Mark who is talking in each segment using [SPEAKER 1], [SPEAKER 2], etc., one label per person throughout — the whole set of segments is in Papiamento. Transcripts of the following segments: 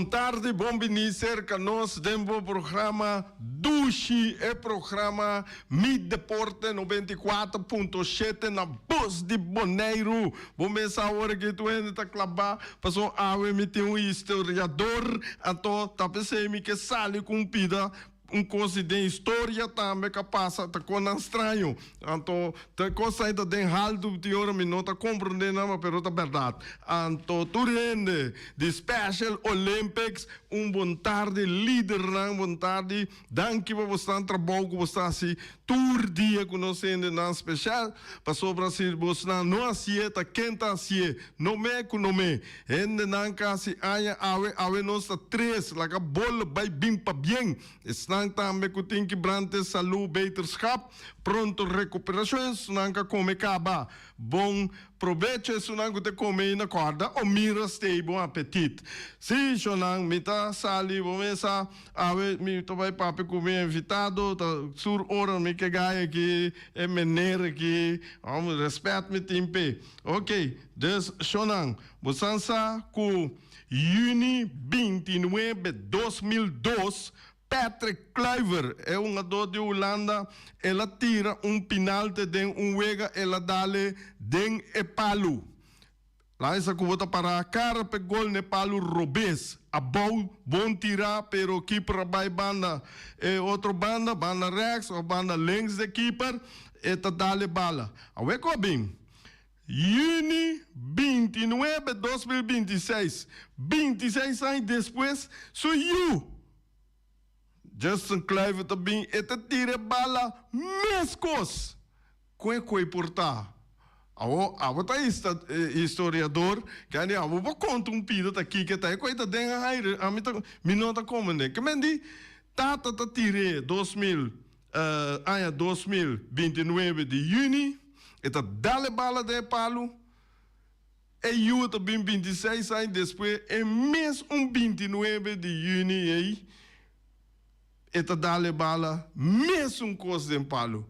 [SPEAKER 1] Bon tardi, bon bini serka nos den bo programa Dushi, e programa Mi Deporte 94.7 na Bos di Boneiru. Bo mes sa awor aki tur hende ta klabá pasobra awe mi tin un historiador, anto ta p'esei mi ke sali ku un pida Un kos di den historia tambe ka pasa ta konan straño. Anto ta kos ai ta den haltu tin ora mi no ta komprende nan ma pero ta bèrdat. Anto tur hende di Special Olympics un bon tardi lidernan bon tardi danki pa bosnan trabou ku bos ta hasi tur dia ku nos hendenan special pasobra si bosnan no hasié ta ken ta hasié no me ku no me. Hendenan kasi aña awe, awe nos ta tres, laga bolo bai bin pabien. Esnan tambe ku tin kibrante salú beterschap, pronto rekuperashon esunnan ka kome kaba. Bon probecho esunnan ku ta kome i na kòrda o mira stay bon apetit. Si, shonnan, mi ta sali bo mesa, awe mi ta bai papia ku mi invitado, ta sur ora mi ke gaya aki e meneer aki, rèspèt mi tin p'e. Ok, dus shonnan, bosan sa ku yüni 29, 2002, Patrick Kluivert, e hungadó di Hulanda, el a tira un pinalte den un wega, el a dale den e palu. Laisa ku bo ta pará kara p'e gol n'e palu robes, abou, bon tirá, pero kiper a bai banda e otro banda, banda rèks òf banda links d'e kiper, e ta dale bala. Awe ku a bin? Yüni 29, 2026, 26 aña despues, su yu, Justin Kluivert ta bin, e ta tira e bala meskos ku e koe por ta. Awo, abo ta historiador, kende abo por konta un pida ta kiko ta e koe ta den aire, ami ta, mi no ta komprende. Ke men di, tata ta tir'é 2000, aña 2029 di yüni, e ta dal e bala den e palu, e yu ta bin 26 aña despues, e mes un 29 di yüni ei, e ta dal e bala mesun kos den palu.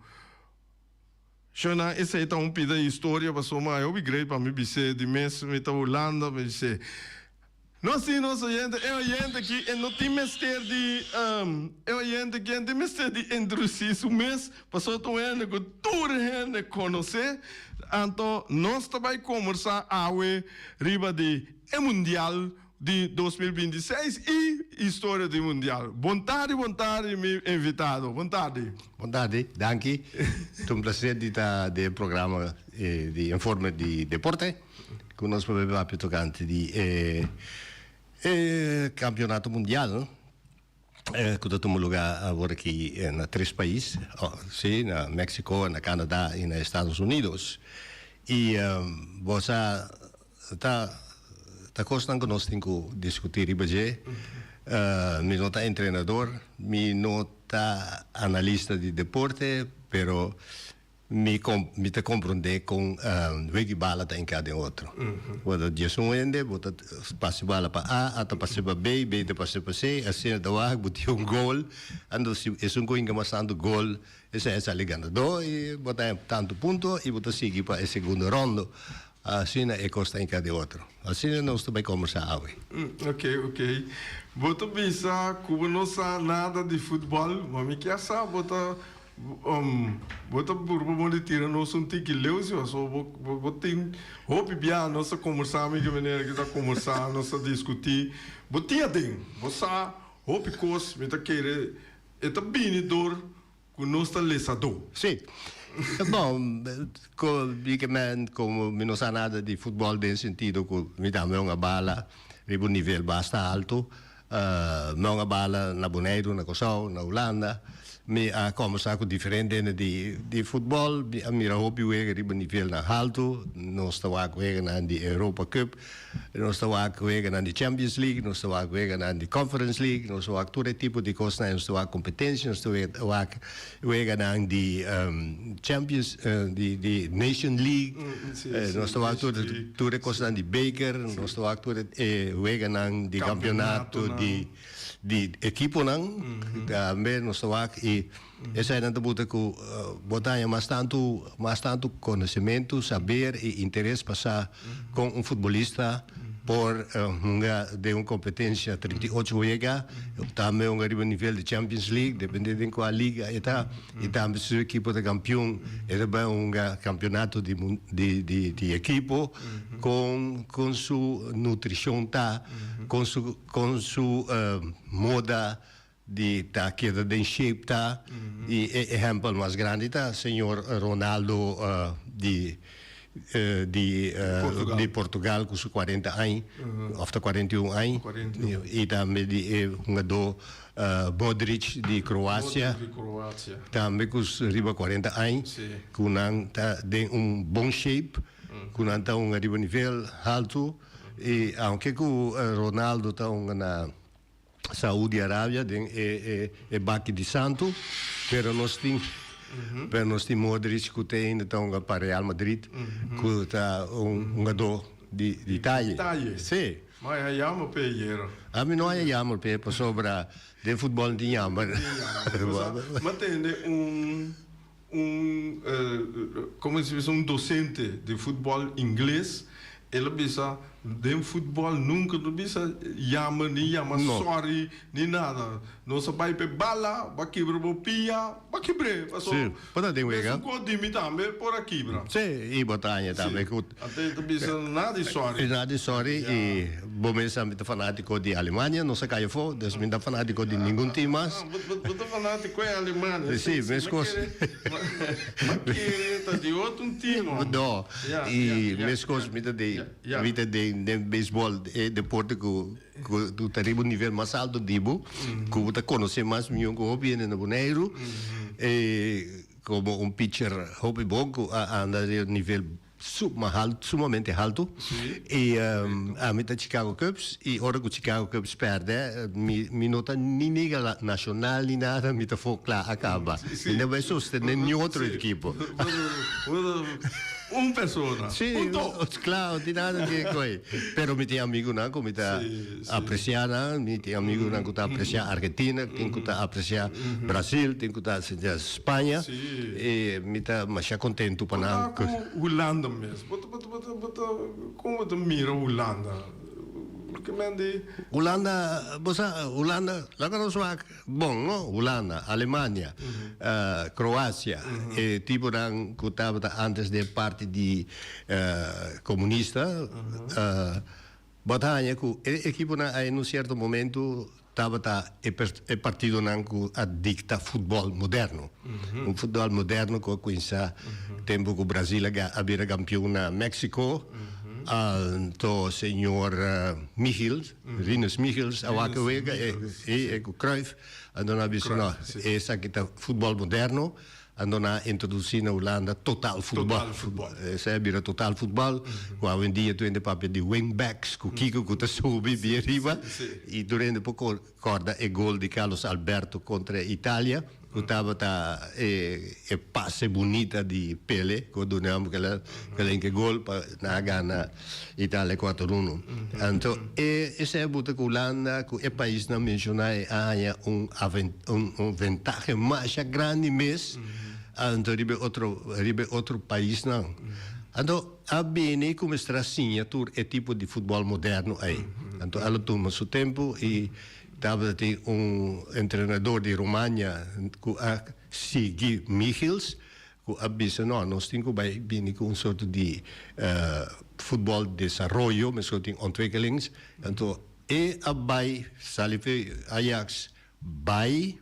[SPEAKER 1] Shona, esei ta un pida historia pasobra mi a hopi great pa mi bis'é di mes mi ta Hulanda mi bis'é. No si nos oyente, e oyente aki e no tin mester di e oyente aki e no tin mester di introduci su mes pasobra ta un hende ku tur hende konosé. Anto nos ta bai kombersá awe riba di e mundial di 2026 y historia di mundial. Bon tardi, bon tardi mi invitado. Bon tardi.
[SPEAKER 2] Bon tardi, danki. Ta un placer di ta den e programa di Informe di Deporte cu nos por bebe papia tocante di e campeonato mundial cu ta tuma lugar awor aki na tres pais, si, na Mexico, na Canada y na Estados Unidos. Y bo sa Ta ta kosnan ku nos tin ku diskutí riba dje. Mi no ta entrenador, mi no ta analista di deporte, pero mi mi ta komprondé kon wega i bala ta enká den otro. Bo ta djes un hende, bo ta pasa e bala pa A, A ta pasa pa B, B ta pasa pa C, asina ta wak, bo tin un gol. Anto si esun ku hinka mas tantu gol, esei a sali ganadó i bo ta haña tantu punto i bo ta sigui pa e segundo rondo. Asina e kos ta hinká den otro. Asina nos ta bai kombersá awe.
[SPEAKER 1] Ok, ok. Bo ta bisa ku bo no sa nada di futbòl, ma mi kier sa bo ta bo ta purba bon di tira nos un tiki leu si pasobra bo bo bo tin hopi bia nos ta kombersá mi ke manera ki ta kombersá, nos ta diskutí. Bo tin aden, bo sa hopi kos, mi ta kere e ta bini dor Ku nos ta lesadó.
[SPEAKER 2] Sí. Bon, ku mi ke men komo mi no sa nada di futbòl den sentido ku mi tambe un a bala riba un nivel basta alto. Mi un a bala na Boneiru, na Kòrsou, na Hulanda. Mi a kòmbersá ku diferente hende di di futbòl. Mi a mira hopi wega riba nivelnan haltu. Nos ta wak weganan di Europa Cup. Nos ta wak weganan di Champions League, nos ta wak weganan di Conference League, nos ta wak tur e tipo di kosnan, nos ta wak kompetensia, nos ta wak weganan di Champions, di Nation League, nos ta wak tur tur e kosnan di beker, nos ta wak tur e weganan di kampeonato di di ekiponan, tambe nos ta wak i Eseinan ta buta ku bo ta haña mas tantu mas tantu konosementu, saber i interes pa sa kon un futbolista. por hunga den un competencia 38 wega, tambe hunga riba nivel di Champions League, depende den cua liga e ta, y tambe si su ekipo ta campeon e ta bay hunga campeonato di di di di ekipo, con con su nutricion ta, con su con su moda di ta keda den shape ta y e ehempel mas grandi ta señor Ronaldo di di di Portugal cu su cuarenta añ of ta cuarenta y un añ y tambe di e hungador Modric di Croacia tambe cu riba cuarenta añ cu nan ta den un bon shape cu nan ta hunga riba nivel halto y aunke cu Ronaldo ta hunga na Saudi Arabia den e e baki di santu, pero nos tin pero nos tin Modric ku te ainda ta hunga pa Real Madrid ku ta un hungadó di di taye.
[SPEAKER 1] Taye.
[SPEAKER 2] Sí.
[SPEAKER 1] Ma e a yama p'e ayera.
[SPEAKER 2] Ami no a yama p'e pasobra den futbòl no tin yama.
[SPEAKER 1] Tin yama. Pasobra mi a tende un un komo si bisa un docente di futbol ingles el a bisa den futbol nunca no bisa yama ni yama sorry ni nada nos a bay pe bala bo a kibra bo pia bo a kibr'e paso mesun cos di mi tambe por a kibra.
[SPEAKER 2] Sí, y bo ta haña tambe cu.
[SPEAKER 1] Anto e ta bisa nada di sorry.
[SPEAKER 2] Nada di sorry y bo mes tambe ta fanatico di Alemania, nos a cay afo, dus mi no ta fanatico di ningun team mas.
[SPEAKER 1] Bo ta fanatico e Alemania.
[SPEAKER 2] Si, mes cos.
[SPEAKER 1] Ma kere ta di otro un team ho.
[SPEAKER 2] No, y mes cos mi ta den, mi ta den den baseball, e deporte cu cu ta riba un nivel mas alto di bo, cu bo ta conoce mas miho cu hopi hende na Boneiru, e como un pitcher hopi bon cu a anda riba nivel sumamente haltu y ami ta Chicago Cubs y ora cu Chicago Cubs perde mi no ta ni Liga Nacional ni nada mi ta for cla a caba mi no bay sostene ni otro ekipo.
[SPEAKER 1] Un persona.
[SPEAKER 2] Si, claro, no tin nada di coy. Pero mi tin amigunan cu mi ta aprecia nan, mi tin amigunan cu ta aprecia Argentina, tin cu ta aprecia Brasil, tin cu ta aprecia Spaña. Y mi ta masha contento pa nan.
[SPEAKER 1] Bo ta cu Hulanda mes. Bo ta, bo ta, bo ta, bo ta, con bo ta mira Hulanda? Loke men di.
[SPEAKER 2] Hulanda, bo sa, Hulanda, laga nos wak bon, no? Hulanda, Alemania, Croacia, e tiponan cu tabata antes den parti di comunista, bo ta haña cu e ekiponan ay en un cierto momento Tabata e e partidonan ku a dikta futbòl moderno. Un futbòl moderno ku a kuminsá tempu ku Brazil a a bira kampion na Mexico. Anto señor Michels, Rinus Michels a wak e wega e e ku Cruyff. Anto nan a bisa no, esaki ta futbòl moderno. Anto nan a introdusí na Hulanda total futbòl.
[SPEAKER 1] Total futbòl.
[SPEAKER 2] Esei a bira total futbòl, ku awendia tur hende papia di wingbacks, ku kiko ku ta subi bien riba. I tur hende por kòrda e gol di Carlos Alberto kontra Italia, ku tabata e e pase bunita di Pele, ku a duna hom kila kila inke gol pa nan a gana Italia kuater uno. Anto e esei a buta ku Hulanda, ku e paisnan menshoná e a haña un un ventahe masha grandi mes anto riba e otro riba e otro paisnan. Anto a bini ku mester a siña tur e tipo di futbòl moderno ei. Anto a lo tuma su tempu i tabata tin un entrenador di Romania ku a sigui Michels ku a bisa no nos tin ku bai bini ku un sorto di futbòl desaroyo meskos tin ontwikkelings. Anto e a bai sali fe Ajax Bai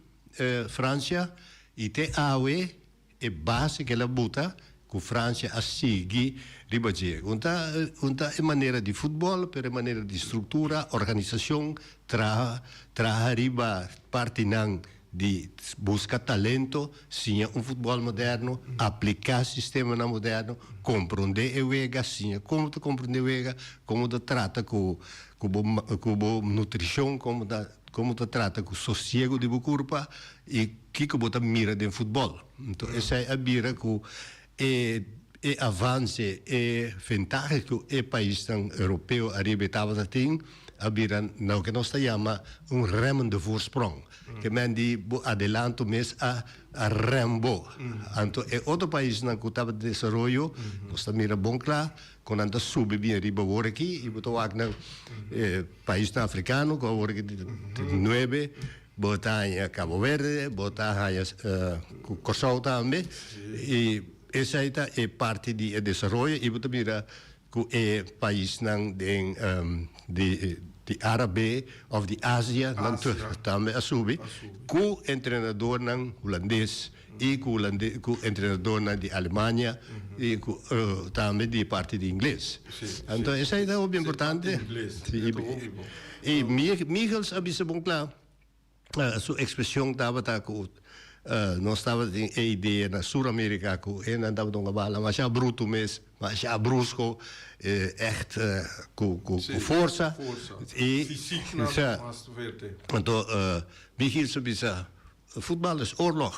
[SPEAKER 2] Francia y te awe e base ke el a buta ku Francia a sigui riba dje. Un ta un ta e manera di futbol pero e manera di struktura, organisashon, traha traha riba partinan di buska talento, siña un futbol moderno, apliká sistemanan moderno, komprondé e wega, siña komo ta komprondé wega, komo ta trata ku ku bo ku bo nutrishon, komo ta Komo ta trata ku sosiego di bo kurpa i kiko bo ta mira den futbòl. Anto esei a bira ku e e avanse, e ventahe ku e paisnan europeo ariba e tabata tin, a bira loke nos ta yama un remmende voorsprong. Ke men di bo adelanto mes a a rem bo. Anto e otro paisnan ku tabata desaroyo nos ta mira bon kla kon nan ta subi bien riba awor aki i bo ta wak nan e paisnan afrikano ku awor aki ta nuebe bo ta haña Cabo Verde bo ta haña Kòrsou tambe i esei ta e parti di e desaroyo i bo ta mira Ku e paisnan den di di Arabe of di Asia nan tambe a subi ku entrenadornan hulandes i ku hulande ku entrenadornan di Alemania i ku tambe di parti di ingles. Anto esei ta hopi importante. I Michels a bisa bon kla. Su expresion tabata cu nos tabatin e idea na Sur America cu e nan tabata un bala masha bruto mes, masha brusco, echt cu forsa.
[SPEAKER 1] Y Fysiek nan mas fuerte.
[SPEAKER 2] Anto Michiel su bisa, Futbal is oorlog.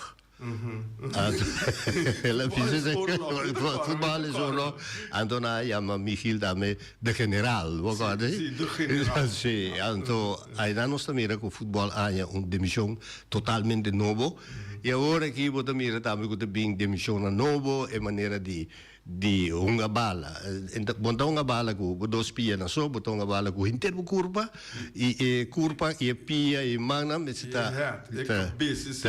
[SPEAKER 2] Futbal is oorlog. Anto nan a yama Michiel tambe de generaal. Bo kòrda?
[SPEAKER 1] Si, de generaal.
[SPEAKER 2] Si, anto ainan nos ta mira ku futbòl a haña un dimenshon totalmente nobo. I awor aki bo ta mira tambe ku ta bin dimenshonnan nobo, e manera di Di hunga bala. Bo ta hunga bala ku bo dos pianan so, bo ta hunga bala ku henter bo kurpa i e kurpa i e pia i e mannan mester ta ta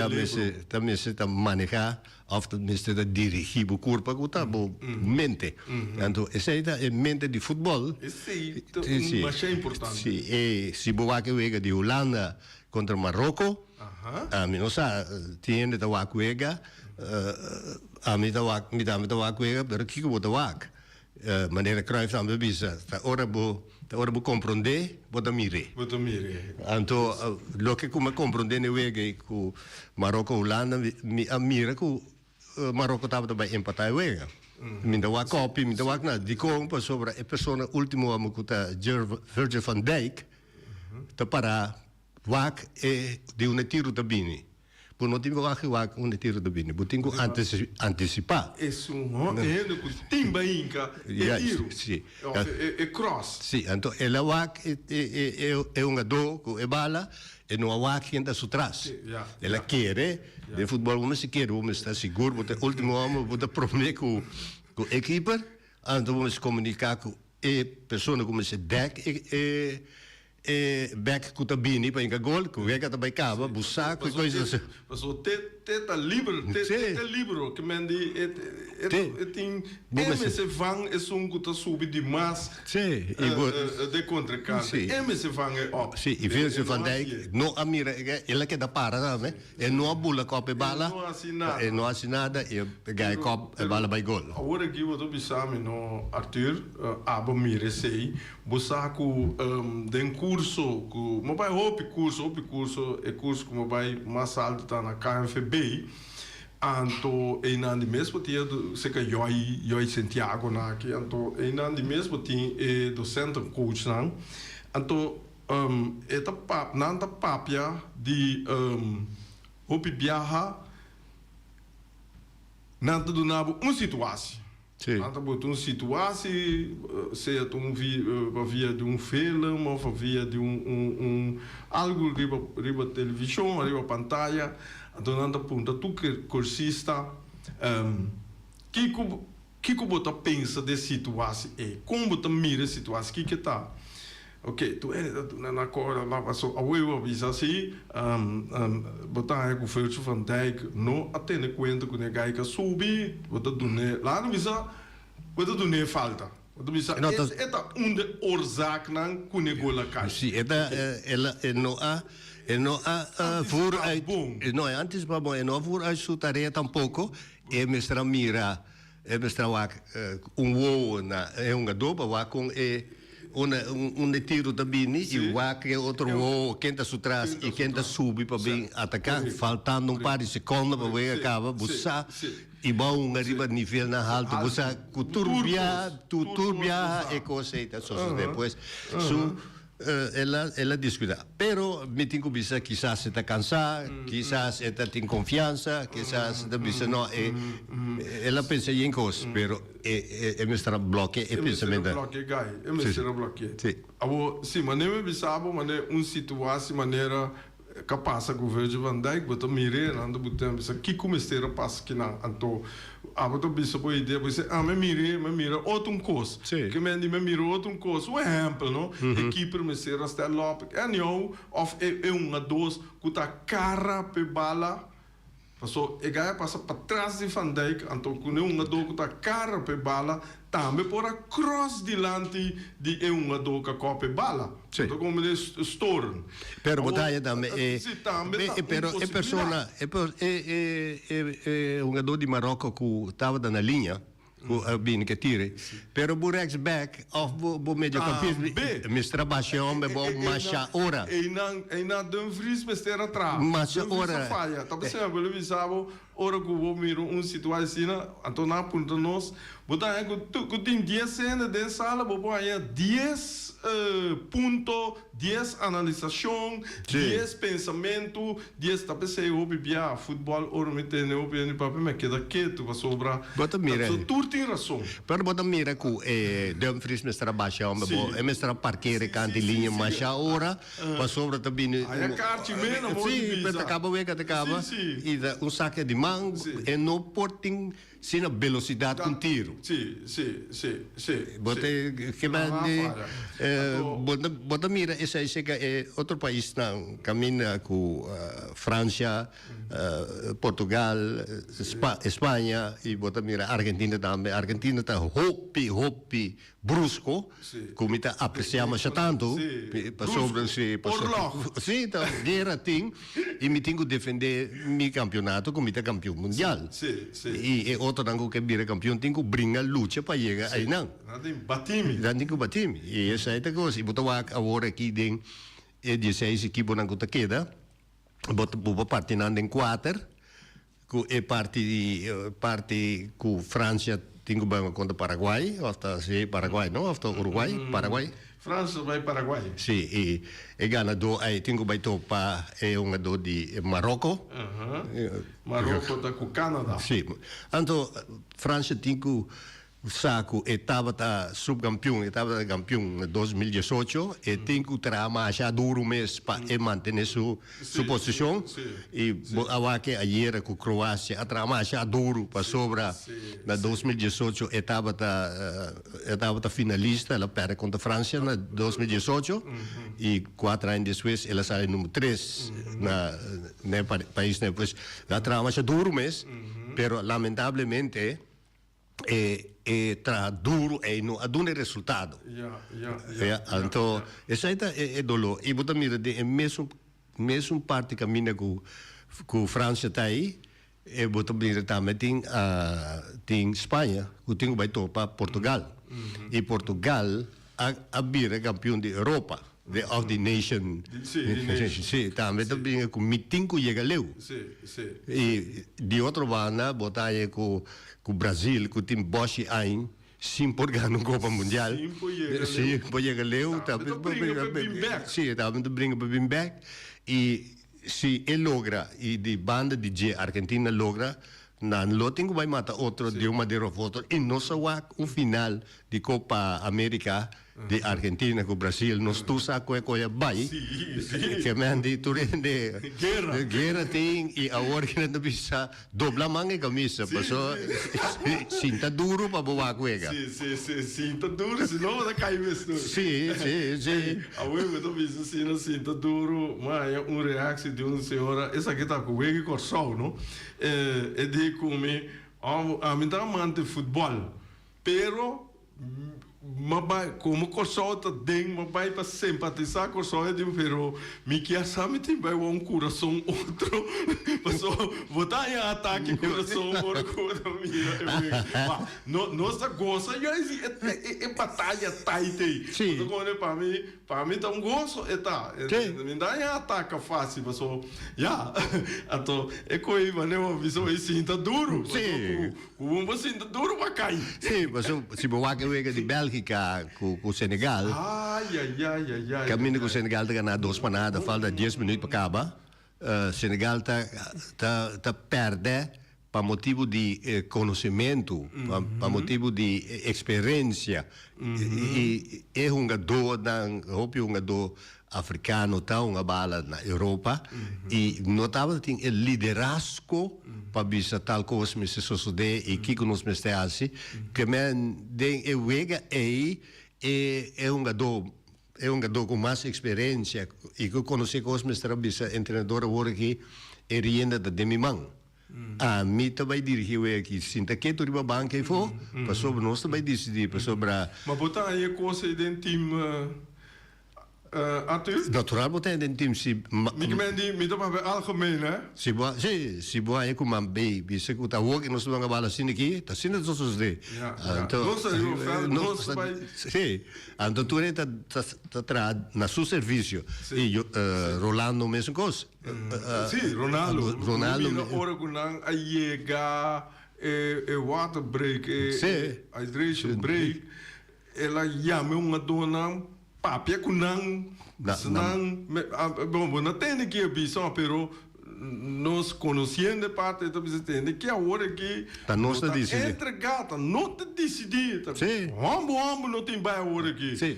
[SPEAKER 2] mester ta mester ta maneha òf ta mester ta dirigí bo kurpa ku ta bo mente. Anto esei ta e mente di futbòl.
[SPEAKER 1] Esei ta un masha importante.
[SPEAKER 2] Si, e si bo wak e wega di Hulanda kontra Maroko, ami no sa tin hende ta wak wega. Ami ta wak, mi tambe ta wak wega, pero kiko bo ta wak? Manera Cruyff tambe a bisa, ta ora bo, ta ora bo komprondé, bo ta mir'é.
[SPEAKER 1] Bo ta mir'é.
[SPEAKER 2] Anto, loke ku mi a komprondé n'e wega ei ku Maroko-Hulanda, mi a mira ku Maroko tabata bai empatá e wega. Mi ta wak kòpi, mi ta wak nada. Dikon? Pasobra e persona último amo ku ta Virgil van Dijk ta pará wak e di unda e tiru ta bini. Bo no tin ku wak wak unda e tiro ta bini. Bo tin ku antisipá.
[SPEAKER 1] Esun hende ku tin bainka e tiro.
[SPEAKER 2] Si.
[SPEAKER 1] Òf e cross.
[SPEAKER 2] Si. Anto el a wak e hungadó ku e bala, e no a wak ken ta su tras. El a kere, den futbòl bo mester kere, bo mester ta sigur, bo ta e último hòmber, bo ta promé ku e kiper, anto bo mester komuniká ku e persona ku mester dèk e E bek ku ta bini pa hinka gol, ku wega ta bai kaba, bo sa ku e kos ta.
[SPEAKER 1] Paso te te ta liber, te te ta libero, ke men di e e tin e mester van esun ku ta subi di mas de kontrinkante, e mester van e op.
[SPEAKER 2] Si, i Virgil van Dijk no a mira, el a keda para tambe, e no a bula kòp e bala,
[SPEAKER 1] E no a hasi nada.
[SPEAKER 2] E no a hasi nada i e gaya kòp e bala bai gol.
[SPEAKER 1] Awor aki bo ta bisa mi no Arthur, abo mira esei. Bo sa ku den kurso ku mi bai hopi kurso, hopi kurso, e kurso ku mi bai mas alto ta na KNVB, anto einan di mes bo tin e serka Joy, Joy Sentiago nan aki, anto einan di mes bo tin e docenten coachnan, anto e ta pap nan ta papia di hopi biaha nan ta duna bo un situatie. Nan ta bota un situatie, sea ta un pa via di un film of pa via di un un un algu riba riba television, riba pantaya, anto nan ta puntra tur cursista kiko kiko bo ta pensa di e situatie ei, kon bo ta mira e situatie, kiko e ta. Ok, tur hende ta duna nan kòrda la paso awe bo a bisa si bo ta haña ku Virgil van Dijk no a tene kuenta ku ne gai ka subi, bo ta dun'é, laga no bisa bo ta dun'é falta, bo ta bisa e ta un de oorzaaknan ku ne gol a kai.
[SPEAKER 2] Si, e ta e no a e no a voer uit, no e antisipa bon, e no a voer uit su tarea tampoko, e mester a mira. E mester a wak un wowo na e hungadó pa wak kon e unda e tiro ta bini i wak e otro wowo ken ta su tras i ken ta subi pa bin ataká faltando un par di sekondo pa wega kaba bo sa i bo a hunga riba nivelnan haltu bo sa ku tur bia tur biaha e kos ei ta sosodé pues su. El a el a descuida. Pero mi tin cu bisa kisas e ta cansa, kisas e ta tin confiansa, kisas e ta bisa no e el a pensa yen cos, pero e e mester a bloke e
[SPEAKER 1] E mester a
[SPEAKER 2] pensamento.
[SPEAKER 1] bloke gai, e mester a bloke.
[SPEAKER 2] Si.
[SPEAKER 1] Awor, si manera mi bisa bo, manera un situatie manera Ka pasa ku Virgil van Dijk, bo ta mir'é, nan ta buta bisa kiko mester a pasa kinan. Anto abo ta bisa bo idea, bo bisa, ah, mi mir'é, mi mira otro un kos.
[SPEAKER 2] Sí.
[SPEAKER 1] Ke men di mi mira otro un kos. Un ehèmpel, no? E keeper mester a stèl op, anyhow, òf e e un a dos ku ta kara p'e bala. Paso e gai a pasa patras di Van Dijk, anto ku e hungadó ku ta kara pa e bala tambe por a cross dilanti di e hungadó ku a kòp e bala.
[SPEAKER 2] Sí.
[SPEAKER 1] Anto komo de storen.
[SPEAKER 2] Pero bo ta haya tambe e
[SPEAKER 1] Sí, tambe ta
[SPEAKER 2] e
[SPEAKER 1] un
[SPEAKER 2] pero e persona
[SPEAKER 1] posibilidat.
[SPEAKER 2] e e e e hungadó di Maròko ku tabata na liña Ku a bini ke tire. Pero bo rechts back of bo bo mediocampista
[SPEAKER 1] Tambe.
[SPEAKER 2] mester a basha e homber bo masha ora.
[SPEAKER 1] Einan einan Dumfries mester a traha.
[SPEAKER 2] Masha
[SPEAKER 1] Dumfries
[SPEAKER 2] ora.
[SPEAKER 1] a faya. Ta p'esei mi a bisa bo ora ku bo mira un situacion asina anto nan a puntra nos bo ta haña ku tu ku tin dies hende den sala bo por haña dies punto Dies analisashon, dies pensamentu, dies ta p'esei hopi bia futbòl ora mi tende hopi hende papia mi a keda ketu pasobra
[SPEAKER 2] Bo ta mira
[SPEAKER 1] ta tur tin rason.
[SPEAKER 2] Pero bo ta mira ku e Dumfries mester a basha homber bo e mester a parkera e kanti liña masha ora pasobra ta bini
[SPEAKER 1] Haya karchi mena bo di
[SPEAKER 2] Si,
[SPEAKER 1] bisa.
[SPEAKER 2] pero ta kaba wega ta kaba i ta un sake di man e no por tin Sino velocidad cu un tiro.
[SPEAKER 1] Sí, sí, sí, sí.
[SPEAKER 2] Bo ta keda di, bo ta, bo ta mira esei cerca e otro paisnan caminda cu Francia, Portugal, Spaña y bo ta mira Argentina tambe. Argentina ta hopi, hopi Brusco, cu mi ta aprecia masha tanto, pasobra si, si, ta guera tin y mi tin cu defende mi campeonato cu mi ta campeon mundial. Y e otronan cu ke bira campeon tin cu bringa lucha pa yega aynan.
[SPEAKER 1] Nan tin batimi.
[SPEAKER 2] Nan tin cu batimi. Y esai ta cos. Y bo ta wak awor aki den e dieseis ekiponan cu ta keda, bo ta bo parti nan den cuater. Ku e parti di parti ku Francia tin ku bai kontra Paraguay òf ta si Paraguay no òf ta Uruguay Paraguay.
[SPEAKER 1] Francia bai Paraguay.
[SPEAKER 2] Si i e ganadó ei tin ku bai topa e hungadó di Maroko.
[SPEAKER 1] Maroko ta ku Canada.
[SPEAKER 2] Si anto Francia tin ku Sa ku e tabata subkampion, e tabata kampion na 2018, e tin ku traha masha duru mes pa e mantene su su posishon. I bo a wak e ayera ku Kroasia a traha masha duru pasobra na 2018 e tabata e tabata finalista, el a pèrdè kontra Fransia na 2018 i kuater aña despues el a sali number tres na na e paisnan. Pues el a traha masha duru mes, pero lamentablemente E e traha duru ei no a duna e resultado.
[SPEAKER 1] Ja, ja, ja.
[SPEAKER 2] Ja, anto esei ta e e doló. I bo ta mira den e mesun mesun parti kaminda ku ku Francia ta ei, e bo ta mira tambe tin tin Spaña ku tin ku bai topa Portugal. I Portugal a a bira kampion di Europa, de of di nation.
[SPEAKER 1] Sí, di nation.
[SPEAKER 2] Sí, tambe ta bringa ku mi tin ku yega leu.
[SPEAKER 1] Sí, sí.
[SPEAKER 2] I di otro banda bo ta haña ku ku Brazil ku tin boshi añ sin por gana un Copa Mundial.
[SPEAKER 1] Sin por yega leu.
[SPEAKER 2] Sin por yega leu.
[SPEAKER 1] Tambe ta bringa pa bin bek.
[SPEAKER 2] Sí, tambe ta bringa pa bin bek. I si e logra i di banda di dje Argentina logra, nan lo tin ku bai mata otro di un manera of otro i nos a wak un final Di Copa America di Argentina cu Brasil nos tur sa cu e coya bay. Ke men di tur hende
[SPEAKER 1] Guera.
[SPEAKER 2] Guera tin y awor ke nan ta bisa dobla man e camisa paso sinta duro pa bo wak wega.
[SPEAKER 1] Si si si sinta duro si no bo ta cay mes tur.
[SPEAKER 2] Si si si.
[SPEAKER 1] Awor bo ta bisa asina sinta duro ma haya un reactie di un señora esaki ta cu wega Corsou no e di cu mi ami ta amante futbol. Pero m'a bai, komo Kòrsou ta den, m'a bai pa simpatisá Kòrsou e di pero mi kier sa mi tin bai wou un kurason otro paso bo ta haña atake kurason ora ku bo ta mira e wega. Ma no nos ta gosa juist di e e bataya tait ei. Bo ta kone pa mi Pa mi ta un goso e ta. Mi no ta haña ataka fácil paso ya anto e koe manera bo bisa bo e sinta duru. Paso ku bo bo sinta duru bo a kai.
[SPEAKER 2] Sí, paso si bo wak e wega di Bèlgika. Bélgika ku Senegal.
[SPEAKER 1] Ai, ai, ai, ai, ai.
[SPEAKER 2] Kaminda ku Senegal ta gana 2-0, falta 10 minüt pa kaba. Senegal ta pèrdè pa motibu di konosementu, pa motibu di eksperensia. I e hungadónan, hopi hungadó afrikano ta hunga bala na Europa i no tabatin e liderazgo pa bisa tal kos mester sosodé i kiko nos mester hasi. Ke men den e wega ei e hungadó ku mas eksperensia i ku konosé kos mester a bisa entrenador: "Awor aki e rienda ta den mi man. Ami ta bai dirigí wega aki. Sinta ketu riba banka ei fo, pasobra nos ta bai disidí, pasobra."
[SPEAKER 1] Ma bo ta haña kos ei den team, Arthur?
[SPEAKER 2] Natural bo ta den team si.
[SPEAKER 1] Mi ke men di, mi ta papia algemeen, hè?
[SPEAKER 2] Si bo, si, si bo haña ku man bay bisa ku ta awor ku nos ta wanga bala asina aki, ta asina ta sosodé.
[SPEAKER 1] Ja. Nos ta riba veld, nos ta bai.
[SPEAKER 2] Si, anto tur e ta traha na su servisio. I yo, Rolando mesun kos.
[SPEAKER 1] Si, Ronaldo.
[SPEAKER 2] Ronaldo.
[SPEAKER 1] Mira ora ku nan a yega e water break, e hydration break, el a yama un hungadónan, papia ku nan, nan, bon, bo no tende ki a bisa, pero nos konosiendo e parte ta bisa tende ki awor aki
[SPEAKER 2] Ta nos ta disidí.
[SPEAKER 1] Entregá, ta no ta disidí. Ta hòmber hòmber no tin bai awor aki.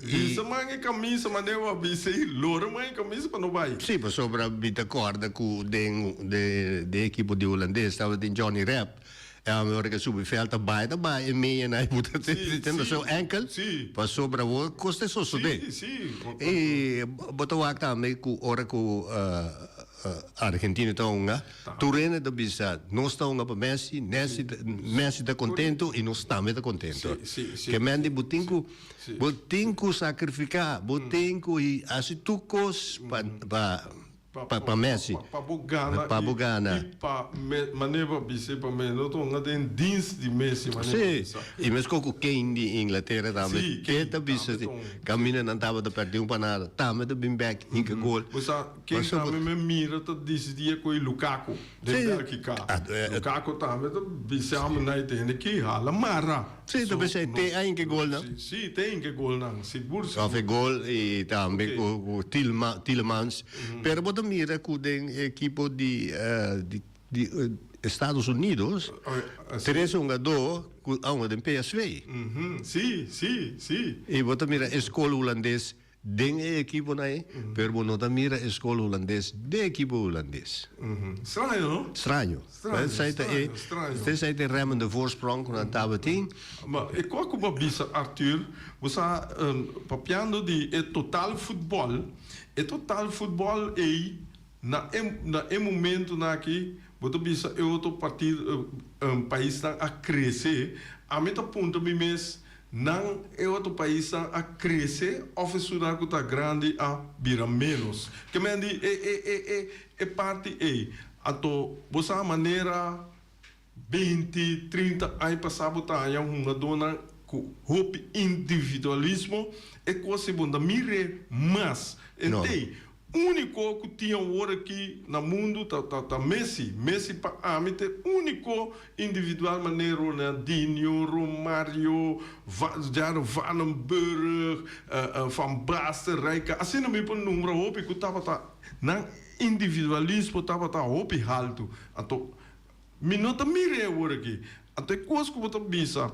[SPEAKER 1] Hisa man e kamisa manera bo a bisa ei, lora man e kamisa pa no bai.
[SPEAKER 2] Si, pasobra mi ta kòrda ku den ekipo di hulandes tabatin Johnny Rep. E hòmber ora ku a subi vèlt ta bai e meña na e buta tendo su enkel pasobra awor kos ta sosodé. I bo ta wak tambe ku ora ku Argentina ta hunga, tur hende ta bisa nos ta hunga pa Messi, Messi Messi ta kontentu i nos tambe ta kontentu. Ke men di bo tin ku sakrifiká, bo tin ku hasi tur kos pa Messi.
[SPEAKER 1] Pa bo gana.
[SPEAKER 2] Pa bo gana.
[SPEAKER 1] I pa manera bo bisa pa me no ta hunga den dienst di Messi manera bo bisa.
[SPEAKER 2] I meskos ku Kane di Inglatera tambe. Ke ta bisa si kaminda nan tabata pèrdè 1-0, tambe ta bin bèk hinka gol.
[SPEAKER 1] Bo sa ken tambe mi mira ta disidí ku e Lukaku den Bèlgika. Lukaku tambe ta bisa mi na e tende ki hala mara.
[SPEAKER 2] Si, ta bisa te a hinka gol nan.
[SPEAKER 1] Si, te hinka gol nan, sigur sigur.
[SPEAKER 2] Of e gol i tambe ku Tielemans. Pero bo ta mira ku den ekipo di Estados Unidos, tres hungadó ku a hunga den PSV.
[SPEAKER 1] Si, si, si.
[SPEAKER 2] I bo ta mira e skol hulandes den e ekiponan ei, pero bo no ta mira e skol hulandes den ekipo hulandes.
[SPEAKER 1] Straño, no?
[SPEAKER 2] Straño.
[SPEAKER 1] Straño, straño, straño.
[SPEAKER 2] Esei ta e remmende voorsprong ku nan tabatin.
[SPEAKER 1] Ma e kos ku bo a bisa, Arthur, bo sa, papiando di e total futbòl, e total futbòl ei na e momentunan aki bo ta bisa e otro partido, paisnan a krese. Ami ta puntra mi mes, nan e otro paisnan a krese òf esunnan ku ta grandi a bira ménos? Ke men di e parti ei. Anto bo sa manera 20, 30 aña pasá bo ta haña hungadónan ku hopi individualismo, e kos ei bo no ta mir'é mas. Entei, úniko ku tin awor aki na mundu ta Messi. Messi pa ami ta e úniko individual manera Ronaldinho, Romario, Jairo Vanenburg, Van Basten, Rijkaard, asina mi por nombra hopi ku tabata nan individualismo tabata hopi haltu. Anto mi no ta mir'é awor aki. Anto e kos ku bo ta bisa,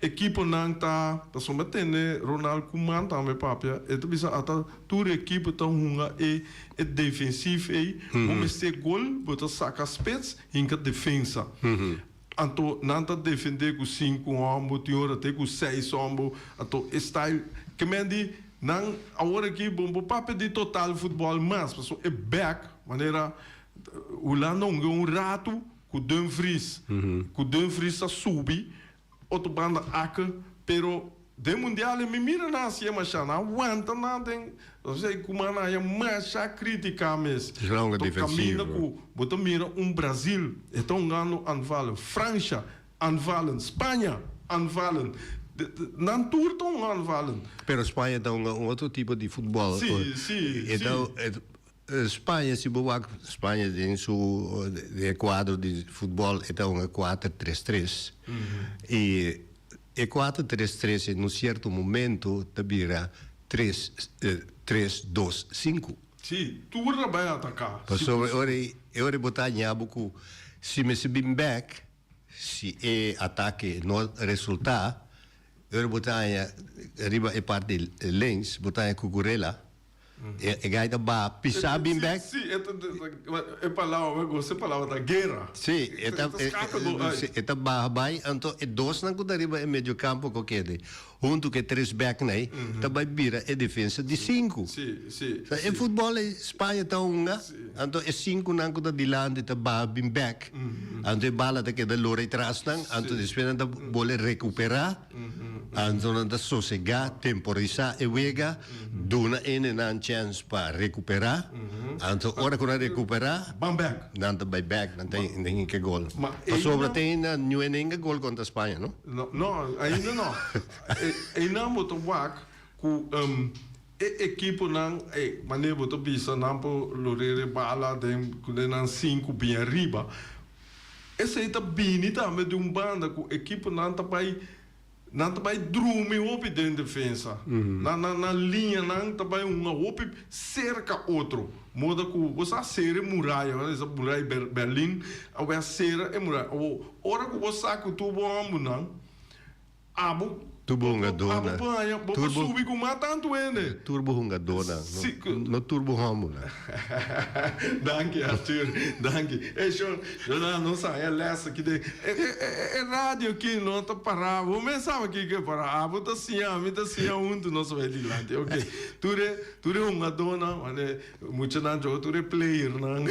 [SPEAKER 1] ekiponan ta, pasobra mi a tende Ronald Koeman tambe papia, e ta bisa ata tur ekipo ta hunga e defensief ei, bo mester gol, bo ta saka spits, hinka defensa. Anto nan ta defendé ku sinku hòmber, tin ora te ku seis hòmber, anto e style ke men di nan awor aki bo no por papia di total futbòl mas, pasobra e bèk manera Hulanda hunga un ratu ku Dumfries, ku Dumfries ta subi otro banda ake, pero den mundial mi mira nan hasié masha, nan a wanta nan den, osea kuma nan haya masha kritika mes.
[SPEAKER 2] To
[SPEAKER 1] kaminda ku bo ta mira un Brazil e ta hungando aanvallen, Fransha aanvallen, Spaña aanvallen, nan tur ta hunga aanvallen.
[SPEAKER 2] Pero Spaña ta hunga un otro tipo di futbòl.
[SPEAKER 1] Si, si, si.
[SPEAKER 2] Spaña, si bo wak Spaña den su den e kuadro di futbòl e ta hunga 4-3-3 i. E 4-3-3 en un sierto momento ta bira 3, 3, 2, 5.
[SPEAKER 1] Si, tur ta bai ataká.
[SPEAKER 2] Pasobra e ora ei, e ora ei bo ta haña bo ku si mester bin bèk, si e atake no resultá, e ora bo ta haña riba e parti links, bo ta haña Cucurella. E gai ta baha pisa bin bek.
[SPEAKER 1] Si, e ta, e palabra, mi gusta e palabra ta guera.
[SPEAKER 2] Si, e ta, e ta baha bai, anto e dosnan ku ta riba e mediocampo ku kede huntu ku e tres beknan ei, ta bai bira e defensa di sinku.
[SPEAKER 1] Si, si,
[SPEAKER 2] E futbol ei Spaña ta hunga, anto e sinkunan ku ta dilanti ta baha bin bek, anto e bala ta keda lora e trasnan, anto despues nan ta bole rekuperá. Anto nan ta sosegá, temporisá e wega, duna enenan chèns pa rekuperá. Anto ora ku nan rekuperá,
[SPEAKER 1] Ban bèk.
[SPEAKER 2] nan ta bai bèk, nan ta hinka gol.
[SPEAKER 1] Ma
[SPEAKER 2] Pasobra
[SPEAKER 1] einan.
[SPEAKER 2] te ainda niun a hinka gol kontra Spaña, no?
[SPEAKER 1] No, no, ainda no. Einan bo ta wak ku e ekiponan, e manera bo ta bisa nan por lorere bala den ku den nan sinku bin ariba. Esei ta bini tambe di un banda ku ekiponan ta bai nan ta bai drumi hopi den defensa. Nan nan nan liñanan ta bai hunga hopi serka otro. Moda ku bo sa sera e muraya, bo sa muraya Berlin a wea sera e muraya. Awor ora ku bo sa ku tur bo hòmbernan Abo
[SPEAKER 2] Tur bo hungadónan.
[SPEAKER 1] Abo por haña, bo por subi ku mas tantu hende.
[SPEAKER 2] Tur bo hungadónan, no tur bo hòmbernan.
[SPEAKER 1] Danki Arthur, danki. E shon, shon nos haña lès aki den e radio aki no ta pará, bo mes saba kiko e pará, abo ta siña, ami ta siña huntu nos bai dilanti. Ok, tur e tur e hungadónan, mane muchanan djoga tur e playernan,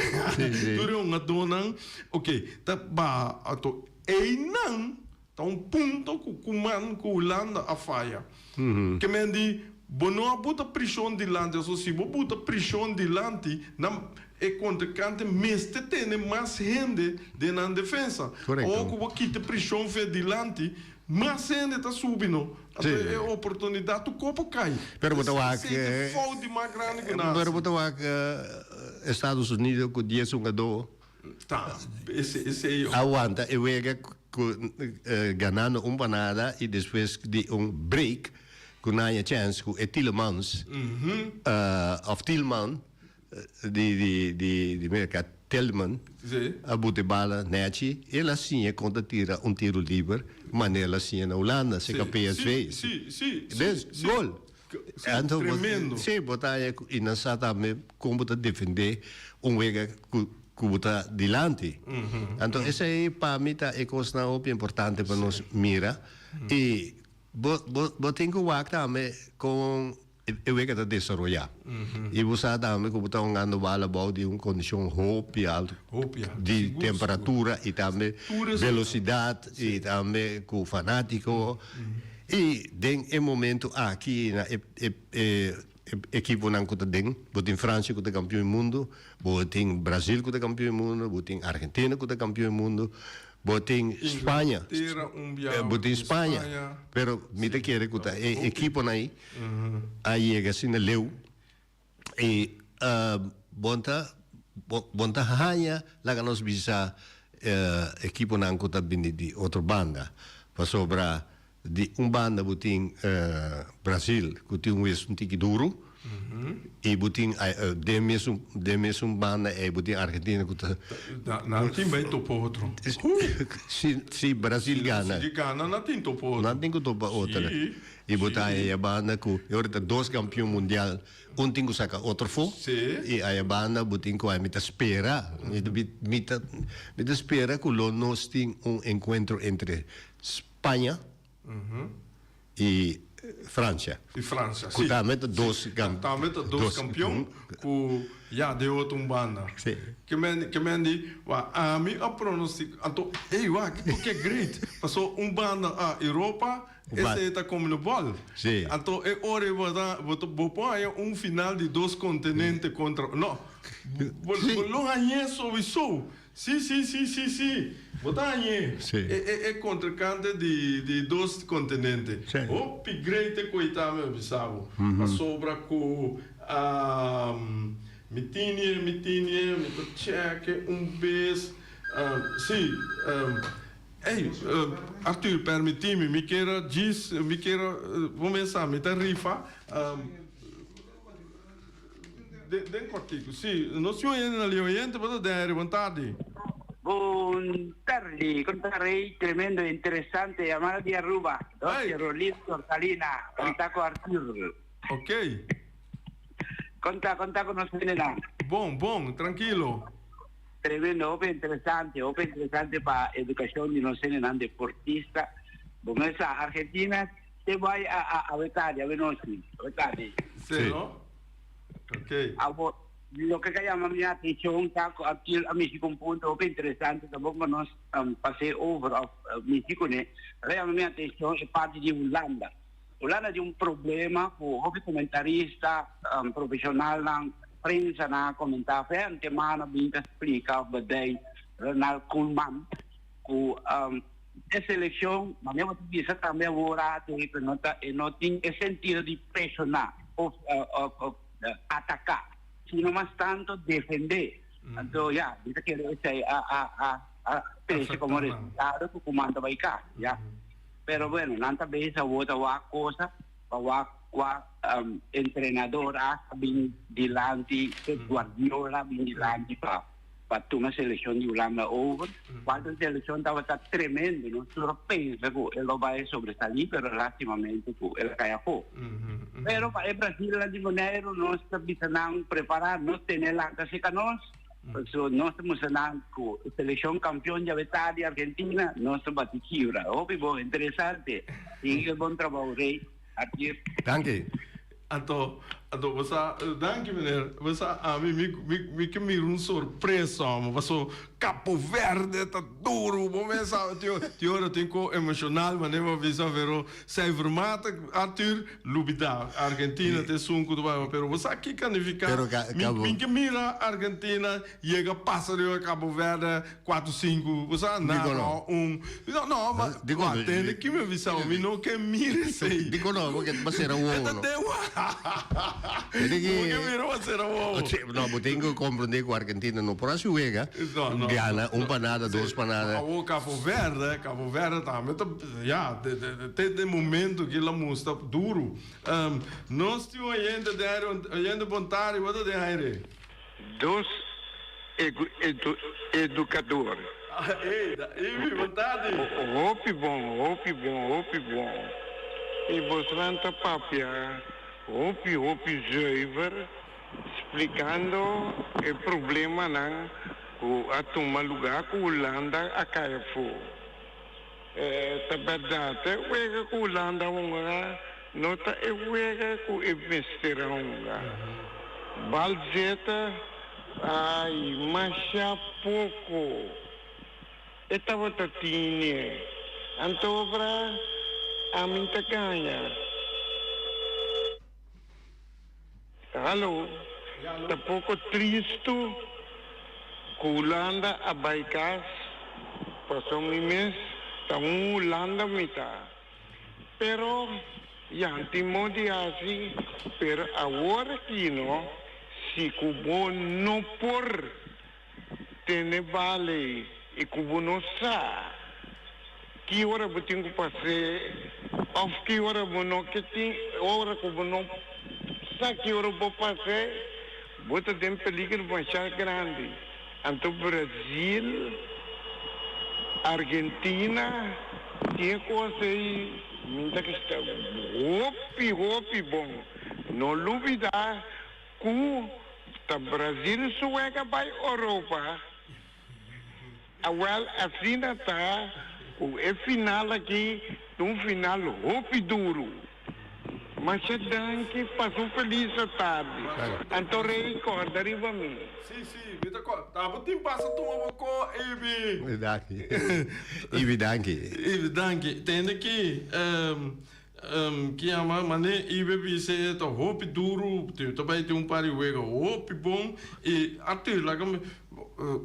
[SPEAKER 1] tur e hungadónan, ok, ta baha ato einan. Ta un punto ku Koeman ku Hulanda a faya. Ke men di, bo no a buta prishon dilanti, aso si bo buta prishon dilanti, nan e kontrinkante mester tene mas hende den nan defensa. Ora ku bo kita prishon fe dilanti, mas hende ta subi no. Anto e oportunidat tur kopo kai.
[SPEAKER 2] Pero bo ta wak,
[SPEAKER 1] Esei ta e fout di mas grandi ku nan hasi.
[SPEAKER 2] Pero bo ta wak Estados Unidos ku dies hungadó.
[SPEAKER 1] Ta, ese, ese.
[SPEAKER 2] A wanta e wega cu ganando un pa nada y despues di un break cu nan haña chance cu e Tielemans of Tielman di di di di Merca Tillman a buta e bala nechi el a siña con ta tira un tiro liber manera el a siña na Hulanda cerca PSV. Dus gol. Anto bo si bo ta haña y nan sa tambe con bo ta defende un wega cu cu bo ta dilanti. Anto esey pa mi ta e cosnan hopi importante pa nos mira y bo bo bo tin cu wak tambe con e wega ta desaroya. Y bo sa tambe cu bo ta hungando bala bao di un condicion hopi alto di temperatura y tambe velocidad y tambe cu fanatico. I den e momento aki na e e ekiponan ku ta den, bo tin Francia ku ta kampion di mundu, bo tin Brazil ku ta kampion di mundu, bo tin Argentina ku ta kampion di mundu, bo tin Spaña, bo tin Spaña, pero mi ta kere ku ta e ekiponan ei a yega asina leu i bon ta bon ta haña laga nos bisa ekiponan ku ta bini di otro banda pasobra di un banda bo tin Brazil ku tin un wes un tiki duru i bo tin den mesun den mesun banda ei bo tin Argentina ku ta
[SPEAKER 1] Nan tin bai topa otro.
[SPEAKER 2] Si si Brazil gana.
[SPEAKER 1] Si gana nan tin topa otro.
[SPEAKER 2] Nan tin ku topa otro. I bo ta haña banda ku e ora ta dos kampion mundial un tin ku saka otro fo i aya banda bo tin ku ay mi ta spera mi ta mi ta spera ku lo nos tin un enkuentro entre Spaña i Francia ku tambe ta dos
[SPEAKER 1] tambe ta dos kampion ku ya den otro un banda ke men ke men di wa ami a pronostika anto ey wak kiko ke great paso un banda a Europa Esei ta Conmebol.
[SPEAKER 2] Sí.
[SPEAKER 1] Anto e ora ei bo ta bo ta bo por haña un final di dos kontinente kontra no. Bo
[SPEAKER 2] Sí.
[SPEAKER 1] bo lo hañ'é sowiso. Sí sí sí sí sí. Bo ta hañ'é.
[SPEAKER 2] Sí.
[SPEAKER 1] E e e kontrinkante di di dos kontinente.
[SPEAKER 2] Sí.
[SPEAKER 1] Hopi great e koitá mi a bisa bo. Pasobra ku mi tini mi tini mi ta chèk'e un bes. Sí. Ey, Arthur, permití mi, mi kier a djis, mi kier a, bo mes sa, mi ta rifa, den, den kortiku. Sí, nos tin oyente na lia. Oyente, bo ta den aire, bon tardi.
[SPEAKER 3] Bon tardi, kon ta Rey? Tremendo, interesante yamada di Aruba.
[SPEAKER 1] Hey.
[SPEAKER 3] Dòkter Rolito Ortalina, kon ta ku Arthur?
[SPEAKER 1] Ok.
[SPEAKER 3] Kon ta, kon ta ku nos hendenan?
[SPEAKER 1] Bon, bon, trankilo.
[SPEAKER 3] Tremendo, hopi interesante, hopi interesante pa educacion di nos hendenan deportista. Bo mes sa, Argentina te bai a a awe tardi, awe nochi, awe tardi.
[SPEAKER 1] Sí, no? Ok.
[SPEAKER 3] Abo, loke ka yama mi atencion ta cu a a mishi cu un punto hopi interesante, tampoco pa nos pas'é over of mishi cune. A yama mi atencion e parti di Hulanda. Hulanda tin un problema cu hopi comentarista, profesionalnan, prensanan a comenta fe antemano bin ta splica of bedei Ronald Koeman cu e seleccion, manera bo ta bisa tambe awor ate cu no ta e no tin e sentido di presiona of of ataca sino mas tanto defende. Anto ya mi ta kere esey a a a a trece como resultado cu Koeman ta bay cas ya. Pero bueno, nan ta bezig awor ta wak cosa pa wak cua entrenador hasta bin dilanti, Pep Guardiola bin dilanti pa pa tuma seleccion di Hulanda over. Cual ta seleccion tabata tremendo, nos tur a pensa cu e lo bay sobresali, pero lastimamente cu el a cay afo. Pero pa e Brasilnan di Boneiru nos ta bisa nan prepara, no tene lanta seca nos. Paso nos ta mustra nan cu seleccion campeon djawe ta di Argentina, nos ta bati kibra. Hopi bon, interesante. Sigui e bon trabou, Rey. Arthur.
[SPEAKER 2] Danki.
[SPEAKER 1] Anto, anto bo sa, danki meneer, bo sa ami mi mi mi ke mira un sorpresa homo, paso Capo Verde ta duro, bo mes sa, tin tin ora tin ko emocional manera bo a bisa, pero cijfermatig Arthur, Lubida, Argentina ta esun ku ta bai, pero bo sa kiko a nifiká?
[SPEAKER 2] Pero ka,
[SPEAKER 1] Mi,
[SPEAKER 2] Cabo.
[SPEAKER 1] mi ke mira Argentina yega pasa riba Cabo Verde kuatro sinku, bo sa,
[SPEAKER 2] Dikon
[SPEAKER 1] nada
[SPEAKER 2] no?
[SPEAKER 1] un. No, no, ma
[SPEAKER 2] Dikon
[SPEAKER 1] wak,
[SPEAKER 2] no?
[SPEAKER 1] tende ki mi a bisa bo, mi no ke mira esei.
[SPEAKER 2] Dikon no? Bo ke ba sera
[SPEAKER 1] E
[SPEAKER 2] wowo
[SPEAKER 1] ta
[SPEAKER 2] no?
[SPEAKER 1] den wa.
[SPEAKER 2] Tende
[SPEAKER 1] Bo ke
[SPEAKER 2] ki
[SPEAKER 1] mira ba sera wowo.
[SPEAKER 2] Sí, no, bo tin ku komprendé ku Argentina no por hasi wega,
[SPEAKER 1] No, no,
[SPEAKER 2] gana
[SPEAKER 1] no,
[SPEAKER 2] un pa nada,
[SPEAKER 1] sí,
[SPEAKER 2] dos pa
[SPEAKER 1] ma
[SPEAKER 2] nada.
[SPEAKER 1] awor Cabo Verde, Cabo Verde tambe ta. Ya, te den momento ki la musta duru. Nos tin un oyente den aire, oyente bon tardi, bo ta den aire?
[SPEAKER 4] Dos educador.
[SPEAKER 1] Ey, da Ivy, bon tardi.
[SPEAKER 4] Hopi bon, hopi bon, hopi bon. Y bosnan ta papia hopi hopi zuiver splicando e problemanan cu a tuma lugar cu Hulanda a cay afo. Ta bèrdat, e wega ku Hulanda hunga no ta e wega ku e mester a hunga. Bal zeta, ai, masha poko e tabata tine. Antobra ami ta gaña. Hallo, ta poko tristu ku Hulanda a bai kas, paso mi mes ta un Hulanda mi ta. Pero ya tin modo di hasi, pero awor aki no, si ku bo no por tene bale i ku bo no sa ki ora bo tin ku pas'é òf ki ora bo no ke tin, ora ku bo no sa ki ora bo pas'é, bo ta den peligro masha grandi. Anto Brazil, Argentina tin e kos ei mi ta kesta hopi hopi bon. No lubida Ku ta Brazil su wega bai Oropa? Awel asina ta ku e final aki ta un final hopi duru. Masha danki, pasa un felis atardi. Anto Rey korda riba mi.
[SPEAKER 1] Si, si, mi ta korda. Ta bo tin pasa tuma bo ko, Ibi.
[SPEAKER 2] Danki. Ibi, danki.
[SPEAKER 1] Ibi, danki. Tende ki. Ki yama mane Ibe bisa e ta hopi duru, ta bai tin un par di wega hopi bon i Arthur laga mi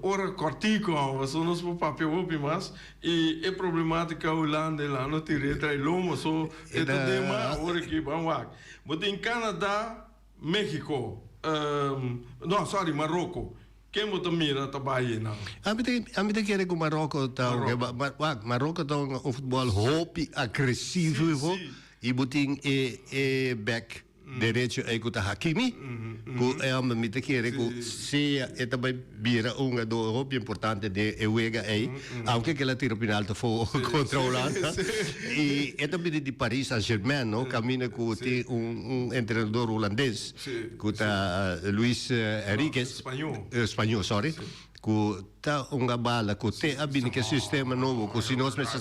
[SPEAKER 1] ora kòrtiku awa pasobra nos por papia hopi mas i e problematika Hulanda e la no tin retra e lomo so e ta den mas ora ki ban wak bo tin Canada, Mexico no sorry Maroko. Ken bo ta mira ta bai einan?
[SPEAKER 2] Ami ta ami ta kere ku Maroko ta wak Maroko ta un futbòl hopi agresivo i bo tin e e bèk derecho ei ku ta Hakimi ku e hòmber mi ta kere ku sea e ta bai bira un hungadó hopi importante den e wega ei aunke ke el a tira penalti afó kontra Holanda i e ta bini di Paris Saint Germain no kaminda ku tin un entrenador hulandes. Ku ta Luis Enriquez.
[SPEAKER 1] Spañó.
[SPEAKER 2] Spañó, sorry. Ku ta un bala ku te a bini ku e sistema nobo ku si nos mester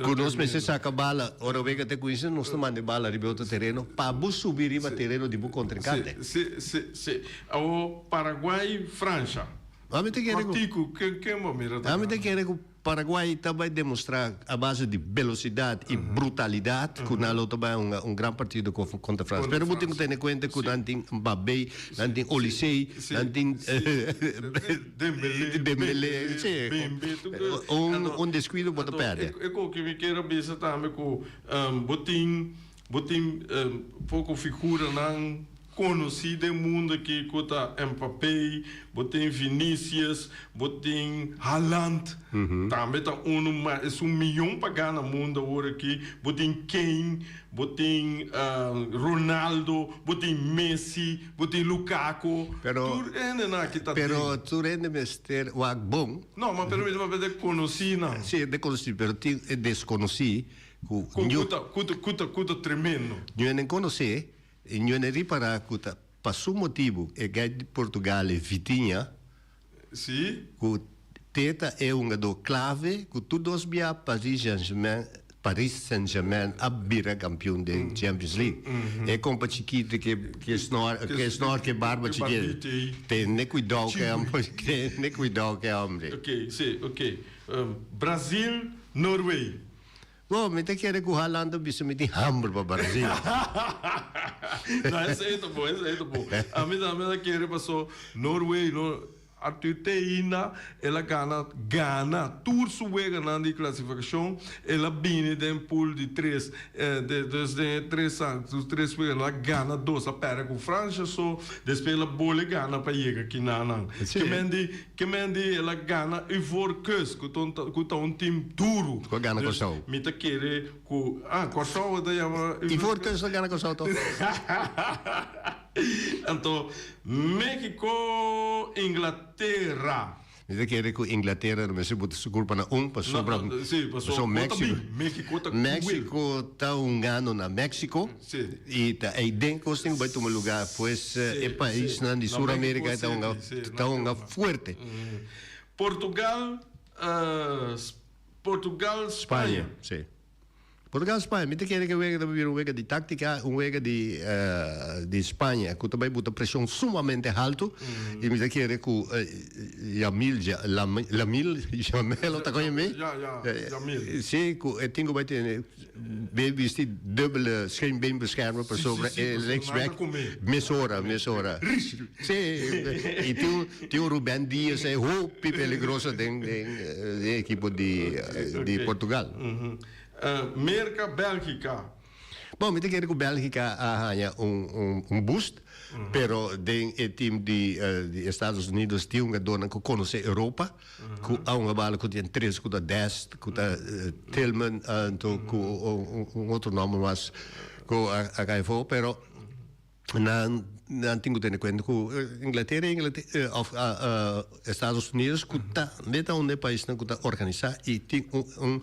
[SPEAKER 2] ku nos mester saka bala ora wega ta kuminsa nos ta manda e bala riba e otro tereno pa bo subi riba tereno di bo kontrinkante.
[SPEAKER 1] Si, si, si. Awor Paraguay, Fransha.
[SPEAKER 2] Ami ta kere ku.
[SPEAKER 1] Kòrtiku, ken bo mira ta
[SPEAKER 2] Ami ta kere ku Paraguay ta bai demostra a base di velocidad y brutalidad cu nan lo ta bai hunga un gran partido contra Francia. Pero bo tin cu tene cuenta cu nan tin Mbappé, nan tin Olise, nan tin
[SPEAKER 1] Dembélé,
[SPEAKER 2] Dembélé, si. Un descuido bo ta perde.
[SPEAKER 1] E cu mi kier a bisa tambe cu bo tin bo tin poco figuranan Konosí den mundu aki ku ta Mbappé, bo tin Vinicius, bo tin Haaland, tambe ta unu ma esun miyon pa gana mundu awor aki, bo tin Kane, bo tin Ronaldo, bo tin Messi, bo tin Lukaku, tur hendenan aki ta den.
[SPEAKER 2] Pero tur hende mester wak bon.
[SPEAKER 1] No, ma pero mi ta papia de konosínan.
[SPEAKER 2] Sí, de konosí, pero tin e deskonosí ku
[SPEAKER 1] Ku ta, ku ta, ku ta, ku ta tremendo.
[SPEAKER 2] Ñu hende konosé. E ñuene ripará ku ta pa su motibu e gai di Portugal e Vitinha,
[SPEAKER 1] Sí.
[SPEAKER 2] ku te ta e hungadó klave ku tur dos bia Paris Saint-Germain Paris Saint-Germain a bira kampion den Champions League. E kompa chikitu ke ke snor ke snor ke barba chikitu. Tene kuidou ku e hombre tene kuidou ku e hombre.
[SPEAKER 1] Oké, sí, oké. Brazil, Norway.
[SPEAKER 2] Bo, mi ta kere ku Haaland ta bisa mi tin hamber pa Brazil.
[SPEAKER 1] No, esei ta bon, esei ta bon. Ami tambe ta kere paso Norway no Arthur te ainda el a gana gana tur su weganan di klasifikashon. El a bini den pool di tres, dus den e tres su tres weganan el a gana dos, a pèrdè ku Fransha so, despues el a bole gana pa yega kinanan.
[SPEAKER 2] Sí.
[SPEAKER 1] Ke men di el a gana Ivoorkust ku ta un ku ta un team duru.
[SPEAKER 2] Ku a gana
[SPEAKER 1] Dus
[SPEAKER 2] Kòrsou.
[SPEAKER 1] mi ta kere ku ah Kòrsou ta yama
[SPEAKER 2] Ivoorkust a gana Kòrsou tòg?
[SPEAKER 1] Anto Mexico Inglatera.
[SPEAKER 2] Mi ta kere ku Inglatera lo mester buta su kulpa na un pasobra
[SPEAKER 1] No, sí, pasobra
[SPEAKER 2] pasobra Mexico
[SPEAKER 1] ta bin, Mexico ta
[SPEAKER 2] Mexico ta hungando na Mexico.
[SPEAKER 1] Sí.
[SPEAKER 2] I ta eiden kos tin ku bai tuma lugá, pues e paisnan di Sur Amerika ta hunga ta hunga fuerte.
[SPEAKER 1] Portugal, Portugal, Spaña.
[SPEAKER 2] Spaña, sí. Portugal, Spaña. Mi ta kere ku e wega ta bai bira un wega di táktika, un wega di di Spaña ku ta bai buta preshon sumamente haltu i mi ta kere ku Yamil, Lamil, Jamel, ta koñe mi?
[SPEAKER 1] Ya, ya, Yamil.
[SPEAKER 2] Sí, ku e tin ku bai tene. Be bisti dubbele scheenbeenbeschermer pasobra e linksback mesora, mesora. Sí, y tin un, tin un Ruben Dias ey hopi peligroso den, den e ekipo di, di Portugal.
[SPEAKER 1] Merka, Belgika.
[SPEAKER 2] Bon, mi ta kere ku Belgika a haña un, un, un boost, pero den e team di, di Estados Unidos tin hungadornan ku konosé Europa. Ku a un bala ku tin tres ku ta Dest, ku ta Tillman anto ku un otro nomber mas ku a kai afó, pero nan nan tin ku tene kuenta ku Inglatera òf Estados Unidos ku ta ta un di e paisnan ku ta organisá i tin un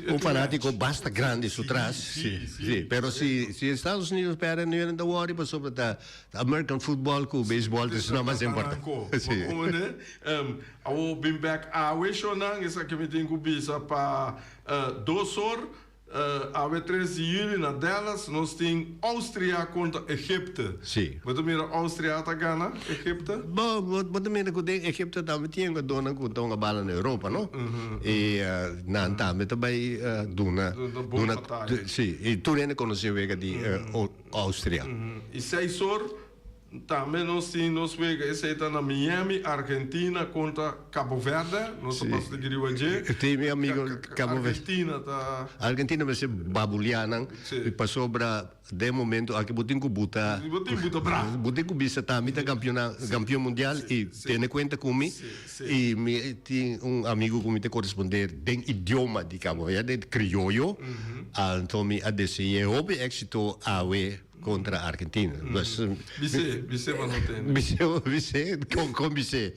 [SPEAKER 2] un fanátiko basta grandi su tras, si, si, pero si si Estados Unidos pèrdè nan ta wòri pasobra ta American football ku beisbòl ta esnan mas importante.
[SPEAKER 1] Si. Awor bin bek awe shownan esaki mi tin ku bisa pa dos or awe tres di juli na Dallas nos tin Austria kontra Egipte.
[SPEAKER 2] Si.
[SPEAKER 1] Bo ta mira Austria ta gana Egipte?
[SPEAKER 2] Bo bo ta mira ku den Egipte tambe tin hungadornan ku ta hunga bala na Europa no i nan tambe ta bai duna duna si i tur hende konosé wega di Austria.
[SPEAKER 1] I seis or. Tambe nos tin nos wega esei ta na Miami, Argentina kontra Cabo Verde. Nos ta pasa di riba dje.
[SPEAKER 2] Tin mi amigo Cabo Verde.
[SPEAKER 1] Argentina ta.
[SPEAKER 2] Argentina mester babulia nan pasobra den momento aki bo tin ku buta.
[SPEAKER 1] Bo tin buta bra.
[SPEAKER 2] Bo tin ku bisa ta mi ta campeona campeon mundial y tene cuenta ku mi y mi tin un amigo ku mi ta coresponder den idioma di Cabo Verde, crioyo, anto mi a desea hopi exito awe. Contra Argentina.
[SPEAKER 1] Bisé, bisé pa no tende.
[SPEAKER 2] Bisé, bisé, con, con bisé?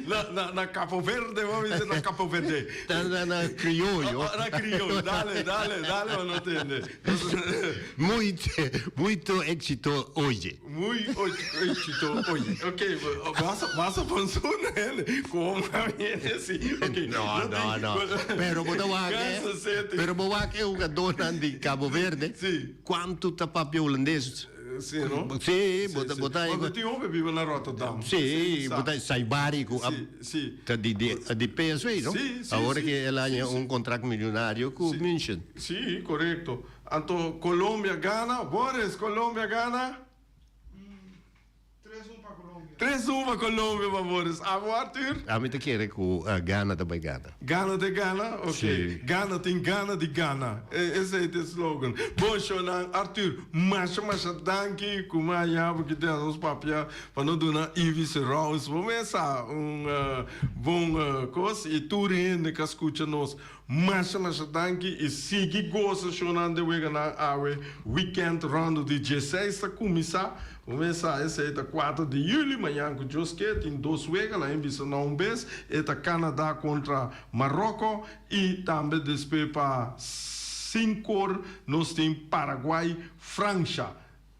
[SPEAKER 1] Na, na, na Capo Verde, bo bisé na Capo Verde.
[SPEAKER 2] Na, na, na criollo.
[SPEAKER 1] Oh, na criollo, dale, dale, dale pa no tende.
[SPEAKER 2] Muito, muito éxito oye.
[SPEAKER 1] Muy éxito oye. Ok, basa, basa panzona hende. Como a viene si. Ok.
[SPEAKER 2] No, no, no. Pero bo ta wak
[SPEAKER 1] Kansas City.
[SPEAKER 2] Pero bo wak e hugadornan di Cabo Verde.
[SPEAKER 1] Sí.
[SPEAKER 2] Cuanto ta papia holandes?
[SPEAKER 1] Sí, no?
[SPEAKER 2] Sí, bo ta bo ta.
[SPEAKER 1] Bo tin hopi biba na Rotterdam.
[SPEAKER 2] Sí, bo ta Saibari cu
[SPEAKER 1] Sí, sí.
[SPEAKER 2] Ta di di di PSV, no?
[SPEAKER 1] Sí, sí,
[SPEAKER 2] Awor
[SPEAKER 1] sí.
[SPEAKER 2] ke el haña un contract millonario cu München.
[SPEAKER 1] Sí, corecto. Anto Colombia gana, Boris, Colombia gana?
[SPEAKER 5] Tres un pa Colombia.
[SPEAKER 1] Tres un pa Colombia pa Boris. Abo Arthur?
[SPEAKER 2] Ami ta kere ku Gana ta bai gana.
[SPEAKER 1] Gana ta gana? Ok.
[SPEAKER 2] Si.
[SPEAKER 1] Gana tin gana di gana. Esei ta e slogan. Bon shownan. Arthur, masha masha danki ku mi a yaba ki den nos papia pa no duna Ivis Rouse bo mesa un bon kos i tur hende ka skucha nos. Masha masha danki y sigui gosa shownan de weganan awe weekend rondo di dieseis ta cuminsa bo mes sa esey ta cuater di juli mañan cu Dios ke tin dos wega la bisa na un bes e ta Canada contra Marocco y tambe despues pa cincor nos tin Paraguay Francia.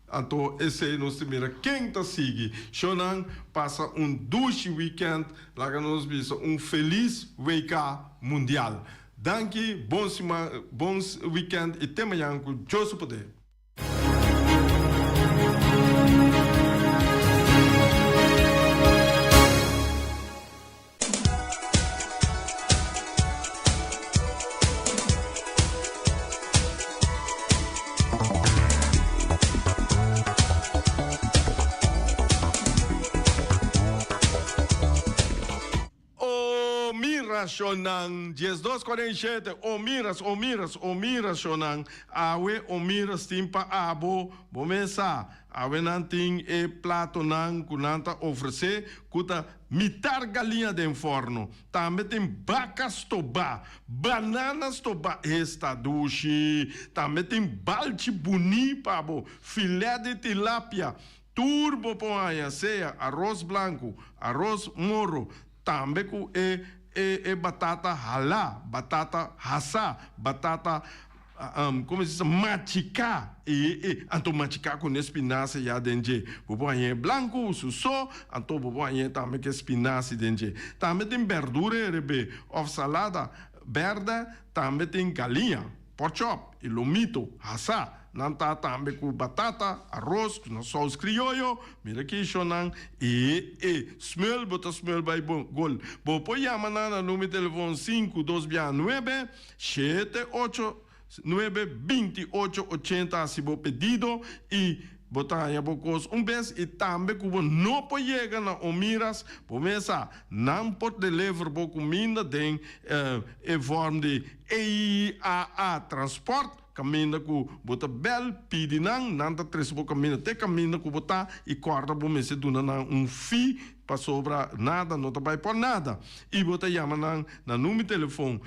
[SPEAKER 1] Anto esei nos ta mira ken ta sigui. Shownan pasa un dushi weekend, laga nos bisa un felis WK Mundial. Danki, bon siman, bon weekend y te mañan cu Dios su poder. O mira shonnan, 12 47, o miras, o miras, o mira shonnan, awe o miras tin pa abo, bo mes sa, awe nan tin e platonan ku nan ta ofresé ku ta Mitar galiña den forno. Tambe tin baka stobá, banana stobá, esta dushi. Tambe tin balchi buní pa bo, filè di tilapia. Tur bo por haña, sea aros blanku, aros moro, tambe ku e e e batata halá, batata hasá, batata. Como se dice, machica e e anto machica con e spinazie ya den dje. Bo por hañ'e blanco su so, anto bo por hañ'e tambe cu e spinazie den dje. Tambe tin berdura herebé of salada berde, tambe tin galiña, pork chop y lomito hasa. Nan ta tambe cu batata, aros cu nan saus crioyo, mira ki shonnan e e smul bo ta smul bay bo gol. Bo por yama nan na numero di telefon sinku dos bia nuebe. Shete ocho nuebe binti ocho ochenta hasi bo pedido y bo ta haña bo cos un bes y tambe cu bo no por yega na Omiras bo mesa nan por deliver bo cuminda den e vorm di EIAA transport caminda cu bo ta bel pidi nan nan ta trece bo caminda te caminda cu bo ta y corda bo mester duna nan un fee Pasobra nada no ta bai por nada. I bo ta yama nan na number telefon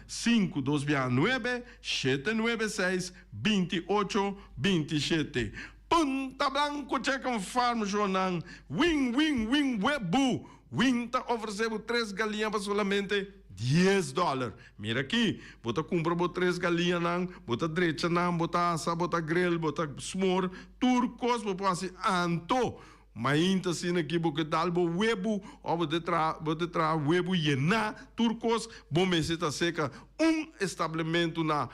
[SPEAKER 1] sinku dos bia nuebe, shete nuebe seis, binti ocho, binti shete. Punta Blanco Chicken Farm shonan win win win webu! Win ta ofrece bo tres galiña pa solamente dies dollar. Mira aki, bo ta cumpra bo tres galiñanan, bo ta drecha nan, bo ta asa, bo ta grill, bo ta smoor, tur cos bo por haci anto Mainta asina ki bo ke dal bo webu of bo te traha bo te traha webu yená tur kos, bo mester ta seka un establementu na.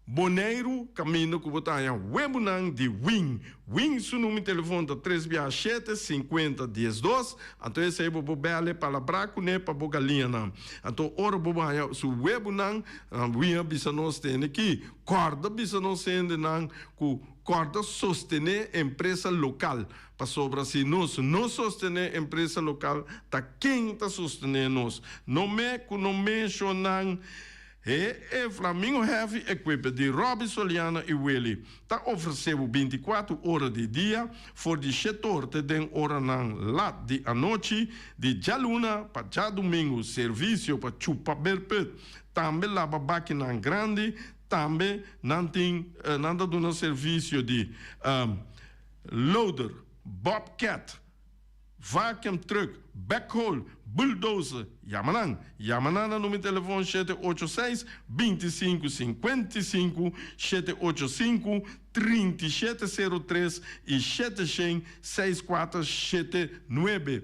[SPEAKER 1] Boneiru kaminda ku bo ta haña webunan di Wing. Wing su number di telefon ta tres bia shete sinkuenta diesdos, anto esei bo por bèl e palabrá kuné pa bo galiñanan. Anto ora bo haña su webunan, Wing a bisa nos tende ki, kòrda bisa nos hendenan ku kòrda sostené empresa lokal, pasobra si nos no sostené empresa lokal ta ken ta sostené nos? No me ku no menshonan. He e Flamingo Heavy Equipment di Robbie Soliano i Willy ta ofresé bo bintikuater ora di dia, for di shetor te den oranan lat di anochi, di djaluna pa djadumingu, servisio pa chupa berput, tambe laba bakinan grandi, tambe nan tin nan ta duna servisio di loader, bobcat. Vacuum truck, backhoe, bulldozer, yama nan. Yama nan na numero telefon shete ocho seis, 25 55, 785, 3703 y 700 6479.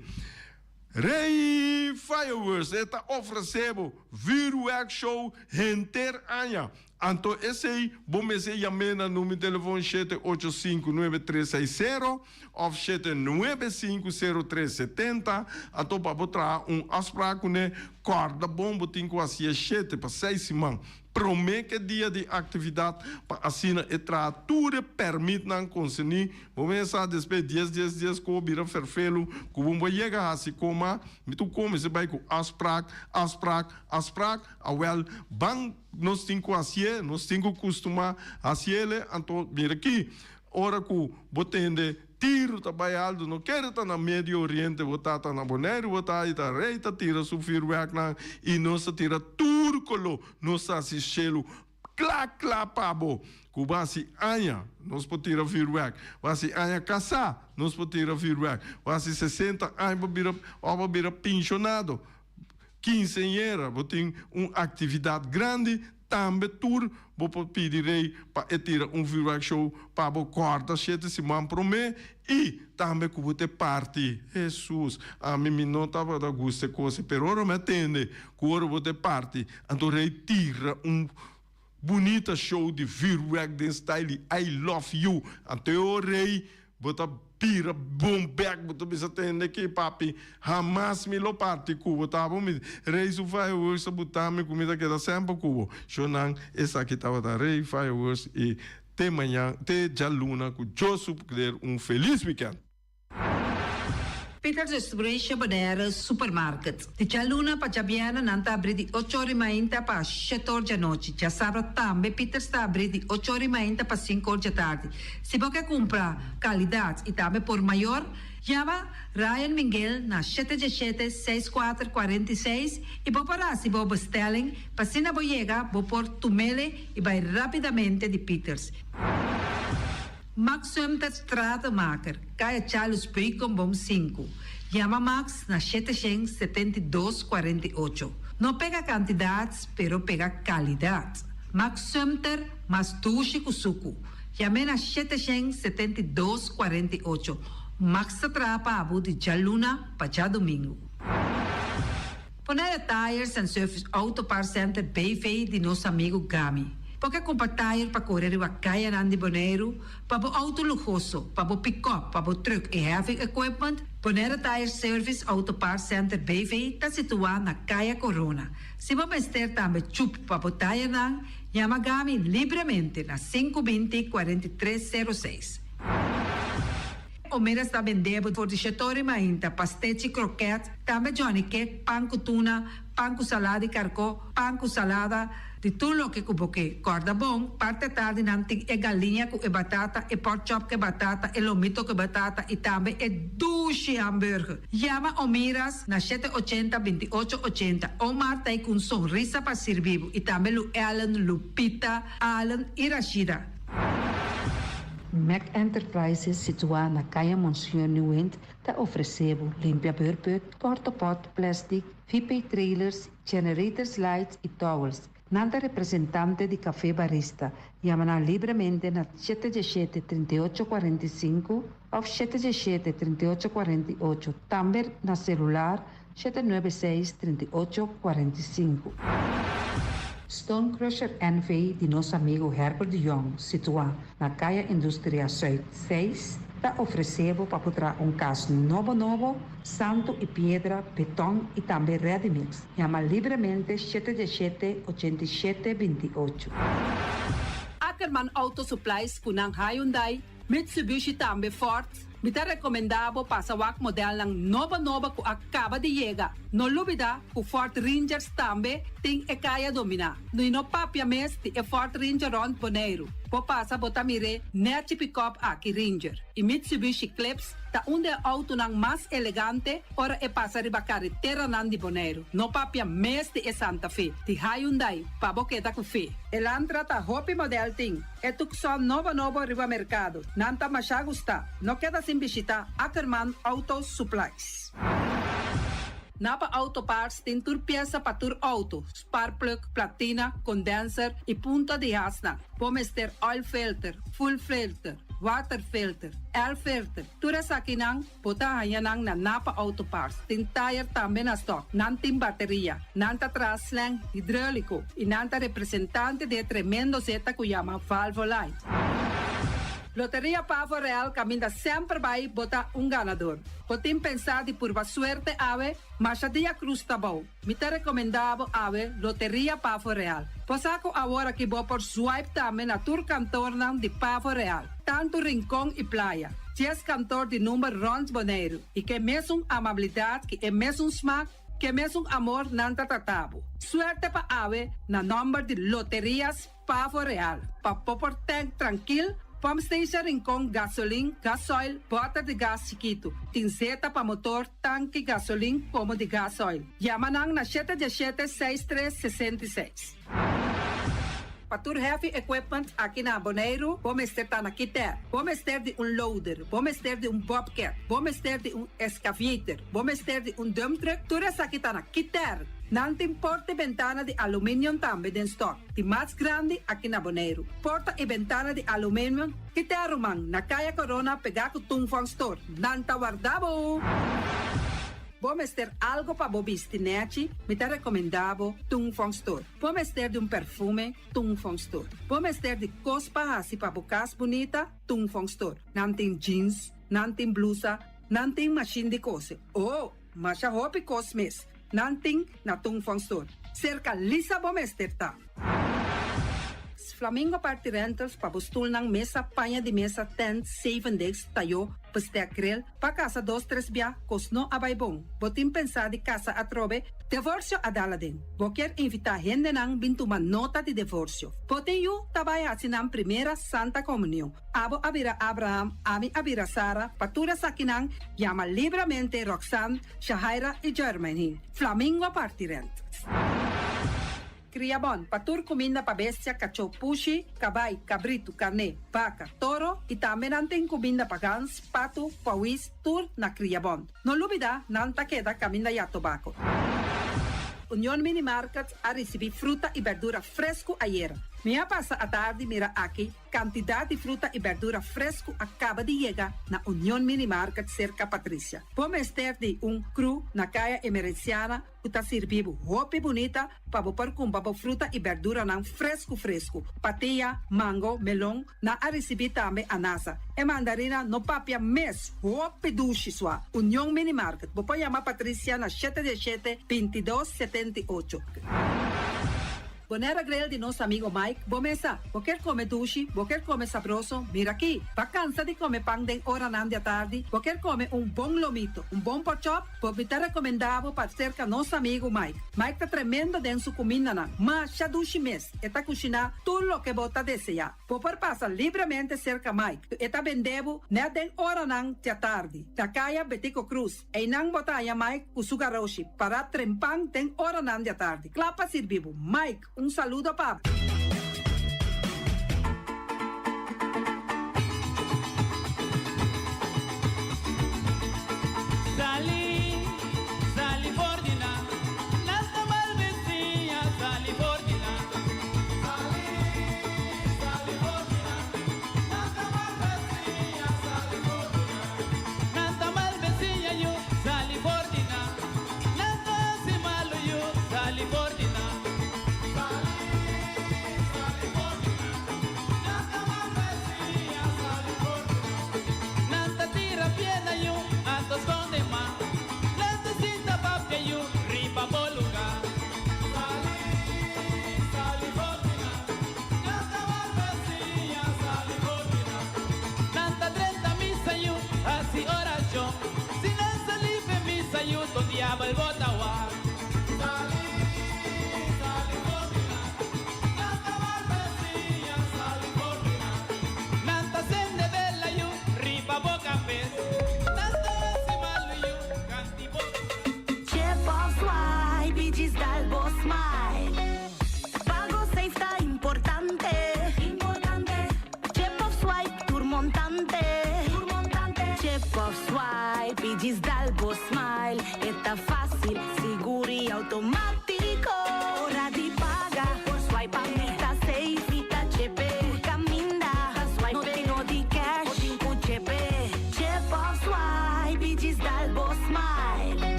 [SPEAKER 1] Rey Fireworks e ta ofrece bo vuurwerk show henter aña. Anto esey bo mester yam'é na numero telefon 785 9360 of 795 0370 anto pa bo traha un afspraak kuné. Kòrda bon bo tin ku hasié shete pa seis siman promé ku e dia di aktividat pa asina e traha tur e pèrmitnan konserní. Bo mester sa despues dies dies dies ku bo bira ferfelu ku bo bo yega hasi koma mi tur kome mester bai ku afspraak afspraak afspraak awèl ban nos tin ku hasié nos tin ku kustumá hasiele anto mira aki Ora ku bo tende tiru ta bai altu, no kere ta na Medio Oriente bo ta, ta na Boneiru bo ta, i ta rei ta tira su vürwèrknan i nos ta tira tur koló, nos ta hasi shelu kla kla pa bo. Ku bo hasi aña nos por tira vürwèrk, bo hasi aña kasá nos por tira vürwèrk, bo hasi sesenta aña bo bira òf bo bira penshonado, kinseñera, bo tin un aktividat grandi, Tambe tur bo por pidi Rey pa e tira un vuurwerk show pa bo corda shete siman prome y tambe cu bo te parti. Hesus, ami mi no tabata gusta e cos pero ora mi a tende cu ora bo te parti anto Rey tira un bunita show di vuurwerk den style di I love you anto e ora Rey Bo ta bira bon bek, bo ta bisa tende ki papi, hamas mi lo parti ku bo. Ta bo mi Rey su fireworks ta buta mi ku mi ta keda semper ku bo. Shownan esaki tabata Rey Fireworks i te mañan, te djaluna ku Dios su poder un felis weekend.
[SPEAKER 5] Peter Restauration Bonaire Supermarket. Di djaluna pa djabièrnè nan ta abrí di ocho ora i mainta pa shete or djanochi. Djasabra tambe Peters ta abrí di ocho ora i mainta pa sinku or djatardi. Si bo ke kumpra kalidat i tambe por mayor, yama Ryan Minguel na shete djeshete, seis kuater, 46 i bo por hasi bo bestelling pa asina bo yega bo por tumele i bai rápidamente di Peters. Max Sumter Stratenmaker, Kaya Charles Beukenboom sinku. Yama Max na 772 48. No pega kantidat, pero pega kalidat. Max Sumter, mas dushi ku suku. Yam'é na 772 48. Max ta traha pa abo di djaluna pa djadumingu. Bonaire Tires and Service Auto Parts Center BV di nos amigu Gami. Bo ke kumpra tire pa kore riba kayanan di Boneiru, pa bo outo luhoso, pa bo pikòp, pa bo trùk i heavy equipment? Bonaire Tire Service Auto Parts Center BV ta situá na Kaya Corona. Si bo mester tambe chup pa bo tirenan, yama Gami libremente na 520 43 06. Omeras ta bende bo for di shetori mainta, pastechi, kroket, tambe Johnny cake, pan ku tuna, pan ku salada di karkó, pan ku salada, di tur loke ku bo ke. Kòrda bon, parti atardi nan tin e galiña ku e batata, e pork chop ku e batata, e lomito ku e batata i tambe e dushi hamburger. Yama Omiras na shete ochenta, 28 ochenta. Omar ta ei ku un sonrisa pa sirbi bo i tambe Lu Ellen, Lupita, Allen i Rashida.
[SPEAKER 6] Mac Enterprises situá na Kaya Monseñor Nieuwind ta ofresé bo limpia beurput, portapot, plastic, VP trailers, generators lights i towels. Nan ta representante di Café Barista. Yama nan libremente na shete diesshete, 38 45 òf shete diesshete, 38 48, tambe na selular shete nuebe seis, 38 45. Stone Crusher NV di nos amigu Herbert de Jong, situá na Kaya Industria Zuid seis, ta ofresé bo pa por traha un kas nobo nobo, santu i piedra, beton i tambe ready mix. Yama libremente shete diesshete, 87, 28.
[SPEAKER 5] Ackerman Auto Supplies ku nan Hyundai, Mitsubishi tambe Ford, mi ta rekomendá bo pasa wak modelnan nobo nobo ku a kaba di yega. No lubidá ku Ford Rangers tambe tin e kaya dominá. I no papia mes di e Ford Ranger rònt Boneiru. Bo pasa bo ta mir'é nèchi pikòp aki Ranger. I Mitsubishi Eclipse ta un di e outonan mas elegante ora e pasa riba kareteranan di Boneiru. No papia mes di e Santa Fe di Hyundai pa bo keda ku fe. Elantra ta hopi modèl tin. E Tucson nobo nobo riba merkado. Nan ta masha gustá. No keda sin bishitá Ackerman Auto Supplies. Napa Auto Parts tin tur piesa pa tur outo, sparkplug, platina, condenser y punta di hasnan. Bo mester oil filter, fuel filter, water filter, air filter. Tur esakinan bo ta haña nan na Napa Auto Parts. Tin tayer tambe na stock. Nan tin bateria. Nan ta traha slang hidrolico y nan ta representante di e tremendo zeta cu yama Valvoline. Loteria Pavo Real caminda semper bay bo ta un ganador. Bo tin pensá di purba suerte awe? Masha dia cruz ta bou. Mi ta recomendá bo awe Loteria Pavo Real. Bo sa cu awor aki bo por swipe tambe na tur kantornan di Pavo Real, tantu Rincon y Playa. Dies kantor di number rond Boneiru y ke mesun amabilidad ki e mesun smaak, ke mesun amor nan ta trata bo. Suerte pa awe na nomber di Loterias Pavo Real, pa bo por tank trankil, pump station Rincon, gasolin, gasoil, bòter di gas chikitu, tin zeta pa motor, tanki gasolin komo di gasoil. Yama nan na shete diesshete seis tres 66. Pa tur heavy equipment aki na Boneiru, bo mester ta na Kiter. Bo mester di un loader, bo mester di un bobcat, bo mester di un excavator, bo mester di un dump truck, tur esaki ta na Kiter. Nan tin porta i bentana di aluminium tambe den stock. Di mas grandi aki na Boneiru. Porta i bentana di aluminium ki te ruman na Kaya Corona pegá ku Tung Fong Store. Nan ta warda bo! Bo mester algo pa bo bisti nèchi? Mi ta rekomendá bo Tung Fong Store. Bo mester di un perfume? Tung Fong Store. Bo mester di kos pa hasi pa bo kas bunita? Tung Fong Store. Nan tin jeans, nan tin blusa, nan tin mashin di kose. Oh! Masha hopi kos mes nan tin na Tung Fong Store. Serka Lisa bo mester ta. Flamingo Party Rentals pa bo stulnan, mesa, paña di mesa, tent, zeven desk, tayo, bestek, grill, pa kasa dos tres bia, kos no a bai bon. Bo tin pensá di kasa atrobe? Devorsio a dal aden. Bo kier invitá hendenan bin tuma nota di devorsio. Bo tin yu ta bai hasi nan primera Santa Komunion. Abo a bira Abraham, ami a bira Sara, pa tur esakinan yama libramente Roxanne, Shahaira i Jermaine. Flamingo a parti rent. Kria bon, pa tur kuminda pa bestia, kachó, pushi, kabai, kabritu, karné, baka, toro i tambe nan tin kuminda pa gans, patu, pawis, tur na Kria Bon. No lubida, nan ta keda kaminda ya tobako. Union Mini Market a risibí fruta i berdura fresku ayera. Mi a pasa atardi mira aki Kantidat di fruta i bèrdura fresku a kaba di yega na Union Mini Market serka Patricia. Bo mester di un kru na Kaya Emerenciana ku ta sirbi bo hopi bunita pa bo por kumpra bo fruta i bèrduranan fresku fresku. Patia, mango, melon, nan a risibí tambe anasa. E mandarina no papia mes, hopi dushi sua. Union Mini Market, bo por yama Patricia na shete diesshete, 22, 78. Bonera Grill di nos amigo Mike, bo mesa. Bo kier come dushi, bo kier come sabroso, mira aki. Ba cansa di come pan den oranan di atardi, bo kier come un bon lomito, un bon pork chop, bo mi ta recomenda bo pa cerca nos amigo Mike. Mike ta tremendo den su cumindanan, masha dushi mes, e ta cushina tur loke bo ta desea. Bo por pasa libremente cerca Mike, e ta bende bo net den oranan di atardi, na caya Betico Croes. Einan bo ta haña Mike ku su garoshi pará trempan den oranan di atardi, kla pa sirbi bo. Mike, un saludo pa bo.
[SPEAKER 7] Sali, sali for di nan, nan ta mal bisiña, sali for di nan. Sali, sali for di nan, nan ta mal bisiña, sali for di nan. Nan ta mal besiña yu, sali for di nan. Nan ta hasi malu yu, sali for di nan. Sali.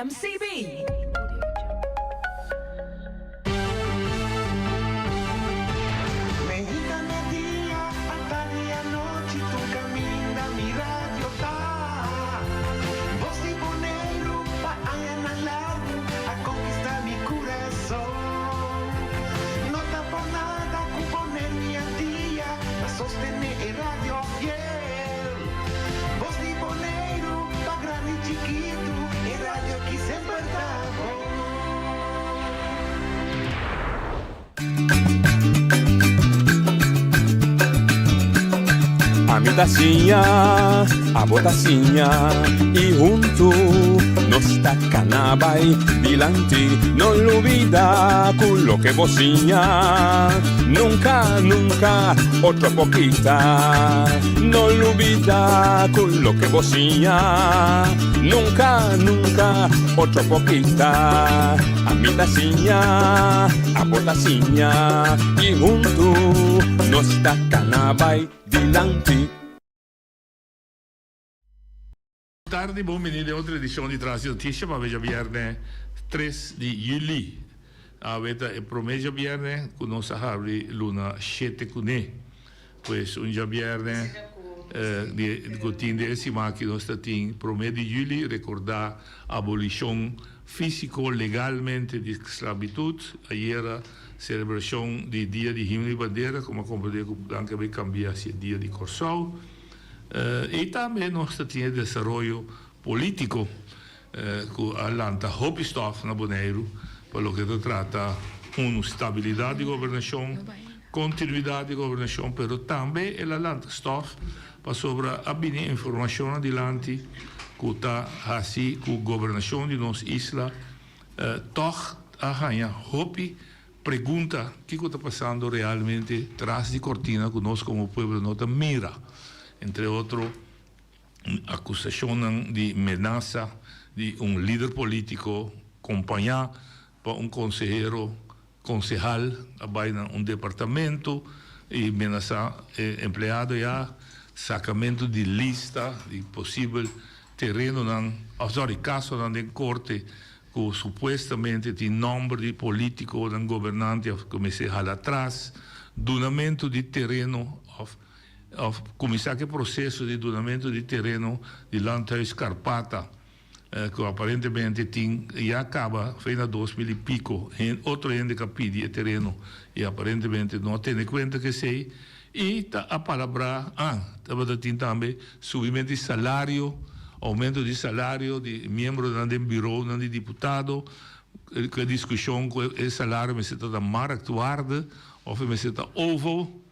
[SPEAKER 8] MCB.
[SPEAKER 9] Meinta media, atardi anochi, tur caminda mi radio ta. Bos di Boneiru pa añanan largu a conquista mi curason. No ta por nada cu Boneiru i Antia ta sostene e radio fiel. Bos di Boneiru pa grandi i chikitu, e radio aki semper ta bon.
[SPEAKER 10] Ami ta siña, abo ta siña y huntu nos ta cana bay dilanti. No lubida cu loke bo siña nunca, nunca otro por kita. No lubida cu loke bo siña nunca, nunca otro por kita. Ami ta siña, abo ta siña y huntu nos ta cana bay dilanti.
[SPEAKER 11] Tardi bon bini den otro edicion di Tras di Noticia pa djabierne tres di juli. Awe ta e prome djabierne cu nos a habri luna shete cune. Pues un djabierne di cu tin den e siman aki nos ta tin prome di juli recorda abolicion fisico legalmente di sclavitud. Ayera celebracion di dia di himno y bandera como a comprende cu nan ke bay cambia hacia dia di Corsou. Y tambe nos ta tin e desaroyo politico cu a lanta hopi stof na Boneiru pa loke ta trata unu stabilidad di gobernacion, continuidad di gobernacion, pero tambe el a lanta stof pasobra a bini informacionnan dilanti cu ta haci cu gobernacion di nos isla tog a haña hopi Pregunta, Kiko ta pasando realmente tras di kortina ku nos komo pueblo no ta mira? Entre otro, akusashonnan di menasa di un lider polítiko kompañá pa un konsehero, konsehal a bai na un departamento i menasá e empleado ya, sakamentu di lista di posibel terenonan, òf sòri, kasonan den korte ku supuestamente tin nòmber di polítikonan, gobernante òf ku mester hala atras dunamentu di tereno òf òf kuminsá ku e proseso di dunamentu di tereno di Landhuis Karpata ku aparentemente tin ya kaba fe na 2000 i piko otro hende ku a pidi e tereno i aparentemente no a tene kuenta ku esei i ta a palabrá ah tabata tin tambe Subimentu di salario, oumento di salario di miembronan den bureaunan di diputado, ku e diskushon ku e salario mester ta na marktwaarde òf e mester ta ovo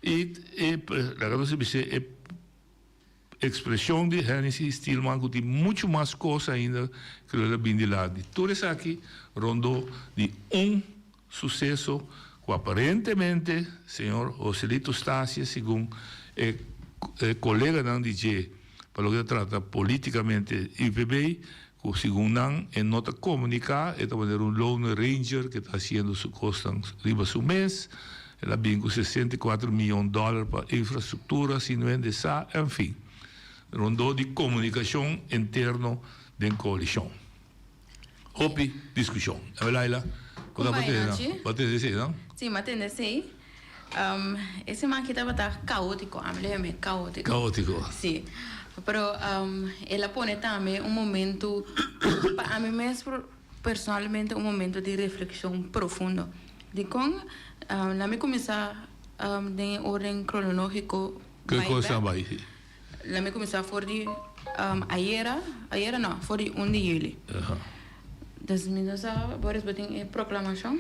[SPEAKER 11] i e laga nos bisa e ekspreshon di Hennessy Steelman ku tin muchu mas kos ainda ku lo a bin dilanti. Tur esaki rondó di un Suseso ku aparentemente señor Joselito Stasia segun e koleganan di dje pa loke ta trata politikamente UPB ku segun nan e no ta komuniká e ta manera un lone ranger ke ta hasiendo su kosnan riba su mes el a bin ku 64 miyon dòler pa infrastruktura sin wende sa enfin rondó di komunikashon interno den koalishon. Hopi diskushon. Ebe Laila, bo ta
[SPEAKER 12] tende nan?
[SPEAKER 11] Bo a tende esei nan?
[SPEAKER 12] Si, mi a tende esei. E siman aki tabata kaotiko, ami lo yam'é kaotiko.
[SPEAKER 11] Kaotiko.
[SPEAKER 12] Si. Pero el a pone tambe un momento, pa ami mes personalmente un momento di reflekshon profundo. Dikon? Laat mi kuminsá den e orden kronológiko
[SPEAKER 11] bai bèk. Ke kos a bai?
[SPEAKER 12] Laat mi kuminsá for di ayera, ayera no, for di un di yüli. Dus mi no sa, Boris, bo tin e proklamashon?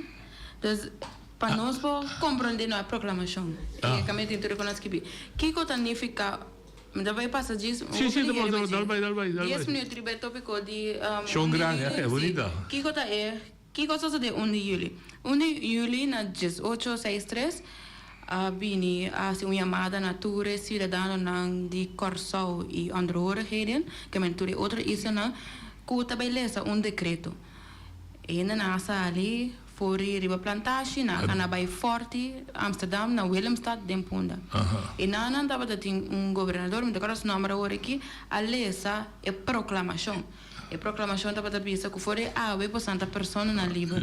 [SPEAKER 12] Dus pa nos por komprondé no e proklamashon, e kaminda tin tur ku nos skibí. Kiko ta nifiká, mi ta bai pasa djis un
[SPEAKER 11] Sí, sí, dal bai, dal bai, dal bai.
[SPEAKER 12] Dies minuut riba e tópiko di
[SPEAKER 11] un di yüli. Sí.
[SPEAKER 12] Kiko ta e Kiko a sosodé un di yüli? Un di yüli na diesocho seis tres a bini a hasi un yamada na tur e siudadanonan di Kòrsou i onderhorigheden, ke men tur e otro islanan, ku ta bai lesa un dekreto. E hendenan a sali for di riba plantashi, nan a kana bai Fòrti, Amsterdam, na Willemstad den Punda. I nan nan tabata tin un gobernador, mi ta kòrda su nòmber awor aki, a lesa e proklamashon. E proklamashon tabata bisa ku for di awe bosan ta personanan liber.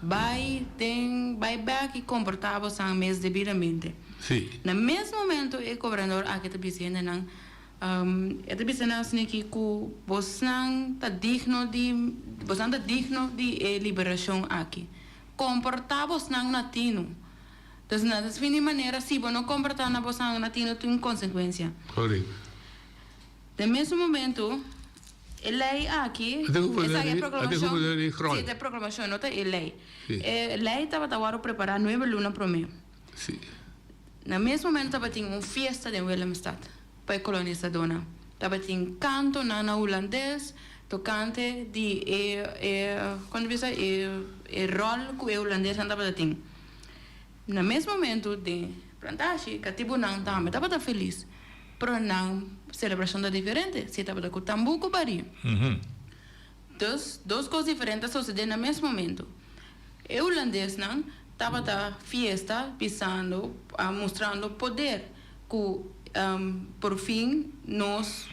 [SPEAKER 12] Bai den, bai bèk i komportá bosan mes debidamente.
[SPEAKER 11] Sí.
[SPEAKER 12] Na mes momento e gobernador aki ta bisa hendenan, e ta bisa nan asin'aki ku bosnan ta digno di, bosnan ta digno di e liberashon aki. Komportá bosnan na tinu. Dus na des fin di manera si bo no komportá na bosnan na tinu tin konsekuensia.
[SPEAKER 11] Korekto.
[SPEAKER 12] Den mesun momento e lei aki, esaki e proklamashon, si ta e proklamashon no ta e lei. E lei tabata wòrdu prepará nuebe luna promé. Na mes momento tabatin un fiesta den Willemstad pa e kolonisadónan. Tabatin kantonan na hulandes tokante di e e kon ta bisa e e ròl ku e hulandesnan tabata tin. Na mes momento den plantashi katibunan tambe tabata felis. Pero nan selebrashon ta diferente, si tabata ku tambú ku barí. Dus, dos kos diferente a sosodé na mes momento. E hulandesnan tabata fiesta bisando, mustrando poder ku por fin nos,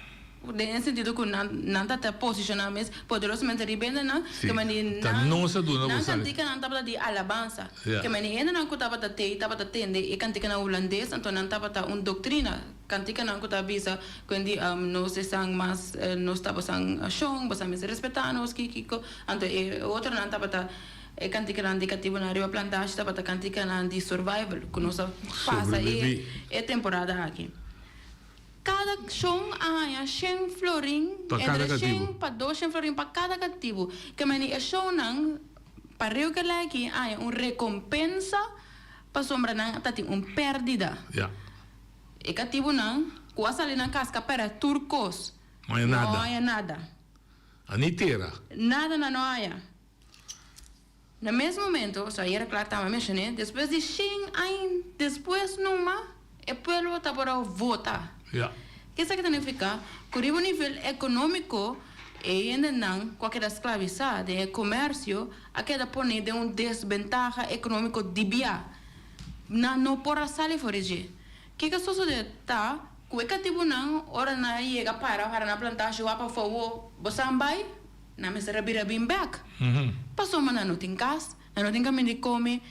[SPEAKER 12] den e sentido ku nan nan ta ta posishoná mes poderosamente riba hendenan,
[SPEAKER 11] Sí,
[SPEAKER 12] ke mane
[SPEAKER 11] ta
[SPEAKER 12] nan
[SPEAKER 11] nos a duna
[SPEAKER 12] nan
[SPEAKER 11] bo sali.
[SPEAKER 12] kantikanan tabata di alabansa.
[SPEAKER 11] Ja.
[SPEAKER 12] Ke mane hendenan ku tabata tei tabata tende e kantikanan hulandes, anto nan tabata un doktrina. Kantikanan ku ta bisa kuendi nos esan mas nos ta bosan shon, bosan mester respetá nos, ki kiko. Anto e otronan tabata e kantikanan di katibunan riba plantashi tabata kantikanan di survival ku nos a pasa e e temporada aki. Kada shon a haña shen florin,
[SPEAKER 11] Pa kada
[SPEAKER 12] entre shen
[SPEAKER 11] katibu.
[SPEAKER 12] pa doshen florin pa kada katibu. Ke meni e shonnan pareu ke laki a haña un rekompensa pasobra nan ta tin un pèrdida.
[SPEAKER 11] Ja.
[SPEAKER 12] E katibunan ku a sali nan kas ka pèrdè tur kos.
[SPEAKER 11] No haña nada.
[SPEAKER 12] No haña nada.
[SPEAKER 11] A ni tera.
[SPEAKER 12] Nada nan no haña. Na mes momento, so ayera kla tamba menshoné, despues di shen aña despues numa e pueblo ta por a vota.
[SPEAKER 11] Ja.
[SPEAKER 12] Ke esaki ta nifiká? Ku riba un nivel ekonómiko e hendenan ku a keda sklavisá den e komersio a keda poné den un desbentaha ekonómiko dibiá. Nan no por a sali for di dje. Kiko a sosodé ta ku e katibunan ora nan a yega para para na plantashi wak pafó wo bo san bai, nan mester a bira bin bèk. Pasobra nan no tin kas, nan no tin kaminda di kome,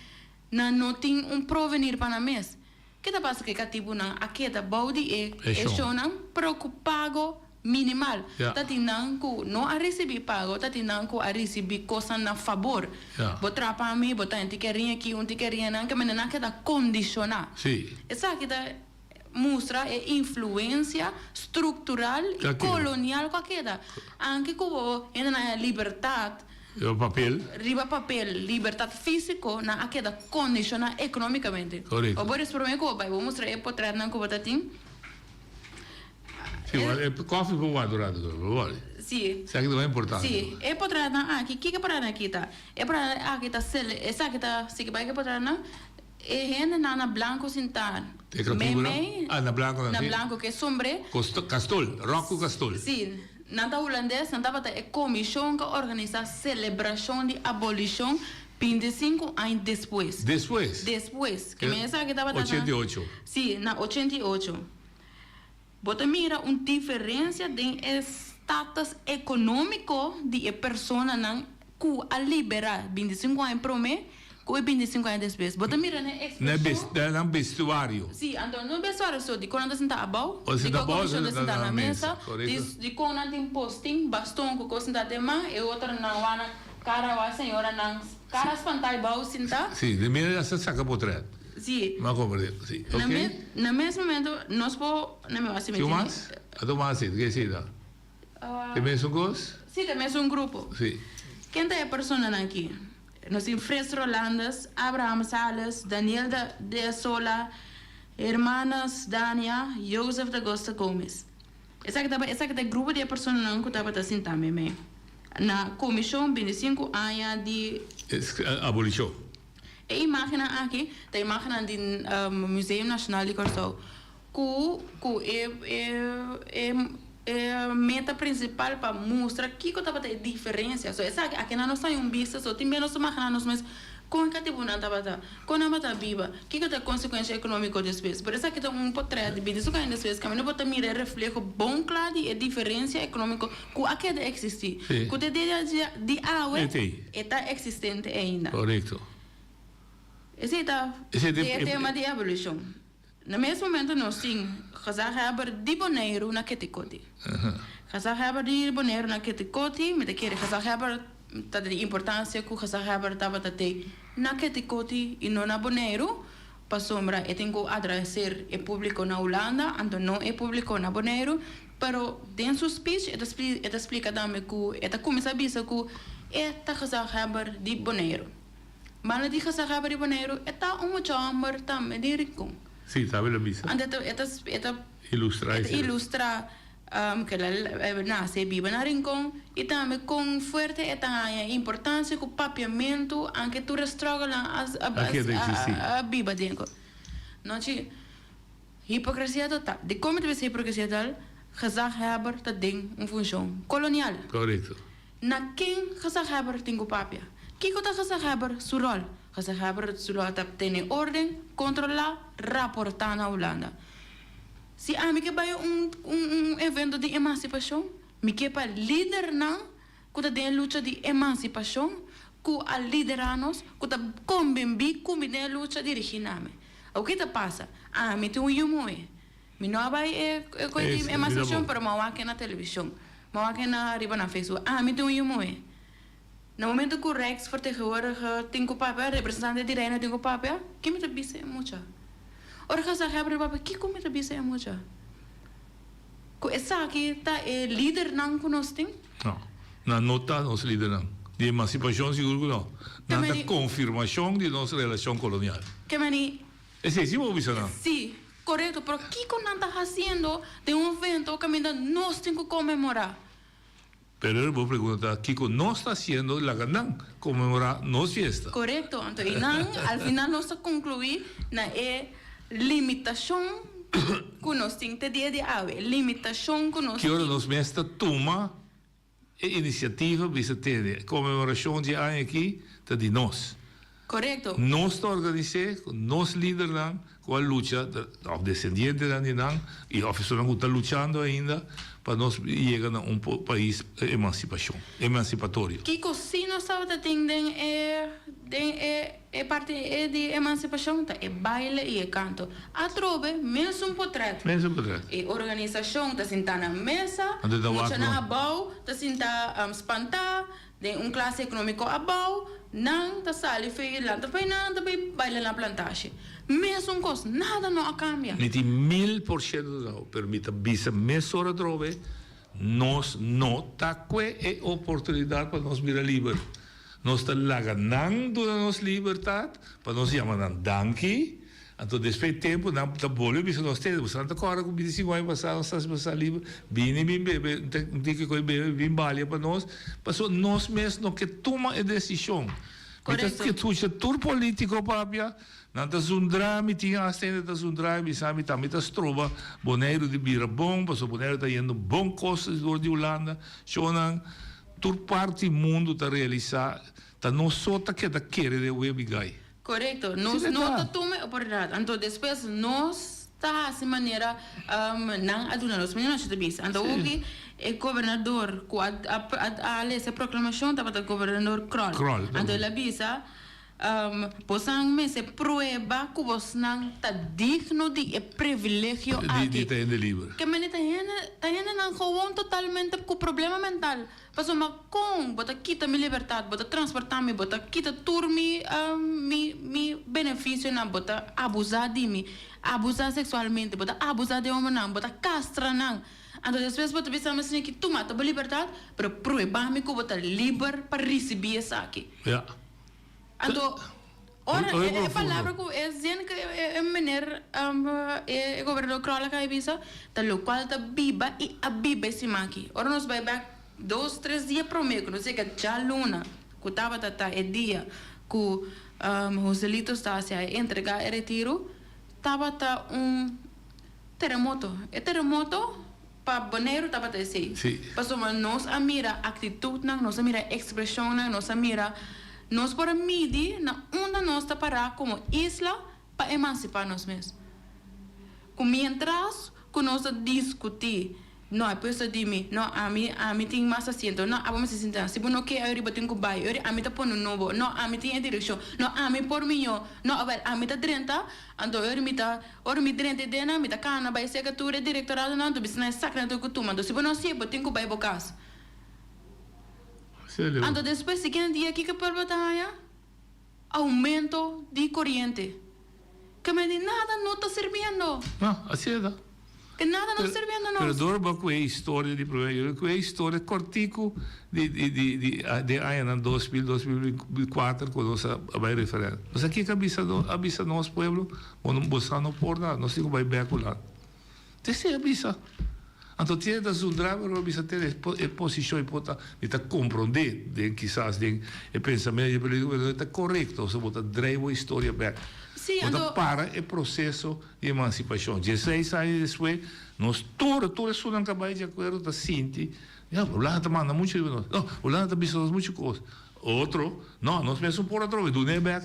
[SPEAKER 12] nan no tin un provenir pa nan mes. Ke ta pasa ku e katibunan a keda bou di e
[SPEAKER 11] E
[SPEAKER 12] shownan pero ku pago minimal.
[SPEAKER 11] Ja.
[SPEAKER 12] Ta tin nan ku no a risibí pago, ta tin nan ku a risibí kosnan na fabor.
[SPEAKER 11] Ja.
[SPEAKER 12] Bo traha pa mi, bo ta un tikerin aki, un tikerin einan, ke manera nan keda kondishoná.
[SPEAKER 11] Sí.
[SPEAKER 12] Esaki ta mustra e influensia struktural i
[SPEAKER 11] Ta keda.
[SPEAKER 12] kolonial ku a keda. Anke ku bo hendenan a libertat.
[SPEAKER 11] Riba papel.
[SPEAKER 12] Riba papel, libertat físiko, nan a keda kondishoná ekonómikamente.
[SPEAKER 11] Korekto.
[SPEAKER 12] Bo por promé ku bo bai, bo mustra e potretnan ku bo ta tin.
[SPEAKER 11] Sí, maar e koffie por wak durante tur, por wak.
[SPEAKER 12] Sí.
[SPEAKER 11] Esaki ta mas importante.
[SPEAKER 12] Sí, e potretnan aki, kiko e potretnan aki ta? E potretnan aki ta sele, esaki ta, si ke bai ku e potretnan, e hendenan na blanko sintá
[SPEAKER 11] E katibu nan?
[SPEAKER 12] meimei,
[SPEAKER 11] Ah, na blanko nan,
[SPEAKER 12] na
[SPEAKER 11] sí.
[SPEAKER 12] blanko ku e sombré.
[SPEAKER 11] Kosto, kastol, Rocco Kastol.
[SPEAKER 12] Sí, nan ta hulandes, nan tabata e komishon ku a organisá selebrashon di abolishon 25 aña despues.
[SPEAKER 11] Despues?
[SPEAKER 12] Despues. Ke men esaki tabata na.
[SPEAKER 11] 88.
[SPEAKER 12] Sí, na 88. Bo ta mira un diferencia den e status economico di e personanan cu a libera 25 aña prome cu e 25 aña despues. Bo ta mira na e expresion.
[SPEAKER 11] Na nan vestuario.
[SPEAKER 12] Sí, anto no vestuario so, di con nan ta sinta abao,
[SPEAKER 11] O
[SPEAKER 12] di
[SPEAKER 11] sinta
[SPEAKER 12] con
[SPEAKER 11] abao,
[SPEAKER 12] comisión ta sinta na mesa,
[SPEAKER 11] correcto.
[SPEAKER 12] di con nan tin postin, baston cu cos sinta den man, e otronan wak nan cara wak señoranan cara spanta y bao sinta.
[SPEAKER 11] Sí, di mira ya sa saca potret.
[SPEAKER 12] Sí.
[SPEAKER 11] M'a comprende. Sí.
[SPEAKER 12] Na
[SPEAKER 11] Ok.
[SPEAKER 12] mes, na mes momento nos por, na mi wasi
[SPEAKER 11] Tin mas? A tu mas sí, ke sí ta? Te mesun kos?
[SPEAKER 12] Sí, te mesun grupo.
[SPEAKER 11] Sí.
[SPEAKER 12] Ken ta e personanan aki? Nos tin Frits Rolandes, Abraham Sales, Daniel de de Sola, Hermanus Dania, Joseph D'Agosta Gomez. Esaki ta esaki ta e grupo di e personanan ku tabata sinta meimei na komishon 25 aña di.
[SPEAKER 11] Abolishon.
[SPEAKER 12] E imágennan aki ta imágennan di Museum Nashonal di Kòrsou ku ku e e e e meta prinsipal pa mustra kiko tabata e diferensia. So esaki aki nan nos ta haña un bista so tin bia nos ta imaginá nos mes. Kon e katibunan tabata? Kon nan bata biba? Kiko ta e konsekuensha ekonómiko despues? Por esaki ta un potrèt di binti su aña despues kaminda bo ta mira e refleho bon kla di e diferensia ekonómiko ku a keda eksistí, ku te dia di awe e ta eksistente ainda.
[SPEAKER 11] Korekto.
[SPEAKER 12] Esei ta e tema di evolushon. Na mes momento nos tin gezaghebber di Boneiru na Ketikoti. Gezaghebber di Boneiru na Ketikoti, mi ta kere gezaghebber ta di importancia cu gezaghebber tabata te na Ketikoti y no na Boneiru, pasobra e tin cu adracer e publico na Hulanda, anto no e publico na Boneiru. Pero den su speech e ta e ta splica tambe cu e ta cuminsa bisa cu e ta gezaghebber di Boneiru. Banda di gezaghebber di Boneiru e ta un mucha homber tambe di Rincon.
[SPEAKER 11] Sí, tambe lo bisa.
[SPEAKER 12] Anto e ta e ta e ta
[SPEAKER 11] Ilustra
[SPEAKER 12] e ta ilustra ke el a nase i biba na Rincon i tambe kon fuerte e ta haña e importansia ku papiamentu anke tur e struggle-nan a
[SPEAKER 11] A keda eksistí.
[SPEAKER 12] a biba den. Nochi hipokresia total. Dikon mi ta bisa hipokresia total? Gezaghebber ta den un funshon kolonial.
[SPEAKER 11] Korekto.
[SPEAKER 12] Na ken gezaghebber tin ku papia? Kiko ta gezaghebber su ròl? Gezaghebber su ròl ta tene órden, kontrolá, raportá na Hulanda. Si ami ke bai un un evento di emansipashon, mi ke pa lidernan ku ta den e lucha di emansipashon, ku a liderá nos, ku ta konbinbí ku mi den e lucha dirigí na mi. Awor ke ta pasa? Ami tin un yu muhé. Mi no a bai e koe di emansipashon, pero mi a wak e na televishon. Mi a wak e na riba na Facebook. Ami tin un yu muhé. Na momento ku Rijksvertegenwoordiger tin ku papia, representante di Reino tin ku papia, ke mi ta bisa e mucha? Ora gezaghebber ta papia, kiko mi ta bisa e mucha? Ku esaki ta e lidernan ku nos tin?
[SPEAKER 11] No. Nan no ta nos lidernan. Di emansipashon sigur ku no. Nan ta konfirmashon di nos relashon kolonial.
[SPEAKER 12] Ke meni.
[SPEAKER 11] Esei si bo bisa nan.
[SPEAKER 12] Si. Korekto, pero kiko nan ta hasiendo den un evento kaminda nos tin ku konmemorá?
[SPEAKER 11] Pero e bo pregunta ta, kiko nos ta hasiendo laga nan konmemorá nos fiesta?
[SPEAKER 12] Korekto, anto i nan al final nos ta konkluí na e limitashon ku nos tin te dia di awe, limitashon ku nos
[SPEAKER 11] Ki ora
[SPEAKER 12] tin.
[SPEAKER 11] nos mes ta tuma e inisiativa bisa tene konmemorashon di e aña aki ta di nos.
[SPEAKER 12] Korekto.
[SPEAKER 11] Nos ta organis'é ku nos lidernan ku a lucha, òf desendientenan di nan i òf esunnan ku ta luchando ainda pa nos yega na un pais emansipashon, emansipatorio.
[SPEAKER 12] Kiko si nos tabata tin den e den e E parti e di emansipashon ta e baile i e kanto. Atrobe, mesun potrèt.
[SPEAKER 11] Mesun potrèt.
[SPEAKER 12] E organisashon ta sintá na mesa,
[SPEAKER 11] Anto ta wak
[SPEAKER 12] muchanan
[SPEAKER 11] no.
[SPEAKER 12] abou ta sinta spantá den un klase ekonómiko abou, nan ta sali fe lanta pa einan ta bai baila na plantashi. Mesun kos, nada no a kambia.
[SPEAKER 11] Mi tin 1000% razon, pero mi ta bisa mesora atrobe, nos no ta kue e oportunidat pa nos bira liber. Nos ta laga nan duna nos libertat pa nos yama nan danki. Anto despues di tempu nan ta bolbe bisa nos tende, boso nan ta kòrda ku bintisinku aña pasá nos ta sa liber, bini bin bebe un tiki koe bebe, bin balia pa nos. Pasobra nos mes no ke tuma e desishon. Mi ta skucha tur polítiko papia, nan ta zundra mi, tin hasta hende ta zundra mi bisa mi tambe ta stroba Boneiru di bira bon, pasobra Boneiru ta yendo bon kos dor di Hulanda. Shownan. Tur parti mundu ta realisá ta nos so ta keda kere den webi gai.
[SPEAKER 12] Korekto, nos no ta tuma e oportunidat. Anto despues nos ta hasi manera nan a duna nos. Manera nos ta bisa. Anto hopi e gobernador ku a a lesa e proklamashon tabata gobernador Krol. Anto el a bisa. Bosan mester prueba ku bosnan ta digno di e privilegio aki.
[SPEAKER 11] Di ta hende liber.
[SPEAKER 12] Ke mende ta hende, ta hendenan gewoon totalmente ku problema mental. Pasobra kon bo ta kita mi libertat, bo ta transporta mi, bo ta kita tur mi, mi, mi benefisionan, bo ta abusá di mi, abusá seksualmente, bo ta abusá di homennan, bo ta kastra nan. Anto despues bo ta bisa mi asina ki tuma ta bo libertat, pero prueba mi ku bo ta liber pa risibí esaki.
[SPEAKER 11] Ja.
[SPEAKER 12] Anto, ora e palabra ku e zin ku e meneer e gobernador Kroll a kai bisa, ta lokual ta biba i a biba e siman aki. Ora nos bai bek dos, tres dia promé ku nos yega djaluna, ku tabata ta e dia ku Joselito Stasia a entregá e retiru, tabata un teremoto. E teremoto Pa Boneiru tabata esei.
[SPEAKER 11] Sí.
[SPEAKER 12] Pasobra nos a mira aktitutnan, nos a mira ekspreshonnan, nos a mira. Nos por a midi na unda nos ta pará komo isla pa emansipá nos mes. Ku mientras ku nos ta diskutí, no e puesto di mi, no ami ami tin mas asiento, no abo mester sinta, si bo no ke ayori bo tin ku bai, ayori ami ta pone un nobo, no ami tin e direkshon, no ami por miñó, no awel ami ta drenta, anto ayori mi ta ora mi drenta e dena mi ta kana bai seka tur e direktoradonan anto bisa nan e sak nan tur ku tuma, anto si bo no hasié bo tin ku bai bo kas. Anto despues siguiente dia kiko pueblo ta haña? Aumento di coriente. Ke men di nada no ta sirbiendo.
[SPEAKER 11] No, asi e ta.
[SPEAKER 12] Ke nada no ta sirbiendo nos.
[SPEAKER 11] Pero dor bo ku e historia di prome yo ku e historia kortiku di di di di den añanan 2000, 2004 ku nos a bai referendum. Nos a kiko a bisa a bisa nos pueblo bo no bo sa no por nada nos tin ku bai bek Hulanda. Te esei a bisa. Anto tiene ta zundra pero a bisa tene e posicion y por ta mi ta comprende den kisas den e pensamento di e politico pero no ta corecto pasobra bo ta drei bo historia bek.
[SPEAKER 12] Sí,
[SPEAKER 11] Bo ta
[SPEAKER 12] anto.
[SPEAKER 11] para e proceso di emancipacion. Dieseis aña despues nos tur, tur esunnan cu a bay di acuerdo ta sinti, ya, Hulanda ta manda mucho riba nos. No, Hulanda ta bisa nos mucho cos. Otro, no, nos mes no por atrobe, dun'e bek.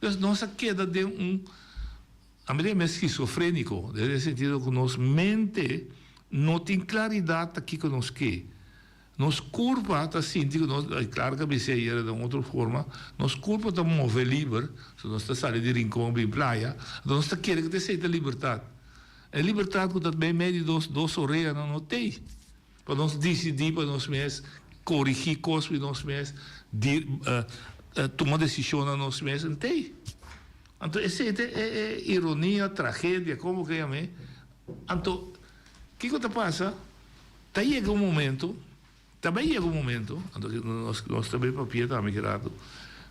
[SPEAKER 11] Entonces nos a keda den un. A mi ta skizofréniko, den e sentido ku nos mente no tin klaridat ta kiko nos ke. Nos kurpa ta sinti ku nos, klaro ku a bis'é ayera den otro forma, nos kurpa ta move liber, so nos ta sali di Rincon bin playa, anto nos ta kere ku ta esei ta libertat. E libertat ku ta meimei di nos dos oreanan no t'ei pa nos disidí pa nos mes, korigí kos di nos mes, tuma desishonnan nos mes, no t'ei. Anto esei ta e ironia, tragedia, como ke yam'é. Anto, kiko ta pasa? Ta yega un momento, ta bai yega un momento, anto nos nos ta bai papia tambe ki rato,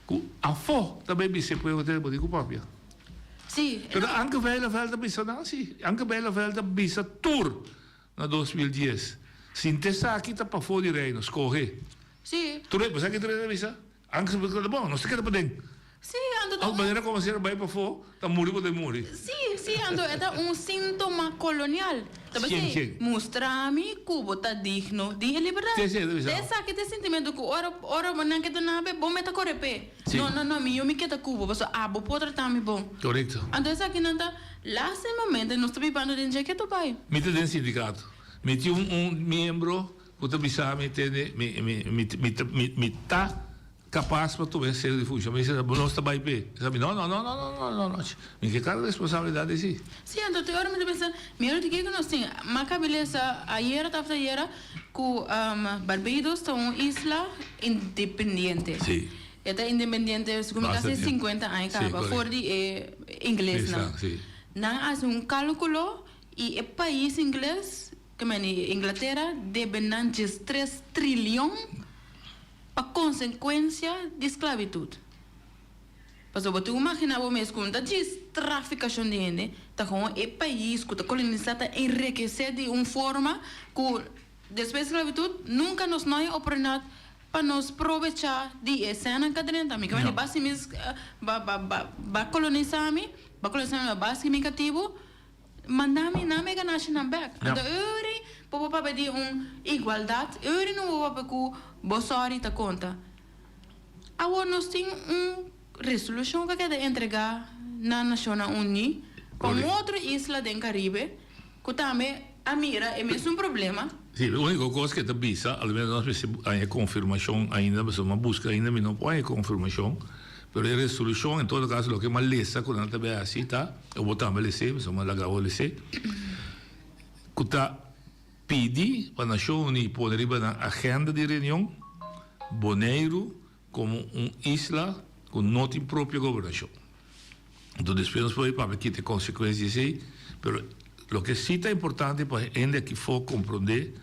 [SPEAKER 11] ku afó ta bai bisa e pueblo te bo tin ku papia.
[SPEAKER 12] Sí.
[SPEAKER 11] Pero Anke Bijleveld a bisa nan si. Anke Bijleveld a bisa tur na 2010. Sinti esaki ta pafó di Reino, skohe.
[SPEAKER 12] Sí.
[SPEAKER 11] Tur e, bo sa ke tur e ta bisa? Anke ta bon, nos ta keda paden.
[SPEAKER 12] Sí, anto ta
[SPEAKER 11] un. Manera como si bai pafó, ta muri bo ta muri.
[SPEAKER 12] Sí, sí, anto e ta un síntoma kolonial. Ta
[SPEAKER 11] Sien,
[SPEAKER 12] p'esei, mustra mi ku bo ta digno di e libertat.
[SPEAKER 11] Sí, sí, ta bisa.
[SPEAKER 12] Ta esaki ta e sintimentu ku ora, ora bo nan ke duna bo, bo me ta kore p'e.
[SPEAKER 11] Sí.
[SPEAKER 12] No, no, no, mi yo mi ke ta ku bo, pasobra abo por trata mi bon.
[SPEAKER 11] Korekto.
[SPEAKER 12] Anto esakinan ta lastimamente nos ta bibando den dje ketu bai.
[SPEAKER 11] Mi ta den sindikato. Mi tin un, un miembro ku ta bisa mi tende, mi, mi, mi, mi, mi, mi ta. Kapas pa tuma e sero di funshon. Mi bisa, Nos ta bai p'e. E sa mi, No, no, no, no, no, no, no, no. Mi ke kara responsabilidat di si.
[SPEAKER 12] Sí, anto te ora mi ta pensa, mi ora di ke ku nos tin. M'a kabi lesa ayera ta after ayera ku Barbados ta un isla independiente.
[SPEAKER 11] Sí.
[SPEAKER 12] E ta independiente segun mi
[SPEAKER 11] Basta
[SPEAKER 12] kasi
[SPEAKER 11] tiempo.
[SPEAKER 12] sinkuenta aña
[SPEAKER 11] Sí,
[SPEAKER 12] kaba,
[SPEAKER 11] korekto.
[SPEAKER 12] for di e inglesnan.
[SPEAKER 11] Inglesnan, sí.
[SPEAKER 12] Nan a hasi un kálkulo i e pais ingles, ke meni Inglatera, debe nan diestres trilion. Pa konsekuensia di sklabitut. Pasobra bo tin ku imaginá bo mes ku no ta djis trafikashon di hende, ta kon e pais ku ta kolonisá ta enrekesé di un forma ku despues di sklabitut nunka nos no hay oportunidat pa nos probechá di e sènnan ka drenta. Mi ke wende basi mi ba ba ba kolonisá mi, ba kolonisá mi, ba basi mi katibu. Manda mi nan mi ganashinan bek. Anto uri bo por papia di un igualdat, uri no bo papia ku bo sòri ta konta. Awor nos tin un resolushon ku a keda entregá na Nashonnan Uní pa un otro isla den Karibe ku tambe a mira e mesun problema.
[SPEAKER 11] Sí, e úniko kos ku e ta bisa, al menos nos mester haña konfirmashon ainda, pasobra mi a buska ainda mi no por haña konfirmashon, pero e resolushon en todo kaso loke mi a lesa ku nan ta bay hasi ta, o bo tambe a les'é, pasobra mi a laga bo les'é, ku ta pidi pa Nashon Uní pone riba nan agenda di reunion Boneiru komo un isla ku no tin propio gobernashon. Enton despues nos por bai papia kita e konsekuensia di esei, pero loke si ta importante pa hende aki for komprondé,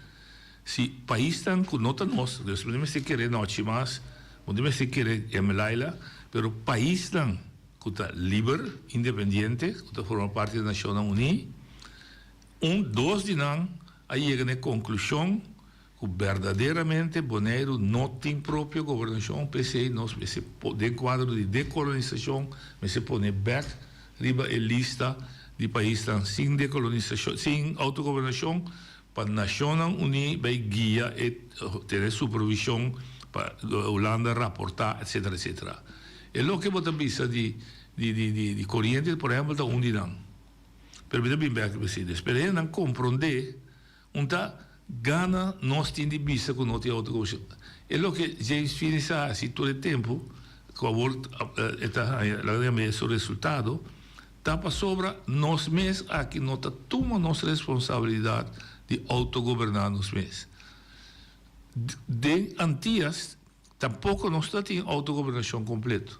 [SPEAKER 11] si paisnan ku no ta nos, dus bo no mester kere nochi mas, bo no mester kere Mlaila, pero paisnan ku ta liber, independiente, ku ta forma parti di Nashonnan Uní, un, dos di nan a yega na e konklushon Ku berdaderamente Boneiru no tin propio gobernashon, p'esei nos mester den kuadro di dekolonisashon mester pone bèk riba e lista di paisnan sin dekolonisashon, sin outogobernashon pa Nashonnan Uní bai guia e tene supervishon. Pa Hulanda raportá etcetera etcetera. E loke bo ta bisa di di di di di koriente por ehèmpel ta un di nan. Pero mi ta bin bèk riba esei. Pero hendenan komprondé un ta gana nos tin di bisa ku no tin outogobershon. E loke James Finies a hasi tur e tempu ku awor e ta haña laga yama e su resultado ta pasobra nos mes aki no ta tuma nos responsabilidat di outogoberná nos mes. Den Antias tampoco nos ta tin autogobernacion completo,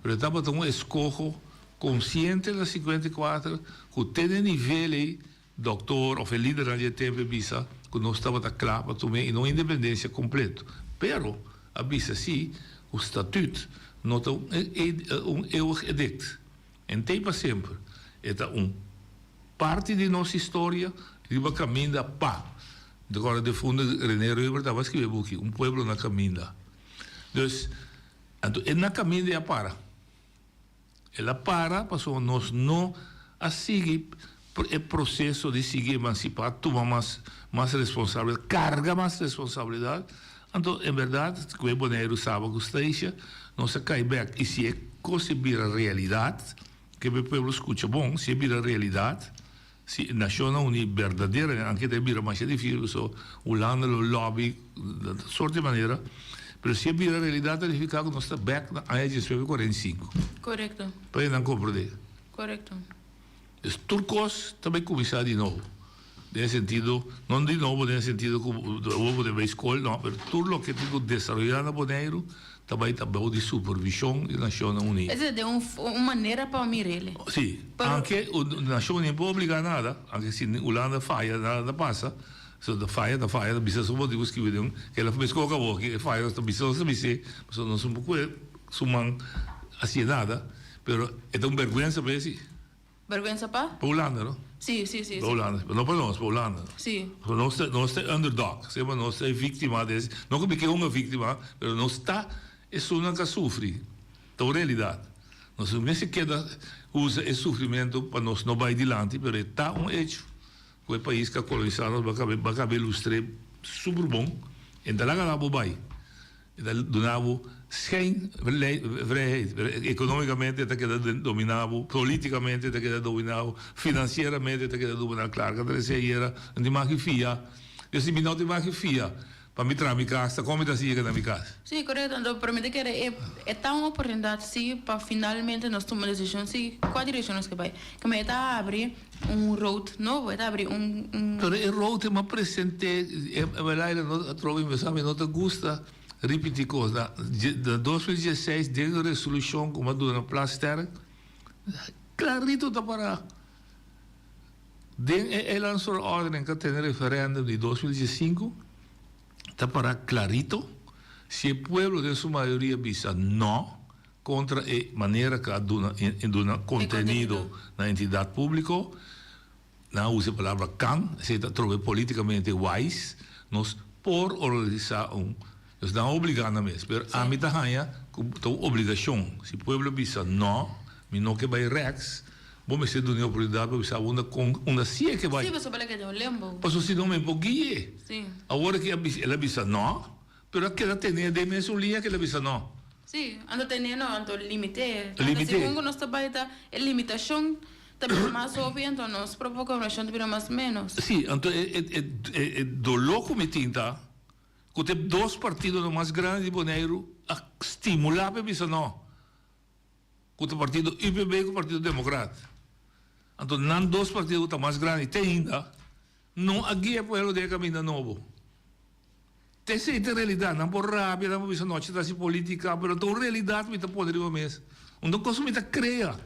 [SPEAKER 11] pero e tabata un escoho consciente na 54 cu te den nivel ey doctor of e lidernan di e tempo e bisa cu nos tabata cla pa tuma e no independencia completo, pero a bisa si cu statuut no ta un eeuwig edict en t'ey pa semper, e ta un parti di nos historia riba caminda pa. Mi ta kòrda defuntu René Römer tabata skirbi e buki, Un pueblo na kaminda. Dus, anto e na kaminda e a para. El a para pasobra nos no a sigui e proseso di sigui emansipá, tuma mas mas responsabilidat, karga mas responsabilidat. Anto, en bèrdat, ku e Boneiru, Saba ku Statia, nos a kai bèk. I si e kos e bira realidat, ke e pueblo skucha bon, si e bira realidat, Si Nashonnan Uní berdaderamente, anke ta bira masha difísil pasobra Hulanda lo lobby di tur sorto di manera, pero si e bira realidat ta nifiká ku nos ta bèk na aña diesnuebe kuarenta i sinku.
[SPEAKER 12] Korekto.
[SPEAKER 11] Pa nan komprondé.
[SPEAKER 12] Korekto.
[SPEAKER 11] Dus tur kos ta bai kuminsá di nobo. Den e sentido, no di nobo den e sentido ku awor bo ta bai skol, no, pero tur loke tin ku desaroyá na Boneiru ta bai ta bou di supervishon di Nashonnan Uní.
[SPEAKER 12] Esei ta un un manera pa mir'el.
[SPEAKER 11] Sí, anke Nashon Uní por obligá nada, anke si Hulanda faya nada ta pasa, so ta faya ta faya ta bisa su motibu skibi den ke el a meskos ku awor ke e faya nos ta bisa nos ta bis'é pasobra nos no por kue su man hasié nada, pero e ta un bèrgwensa pa e si.
[SPEAKER 12] Bergwensa pa?
[SPEAKER 11] Pa Hulanda, no?
[SPEAKER 12] Sí, sí, sí.
[SPEAKER 11] Pa Hulanda. No pa nos, pa Hulanda.
[SPEAKER 12] Sí.
[SPEAKER 11] Pasobra nos ta, nos ta e underdog. Semper nos ta e víktima des. No ku mi ke hunga víktima, pero nos ta esunnan ku a sufri. Ta un realidat. Nos no mester keda usa e sufrimentu pa nos no bai dilanti, pero e ta un hecho ku e pais ku a kolonisá nos bo a kaba, bo a kaba ilustr'é super bon. E ta laga bo bai. E ta duna bo schijnvrijheid. Economicamente e ta keda domina bo, politicamente e ta keda domina bo, financieramente e ta keda domina. Claro cu ta reci ayera, no tin maki fia. Yo si mi no tin maki fia pa mi traha mi cas, ta con mi ta haci yega na mi cas?
[SPEAKER 12] Sí, correcto. Anto pero mi ta kere e e ta un oportunidad sí pa finalmente nos tuma decision sí cua direccion nos ke bay. Como e ta habri un road nobo, e ta habri un un.
[SPEAKER 11] Pero e road e m'a presente, e Laila no atrobe mi sa mi no ta gusta ripiti cos. Na na 2016 den e resolucion cu m'a duna na Plasterk, clarito ta para. Den e Eilandsverordening cu a tene referendum di 2015 ta para clarito, si e pueblo den su mayoria bisa no, Kontra e manera ku a duna e duna kontenido na entidat públiko, nan a usa e palabra kan, esei ta trobe polítikamente wise, nos por organisá un, dus nan a obligá nan mes, pero ami ta haña ku ta un obligashon, si pueblo bisa nò, mi no ke bai rèks, bo mester duna e oportunidat pa bisa unda kon unda si e ke bai.
[SPEAKER 12] Sí, pasobra el a keda un limbo.
[SPEAKER 11] Pasobra si no mi por gui'é.
[SPEAKER 12] Sí.
[SPEAKER 11] Awor ki el a bisa nò, Pero a keda tene den mesun liña ke el a bisa no.
[SPEAKER 12] Sí, anto tene no, anto limité. Anto
[SPEAKER 11] Limité.
[SPEAKER 12] segun ku nos ta bai ta e limitashon ta bira mas hopi, anto nos propio gobernashon ta bira mas ménos.
[SPEAKER 11] Sí, anto e e e e e doló ku mi tin ta ku te dos partidonan mas grandi di Boneiru a stimulá pa e bisa no. Ku ta partido UPB ku partido Demokrat. Anto nan dos partido ku ta mas grandi te ainda no a guia pueblo den e kaminda nobo. Ta esei ta e realidat. Nan por rabia, nan por bisa nochi ta hasi politica, pero ta un realidat mi ta pone riba mes. Un ta kos ku mi ta krea.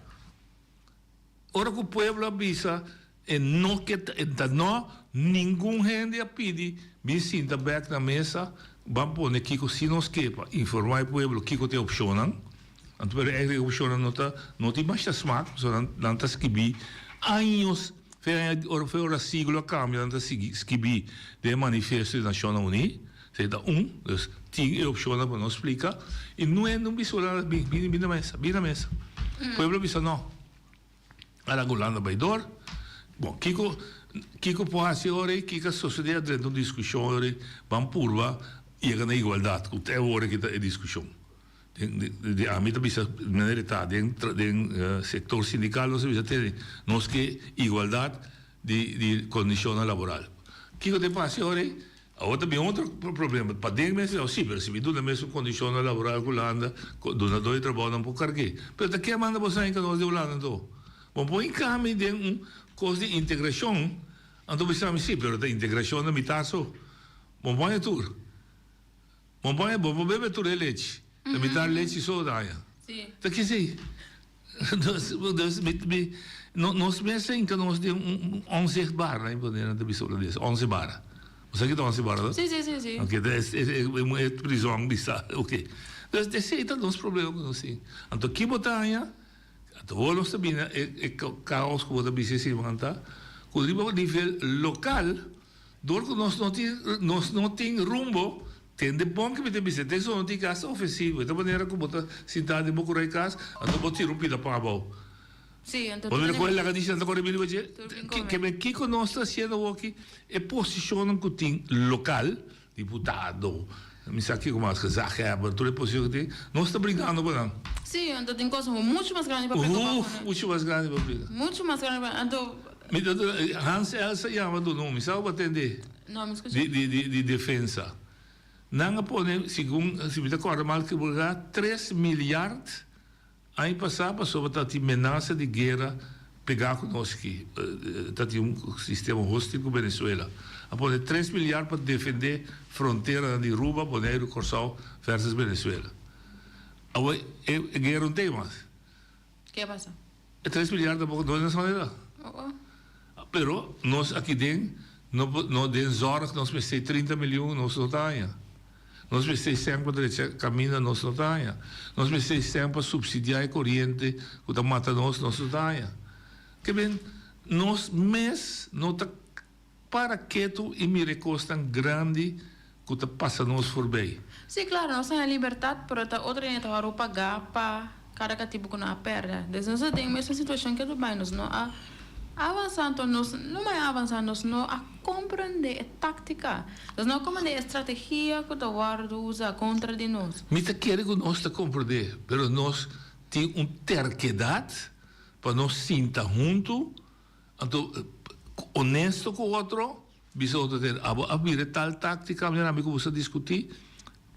[SPEAKER 11] Ora ku pueblo a bisa e no ke e ta no, ningun hende a pidi bin sinta bek na mesa ban pone kiko si nos ke pa informa e pueblo kiko ta e opshonnan. Anto pero e opshonnan no ta no tin masha smak pasobra nan nan ta skibi años fe aña ora fe ora siglo a kambia nan ta sigui skibi den e manifesto di Nashonnan Uní esei ta un dus tin e opshonnan pa nos splika i nuen no bisa Hulanda bin bin bin na mesa bin na mesa pueblo a bisa no a laga Hulanda bai dor bon kiko kiko por hasi ora ei kiko a sosode a drenta un diskushon ora ei ban purba. yega na igualdat ku te awor aki ta e diskushon. Den den ami ta bisa manera e ta den den sektor sindikal nos ta bisa tene nos ke igualdat di di kondishonnan laboral. Kiko ta e pasa awor ei? Awor ta bin otro problema paden mes si pero si mi duna mesun kondishonnan laboral ku Hulanda dunadó di trabou nan por karg'é. Pero ta ke manda boso hinka nos di Hulanda anto? Bo por hinka mi den un kos di integrashon anto bisa mi si pero ta integrashon na mitar so. Bo baña tur. Bo baña, bo por bebe tur e lechi. Ta mitar lechi so daña. Ta kisei? Dus, dus mi, mi, no, nos mes a hinka nos den un onzichtbaar, nan pone nan ta bisa holandes, onzichtbaar. Bo sa ki ta onzichtbaar, no?
[SPEAKER 12] Sí, sí, sí, sí.
[SPEAKER 11] Oké, ta es, es, e, e prizòn bisa, oké. Dus esei ta nos problema ku nos tin. Anto ki bo ta haña? Anto awor nos ta bini na e, e kaos ku bo ta bisa e siman ta, ku riba nivel lokal, Dor ku nos no tin nos no tin rumbo, tende bon ki mi ta bisa, te so no tin kas ofensivo, e ta manera ku bo ta sintá den bo kurai kas, anto bo tira un pida pan abou.
[SPEAKER 12] Sí, anto
[SPEAKER 11] Bo
[SPEAKER 12] tur
[SPEAKER 11] mira
[SPEAKER 12] den
[SPEAKER 11] ku e lagadishinan ta kore bini riba dje?
[SPEAKER 12] Tur bin
[SPEAKER 11] Ke
[SPEAKER 12] kome.
[SPEAKER 11] ke men kiko nos ta hasiendo awoki? E posishonnan ku tin lokal, diputado, mi sa kiko mas, gezaghebber, tur e posishon ku tin, nos ta bringando pa nan.
[SPEAKER 12] Sí, anto tin kos muchu mas grandi pa preokupá ku
[SPEAKER 11] Uf,
[SPEAKER 12] nan.
[SPEAKER 11] muchu mas grandi pa bringa.
[SPEAKER 12] Muchu mas grandi pa, anto
[SPEAKER 11] Mi ta duna Hans Elsa yama duna un, mi sa bo atende
[SPEAKER 12] No, mi skucha.
[SPEAKER 11] di di di di defensa. Nan a pone segun si mi ta kòrda mal kibra tres milyard aña pasá pasobra ta tin menasa di guera pegá ku nos aki. Ta tin un sistema hostil ku Venezuela. A pone tres milyard pa defendé fronteranan di Aruba, Boneiru, Kòrsou versus Venezuela. Awor e guera no ta ei mas.
[SPEAKER 12] Ke a pasa?
[SPEAKER 11] E tres milyar tampoco no es manera. Pero nos aki den no no den zorg nos mester 30 miljoen nos no ta haña. Nos mester sèn pa drecha kaminda nos no ta haña. Nos mester sèn pa subsidiá e koriente ku ta mata nos nos no ta haña. Ke men nos mes no ta Para ketu i mira e kosnan grandi ku ta pasa nos forbei.
[SPEAKER 12] Sí, klaro, nos ta haña libertat, pero ta otro hende ta wòrdu pagá pa kada katibu ku nos a pèrdè. Des nos ta den mesun situashon ke Dubai, nos no a avansá, anto nos no mai a avansá, nos no a komprendé e táktika, nos no a komprendé e strategia ku ta wòrdu usá kontra di nos.
[SPEAKER 11] Mi ta kere ku nos ta komprendé, pero nos tin un terkedat pa nos sinta huntu Anto, honesto ku otro, bisa otro tene, abo a bira tal táktika manera ami ku bo sa diskutí,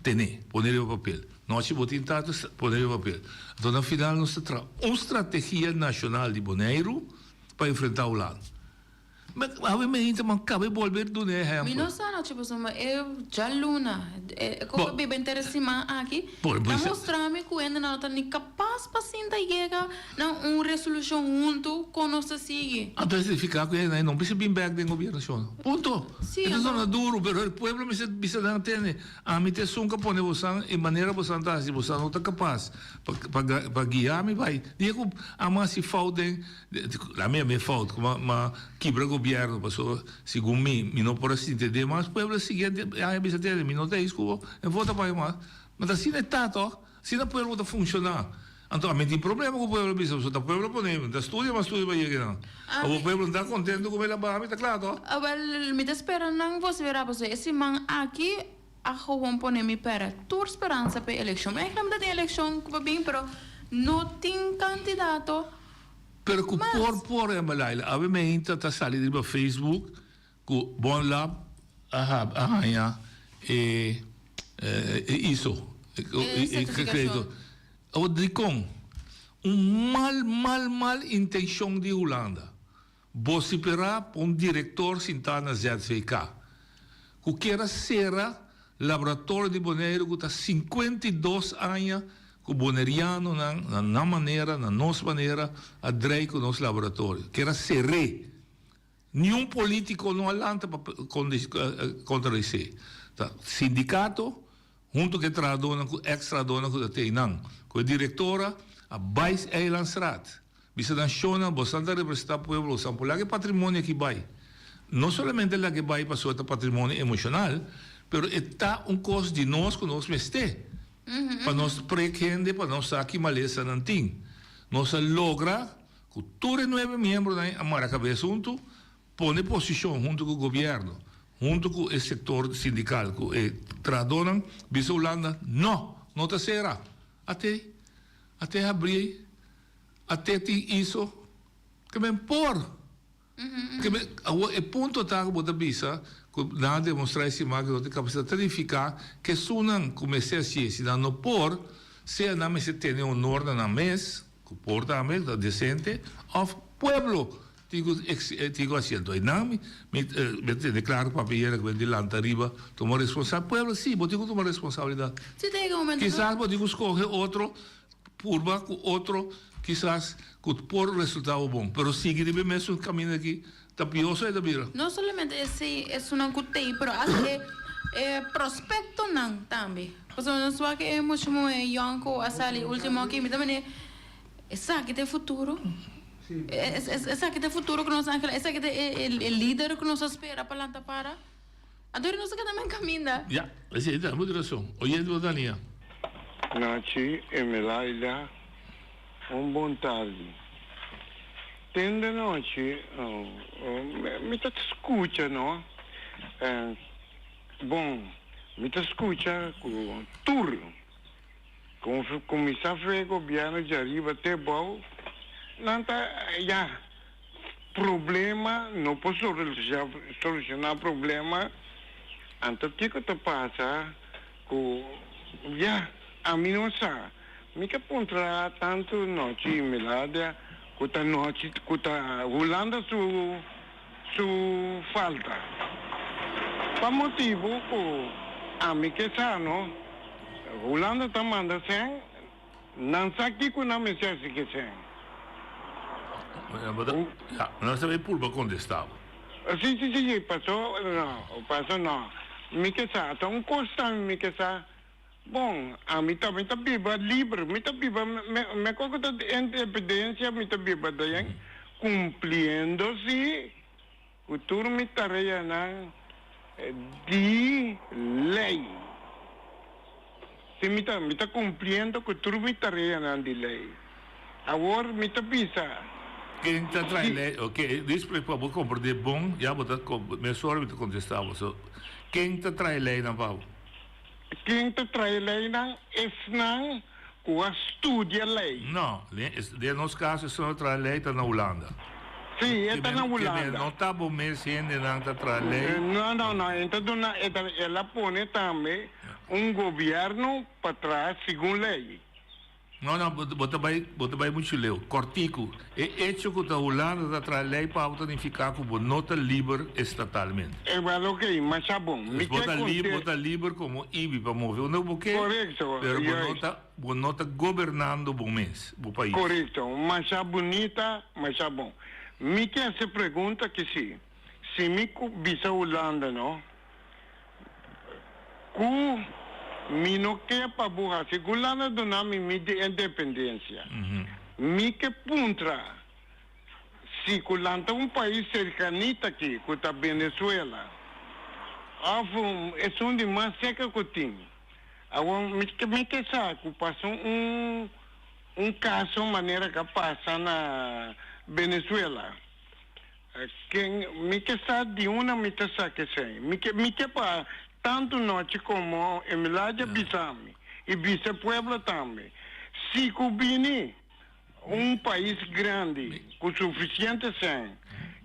[SPEAKER 11] tene, pone riba papel. Nochi bo tin tantu, pone riba papel. Anto na final nos ta traha un strategia nashonal di Boneiru pa enfrentá Hulanda. Awe meinta man kaba e bolbe duna e
[SPEAKER 12] Mi
[SPEAKER 11] ehèmpel.
[SPEAKER 12] no sa nochi pasobra e djaluna, e ku a biba henter e siman aki, ta mustra mi ku hende nan no ta ni kapas pa sinta yega na un resolushon huntu kon nos ta sigui.
[SPEAKER 11] Anto e significa cu e no mester bin bek den gobierno shon. Punto.
[SPEAKER 12] Sí,
[SPEAKER 11] E ta
[SPEAKER 12] anto.
[SPEAKER 11] zona duro, pero e pueblo mester bisa nan tende, ami ta esun ca pone bosan e manera bosan ta haci, bosan no ta capas pa pa pa guia mi bay. Dia cu ami haci fout den, ami a mi fout cu m'a kibra gobierno pasobra segun mi, mi no por a sinti demas pueblo siguiente aña bisa tende mi no ta his cu bo en vota pa mi mas. Ma ta asina e ta toch? Asina pueblo ta funciona. Anto ami tin problema ku pueblo bisa pasobra ta pueblo pone mi ta studia mas studia pa yega nan. Awor pueblo no ta contento ku mi la baha mi ta kla to.
[SPEAKER 12] Awel mi ta spera nan vos wera pasobra e siman aki a gewoon pone mi perde tur speransa pa e eleccion. Mi eigenlijk mi ta tin eleccion ku pa bin pero no tin candidato
[SPEAKER 11] Pero ku
[SPEAKER 12] mas.
[SPEAKER 11] por por Emma Laila awe mi ainda ta sali riba Facebook Ku Bon Lab a a haña e e iso, e kredito. Awor dikon? Un mal mal mal intenshon di Hulanda. Bosiperá pa un direktor sintá na ZVK ku kier a sera laboratorio di Boneiru ku ta 52 aña ku bonerianonan na nan manera, na nos manera a drei ku nos laboratorio. Kier a ser'é. Niun politico no a lanta pa contradice. Ta sindicato hunto cu e trahadornan cu ex trahadornan cu ta te einan cu e directora a bay Eilandsraad bisa nan shownan bosan ta representa pueblo bosan por laga e patrimonio aki bay. No solamente laga e bay pasobra ta patrimonio emocional pero e ta un cos di nos cu nos mester pa nos prek hende pa nos sa ki malesa nan tin. Nos a logra Ku tur e nuebe miembronan a mara kabes huntu, pone posishon huntu ku gobièrnu, huntu ku e sektor sindikal, ku e trahadónan, bisa Hulanda, No! No ta sera! Ate, ate habrí, ate tin iso, ke men por! Ke men, awor e punto ta ku bo ta bisa ku nan a demostrá e siman ku no tin kapasidat ta nifiká ku esunnan ku mester hasié, si nan no por, sea nan mester tene honor na nan mes, Ku por tambe ta desente of pueblo tin ku tin ku hasi. Anto einan mi mi mi ta tene klaro papia yera ku men di lanta riba tuma responsab pueblo si bo tin ku tuma responsabilidat.
[SPEAKER 12] Si ta yega un momento
[SPEAKER 11] Kisas bo tin ku skohe otro purba ku otro kisas ku por resulta bo bon pero sigui riba e mesun kaminda aki ta pio so e ta bira.
[SPEAKER 12] No solamente esei esunnan ku tei pero asta e e prospectonan tambe. Pasobra nos wak e mucha muhé yòn ku a sali último aki, mi ta mende, esaki ta e futuro? Esaki ta e futuro ku nos anhela? Esaki ta e lider ku nos a spera pa lanta para? Anto nos a keda men kaminda.
[SPEAKER 11] Ya, esei ta mucho rason. Oyente bo Tania.
[SPEAKER 4] Nachi Emelaida, un bon tardi. Ten de nochi mi ta scucha no. Bon, mi ta skucha ku tur ku kuminsá fe gobièrnu djariba te bou, nan ta ya problema no por solushoná problema, anto kiko ta pasa ku ya ami no sa, mi ke puntra tantu nochi Miladia ku ta nochi ku ta Hulanda su. Su falta. Pa motibu ku ami ke sa no, Hulanda ta manda sèn, nan sa kiko nan mester hasi ke sèn.
[SPEAKER 11] Ya, nan sa bay purba kontestá bo.
[SPEAKER 4] Si, si, si, si, paso no, paso no. Mi ke sa, ta un kos tambe mi ke sa, bon, ami tambe ta biba liber, mi ta biba, me, me koko ta independensia mi ta biba den, Cumpliendo si cu tur mi tareanan di ley. Si mi ta, mi ta cumpliendo cu tur mi tareanan di ley. Awor mi ta bisa.
[SPEAKER 11] Ken ta trae ley? Ok, despues pa bo comprende bon, ya bo ta, mesora mi ta contesta bo. So, ken ta trae leynan pa bo?
[SPEAKER 4] Ken ta trae leynan? Esnan Ku a studia lei.
[SPEAKER 11] No, den nos kaso esnan ta traha lei ta na Hulanda.
[SPEAKER 4] Sí, e ta na Hulanda.
[SPEAKER 11] No ta bo mes hendenan ta traha lei.
[SPEAKER 4] No, no, no, e ta duna, el a pone tambe un gobièrnu pa traha segun lei.
[SPEAKER 11] No, no, bo ta bai, bo ta bai muchu leu. Kòrtiku, e echo ku ta Hulanda ta traha lei pa bo ta nifiká ku bo no ta liber estatalmente.
[SPEAKER 4] E wèl oké, masha bon. Mi
[SPEAKER 11] Bo
[SPEAKER 4] ke
[SPEAKER 11] ta li,
[SPEAKER 4] konte.
[SPEAKER 11] bo ta liber komo ibi pa move unda bo ke,
[SPEAKER 4] Korekto,
[SPEAKER 11] pero bo no
[SPEAKER 4] juist.
[SPEAKER 11] ta, bo no ta gobernando bo mes, bo pais.
[SPEAKER 4] Korekto, masha bunita, masha bon. Mi ke hasi pregunta ki si, si mi ku bisa Hulanda no, Ku mi no ke pa bo hasi ku lana duna mi mi di independensia. Mi ke puntra si ku lanta un pais serkanita aki ku ta Venezuela of esun di mas seka ku tin. Awor mi mi ke sa ku pasa un un kaso manera ku a pasa na Venezuela. Ken mi ke sa di una mi ta sa kesei. Mi ke mi ke pa tantu nochi komo Emiladia bisa mi i bisa e pueblo tambe. Si ku bini un pais grandi ku sufisiente sèn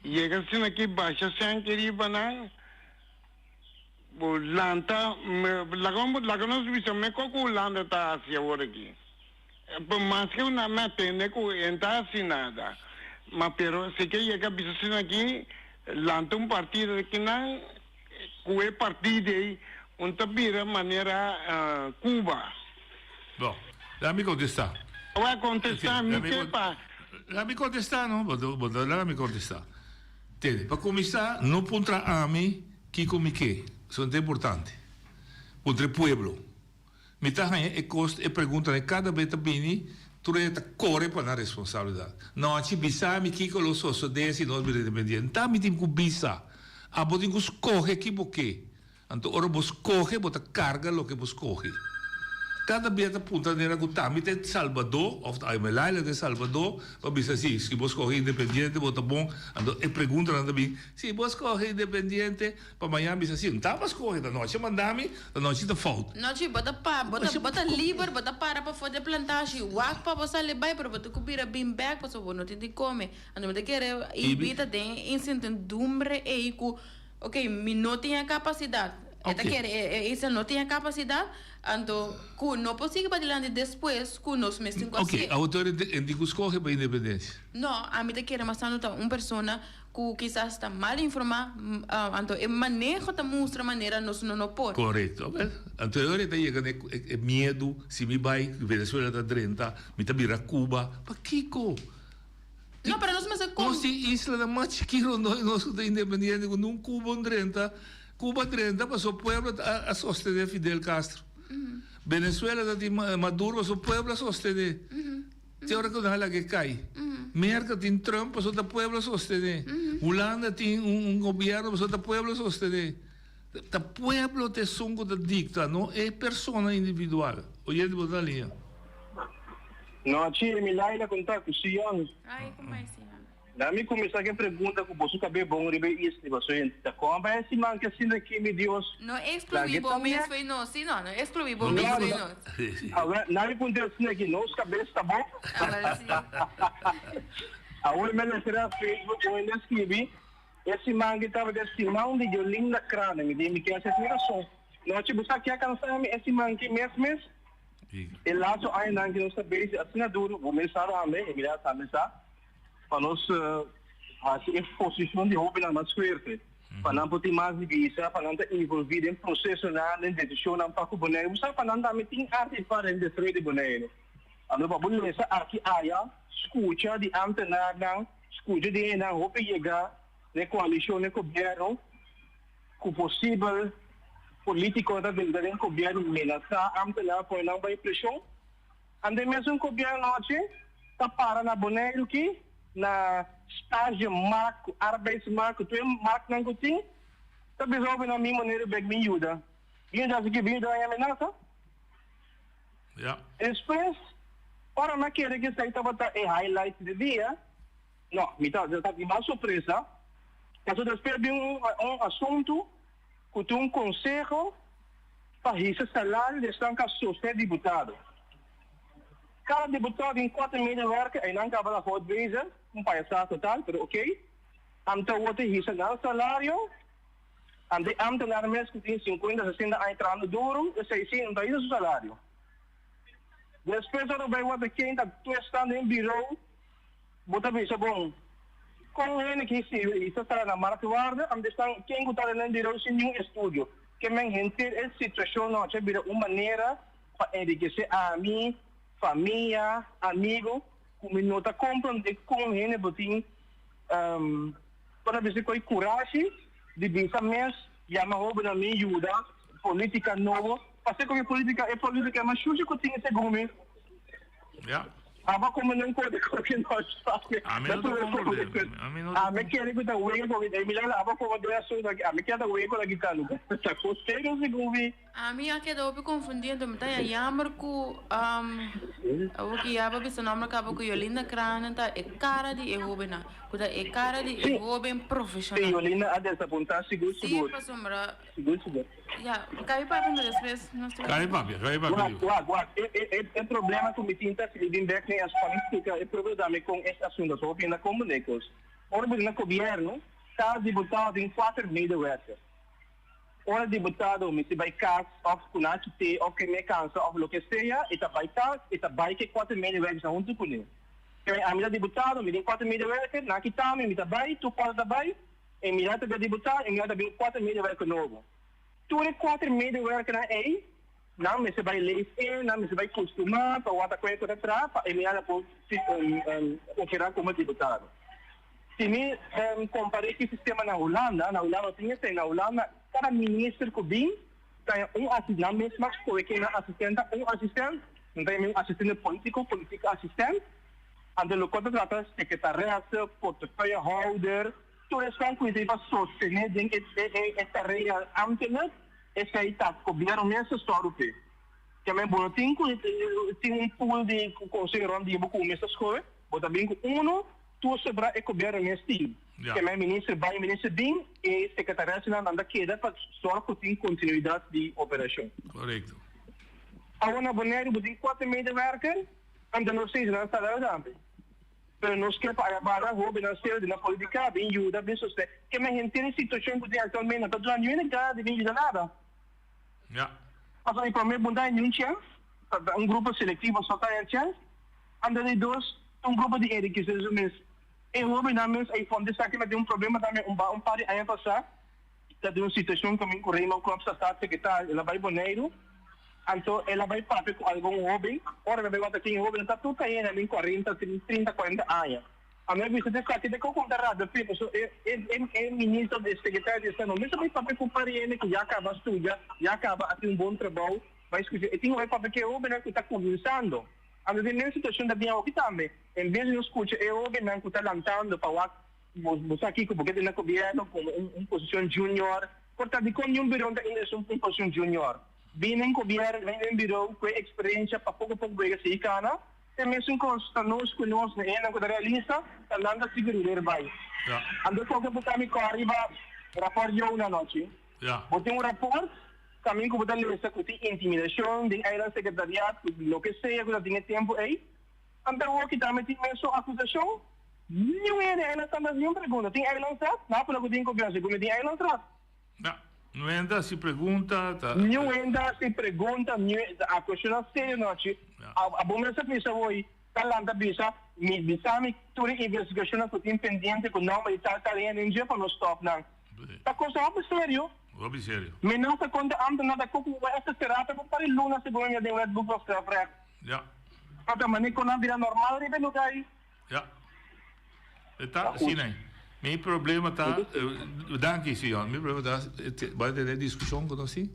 [SPEAKER 4] yega asina ki basha sèn ki riba nan bo lanta laga laga nos bisa mekor ku Hulanda ta hasi awor aki. Por mas ke una me atende ku e n ta hasi nada, ma pero si ke yega bisa asina aki, lanta un partido di kinan, ku e partido ei un ta bira manera Cuba.
[SPEAKER 11] Bon, laga mi kontestá.
[SPEAKER 4] Awor kontestá mi ke pa.
[SPEAKER 11] Laga mi kontestá no, bo ta laga mi kontestá. Tende, pa kuminsá no puntra ami kiko mi ke, esei no ta importante. Puntra e pueblo. Mi ta haña e kos, e preguntanan kada bes ta bini, tur hende ta kore pa nan responsabilidat. Nochi, bisa mi kiko lo sosodé si nos bira independiente. Nta mi tin ku bisa. Abo tin ku skohe ki bo ke. Anto ora bo skohe, bo ta karga loke bo skohe. Kada bia ta puntra nera ku ta mi ta e salbadó òf ta Aimelaila ta e salbadó pa bisa si, si bo skohe Independiente bo ta bon. Anto e preguntanan ta bin, si bo skohe Independiente pa mañan bisa si, n'ta pa skohe, ta nochi a manda mi, ta nochi ta fout.
[SPEAKER 12] Nochi bo ta pa, bo ta bo ta liber, bo ta para pafó di e plantashi, wak pa bo sali bai, pero bo ta ku bira bin bèk pasobra bo no tin di kome. Anto mi ta kere Ibi ta den e incertidumbre ei ku. Ok, mi no tin e kapasidat. E ta kere e isla no tin e kapasidat, anto ku no por sigui padilanti despues ku nos mes tin ku
[SPEAKER 11] hasié. Ok, awor tur e tin ku skohe pa independensia.
[SPEAKER 12] No, ami ta kere mas tantu ta un persona ku kisas ta mal informá, anto e maneho ta mustra manera nos no no por.
[SPEAKER 11] Korekto, ok. Anto e ora e ta yega na e miedu, si mi bai, Venezuela ta drenta, mi ta bira Cuba. Pakiko?
[SPEAKER 12] No, pero nos mester
[SPEAKER 11] Nos tin islanan mas chikí rondó di nos ku ta independiente ku nun Cuba un drenta. Cuba drenta pasobra pueblo a sostené Fidel Castro. Venezuela ta tin Maduro pasobra pueblo a sostené. Te ora ku nan a laga e kai. Merka tin Trump pasobra ta pueblo a sostené. Hulanda tin un gobierno pasobra ta pueblo a sostené. Ta pueblo ta esun ku ta dikta, no e persona individual. Oyente bo ta na liña.
[SPEAKER 8] Nochi, mi Laila kon ta ku Sion.
[SPEAKER 12] Ai, kon bai Sion?
[SPEAKER 8] Na mi kuminsá ku e pregunta ku boso kab'é bon riba e isla, paso hende ta kon bai hasi manke asina aki, mi Dios?
[SPEAKER 12] No ekskluí bo mes fo'i nos, si no, no ekskluí bo mes fo'i nos.
[SPEAKER 8] Awor, na mi puntra asina aki, nos kabes ta bon?
[SPEAKER 12] Awor si.
[SPEAKER 8] Awor mi a lesa riba Facebook un hende a skibi, E siman ki tabata e siman di Jolinda Kranen, mi di mi ke hasi mi rason. Nochi bo sa ke a kansa mi e siman ki mes mes? E laso añanan ki nos ta bezig asina duru, bo mes sa tambe, e mira tambe sa, pa nos hasi e posishon di hobennan mas fuerte, pa nan por tin mas di bisa, pa nan ta involvi den prosesonan, den desishonnan pa ku Boneiru. Bo sa pa nan tambe tin arte i para den desaroyo di Boneiru. Anto pa bo lesa aki aya, skucha di amtenarnan, Skucha di hendenan hopi yega n'e koalishon n'e gobièrnu ku posibel polítiko ta drenta den gobièrnu menasá ámtenar pone nan bai preshon. Ante mesun gobièrnu achi ta para na Boneiru ki na stagemarkt ku arbeidsmarkt ku tur e marktnan ku tin ta bisa hopi nan mi manera bek bin yuda. Bin yuda asiki bin yuda nan e amenasa.
[SPEAKER 11] Ja.
[SPEAKER 8] Despues, ora mi a kere ku esei tabata e highlight di dia, no, mi ta ta di mas sorpresa, pasobra despues bin un un asuntu ku tin un konseho pa hisa salario di esnan ku a sostené diputado. Kada diputado tin kuater medewerker, einan kaba ta hot bezig, un payasada total, pero okey. Anto awor ta hisa nan salario. Ante ambtenaar mes ku tin sinkuenta, sesenta aña trahando duru, esei sí no ta hisa su salario. Despues ora bo bai wak ken ta tuestan den birou, bo ta bisa bon, kon hende ki hisa salario na marktwaarde, ante esnan ken ku ta den birou sin niun estudio. Ke men henter e situashon no a bira un manera pa enrikesé ami, famia, amigo, ku mi no ta komprondé kon hende bo tin. Por a bisa ku e kurashi di bisa mes yama hobennan mi yuda politika nobo pasobra ku e politika e politika e mas shushi ku tin segun mi.
[SPEAKER 11] Ja.
[SPEAKER 8] Aba komo nan kote koke nos paske.
[SPEAKER 11] Ami no ta komprende. Ami no ta.
[SPEAKER 8] Ami kere ku ta wega koke e milagro aba komo den asunto aki ami keda wega ku ta kita luga ta kostero segun mi.
[SPEAKER 12] Ami a keda hopi konfundí anto mi ta haña yamber ku awor ki ya bo bisa nomber kaba ku Yolinda Kranen ta e kara di e hobennan ku ta e kara di e hoben profeshonal.
[SPEAKER 8] Sí, Yolinda a desapuntá sigur sigur.
[SPEAKER 12] Sí, pasobra.
[SPEAKER 8] Sigur sigur.
[SPEAKER 12] Ya, kabi papia anto despues nos ta.
[SPEAKER 11] Kabi papia, kabi papia yu.
[SPEAKER 8] Wak, wak, wak. E, e, e, e problema ku mi tin ta si mi bin bek n'e pa mi splika e propio dame kon es asuntu. So hopi hende a komprendé e kos. Ora bo tin na gobièrnu, kada diputado tin kuater medewerker. Ora diputado mester bai kas òf ku nan a kit'é òf ke me kansa òf loke sea, e ta bai kas, e ta bai ku e kuater medewerkersnan huntu kuné. Kende ami ta diputado, mi tin kuater medewerker, nan a kita mi, mi ta bai, tur kuater ta bai, e mi ta bira diputado, e mi ta bin kuater medewerker nobo. Tur e kuater medewerkernan ei, nan mester bai lees in, nan mester bai kustumá pa wak ta kuen ku ta traha pa e mi a por operá komo diputado. Si mi kompar'é ku e sistema na Hulanda, na Hulanda no tin esei. Na Hulanda kada minister ku bin ta haña un asistente, nan mes mag skohe ken nan asistente ta, un asistent, nan ta yama un asistente polítiko, politieke assistent. Anto loke ta trata sekretaresse, portefeuillehouder, tur esnan ku esei pa sostené den e tarea ámtenek, esei ta gobièrnu mes ta sòru p'e. Ke men bo no tin ku tin un pool di konseho rònt di bo ku bo mes ta skohe, bo ta bin ku unu tur sobrá e gobièrnu mes tin. Ke men minister bai, minister bin, e sekretariasionan nan ta keda pa sòrg ku tin kontinuidat di operashon.
[SPEAKER 11] Korekto.
[SPEAKER 8] Awor na Boneiru bo tin kuater medewerker, anto nos seis nan salario tambe. Pero nos ke pa aya hobennan serio den na politica bin yuda bin sosten. Ke men henter e situacion ku tin actualmente no ta duna niun hende gana di bin yuda nada.
[SPEAKER 11] Ja.
[SPEAKER 8] Pasobra di prome bo no ta haya niun chens, ta un grupo selectivo so ta haya chens, anto di dos ta un grupo di enriquece su mes. E hobennan mes ay for di esaki mi a tin un problema tambe un un par di aña pasa. Ta den un situacion camin cu Raymond Knops ta staatssecretario, el a bay Boneiru, anto el a bay papia cu algun hoben, ora el a bay wak aki e hobennan ta tur cayendo den cuarenta, trinta, cuarenta aña. A mi a bisa esaki ta con ta rabia p'e, pasobra e e e minister, e secretario di estado no mester bay papia cu pariente cu ya caba studia, ya caba a tin un bon trabou, bay scucha, e tin cu bay papia cu e hobennan cu ta cuminsando. Anto den mes situacion ta bin awoki tambe, en bes di nos scucha e hobennan cu ta lantando pa wak Bo sa kiko bo ke den na gobierno como un posicion junior. Por ta dicon ni un bureau ta ingresa un posicion junior. Bini den gobierno, bini den bureau cu e experiencia pa poco poco bo yega sigui cana. E mesun cos ta nos cu nos na hendenan cu ta realista ta nan ta sigui ruler bay. Anto koke bo ta mi cor riba rapport Jona anochi. Bo tin un rapport camin cu bo ta lesa cu tin intimidacion den eiland secretariat cu loke sea cu ta tin e tempo ey. Anto awoki tambe tin mesun akusashon? Niun hende eiland ta mas niun pregunta. Tin eilandsraad? Na puna ku tin konfiansa ku mi tin eilandsraad.
[SPEAKER 11] Na, niun hende hasi pregunta, ta.
[SPEAKER 8] Niun hende hasi pregunta, niun a kuestioná serio nochi. Abo mes a bisa awor, ta lanta bisa, mi bisa mi tur e investigashonnan ku tin pendiente ku nòmber di tal tal hende en dje pa nos stòp nan. Ta cosa hopi serio.
[SPEAKER 11] Hopi serio.
[SPEAKER 8] Menasa kontra ámtenar ta koko ku esta será ta ku pari luna segun mi den Wetboek van Strafrecht.
[SPEAKER 11] Ja.
[SPEAKER 8] Pa ta mane con a bira normal riba e lugar ayi.
[SPEAKER 11] Ja. E ta asina ayi. Mi problema ta, danki Sion, mi problema ta, bo a tene discusion cu nos si?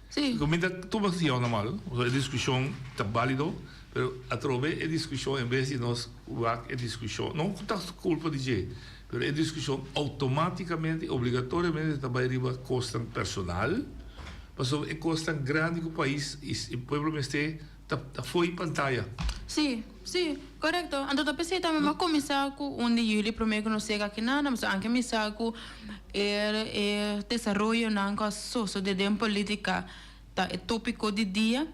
[SPEAKER 12] Si.
[SPEAKER 11] Cu mi ta tuma Sion normal, e discusion ta valido, pero atrobe e discusion en bes di nos wak e discusion, no cu ta culpa di dje, pero e discusion automaticamente, obligatoriamente ta bay riba cosnan personal, pasobra e cosnan grandi cu pais y pueblo mester Ta ta fo'i pantaya.
[SPEAKER 12] Sí, sí, korekto. Anto ta p'esei tambe mi a kuminsá ku un di yüli promé ku nos yega aki nada, pasobra anke mi sa ku e e desaroyonan ku a sosodé den polítika ta e tópiko di dia,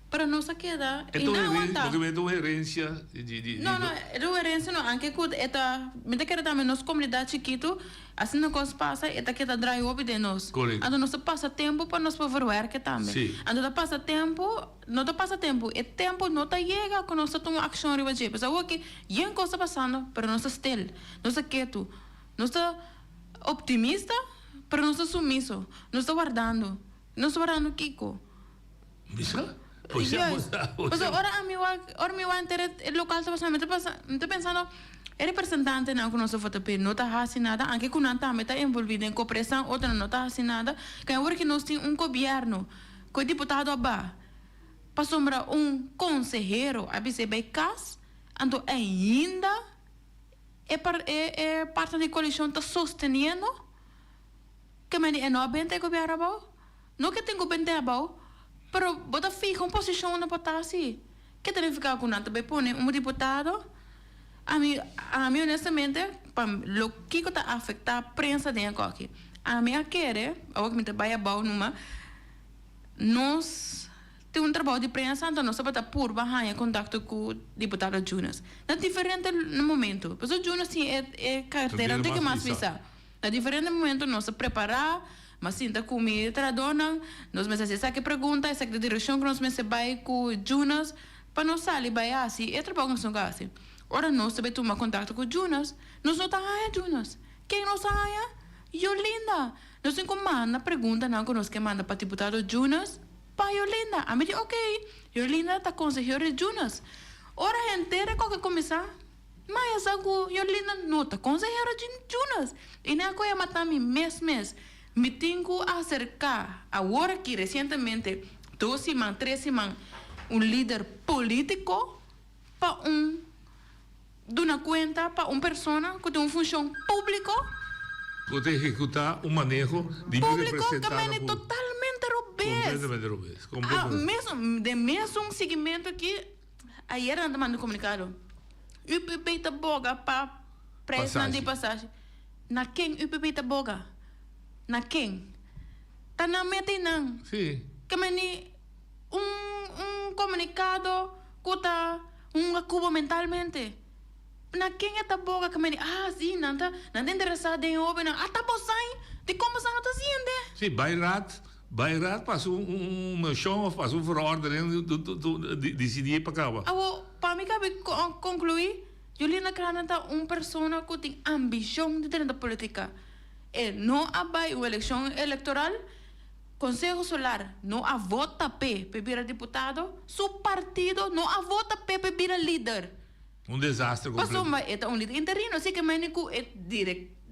[SPEAKER 12] pero nos a keda
[SPEAKER 11] E
[SPEAKER 12] i
[SPEAKER 11] ta un
[SPEAKER 12] nan
[SPEAKER 11] herensia,
[SPEAKER 12] aguantá.
[SPEAKER 11] porque e ta un herensia di di
[SPEAKER 12] No, no, e ta un herensia no, anke ku e ta, mi ta kere tambe nos komunidat chikitu, asina kos pasa e ta keda drai hopi den nos.
[SPEAKER 11] Korekto.
[SPEAKER 12] Anto nos ta pasa tempu pa nos por verwerke tambe.
[SPEAKER 11] Sí.
[SPEAKER 12] Anto ta pasa tempu. No ta pasa tempu. E tempu no ta yega ku nos ta tuma akshon riba dje. Pasobra awor ki yen kos ta pasando, pero nos ta stil. Nos ta ketu. Nos ta optimista, pero nos ta sumiso. Nos ta wardando. Nos ta wardando kiko?
[SPEAKER 11] Bisa? Pues ya bo sa.
[SPEAKER 12] Pasobra ora ami wak, ora mi wak henter e lokal ta pasando, mi ta pasa, mi ta pensando e representantenan ku nos ta vota p'e no ta hasi nada, anke ku nan tambe ta envolvi den kopresan, otronan no ta hasi nada. Kaya awor ki nos tin un gobièrnu. Ku e diputado a ba pasobra un konsehero a bis'é bai kas, anto ainda e e partner di koalishon ta sosteniendo ke mende e no a benta e gobièrnu abou. No ke tin ku bent'é abou, pero bo ta fiha un posishon unda bo ta si. Ke ta nifiká ku nan ta bai pone un diputado? Ami ami honestamente pa lo kiko ta afektá prensa den e kòki. Ami a kere, awor ku mi ta bai abou numa, nos tin un trabou di prensa anto nos tabata purba haña kontakto ku diputado Junes na diferente momento. Pasobra Junes tin e e kartera te ke mas pisá. Na diferente momento nos a prepará, m'a sinta ku mi trahadónan, nos mester hasi esaki pregunta, esaki ta direkshon ku nos mester bai ku Junes pa nos sali bai hasi e trabou ku nos tin ku hasi. Ora nos ta bai tuma kontakto ku Junes, nos no ta haña Junes. Ken nos a haña? Yolinda! Nos tin ku manda preguntanan ku nos ke manda pa diputado Junes pa Yolinda. Ami di okey, Yolinda ta konsehero di Junes. Ora henter a koke kuminsá, Maya sa ku Yolinda no ta konsehero di Junes. I nan a kohe mata mi mes mes. Mi tin ku aserká awor aki resientemente, dos siman, tres siman, un lider polítiko pa un. Duna cuenta pa un persona cu tin un funcion publico.
[SPEAKER 11] Cu ta ehecuta un maneho di mi
[SPEAKER 12] Publico
[SPEAKER 11] representa na
[SPEAKER 12] caminda
[SPEAKER 11] pu.
[SPEAKER 12] totalmente robes.
[SPEAKER 11] Completamente robes.
[SPEAKER 12] Ah,
[SPEAKER 11] Completamente.
[SPEAKER 12] mesun, den mesun seguimento aki, ayera nan ta manda un comunicado. UPP ta boga pa prijsnan di pasashi. Na ken UPP ta boga? Na ken? Ta nan meta y nan.
[SPEAKER 11] Sí.
[SPEAKER 12] Ke meni un un comunicado cu ta hunga cubo mentalmente. Na ken e ta boga ke meni ah si nan ta nan ta interesa den e hobennan. Ah ta bosan? Dicon bosan no ta siente?
[SPEAKER 11] Sí, bay raad, bay raad pasa un un mocion of pasa un verordening dicidi pa caba.
[SPEAKER 12] Awo, pa mi cabe conclui, Juliana Cranen ta un persona cu tin ambicion di drenta politica. E no a bay un eleccion electoral, Conseho Solar no a vota p'e p'e bira diputado, su partido no a vota p'e p'e bira lider.
[SPEAKER 11] Un desastre completo.
[SPEAKER 12] Pasobra e ta un lider interino, así ke meni cu e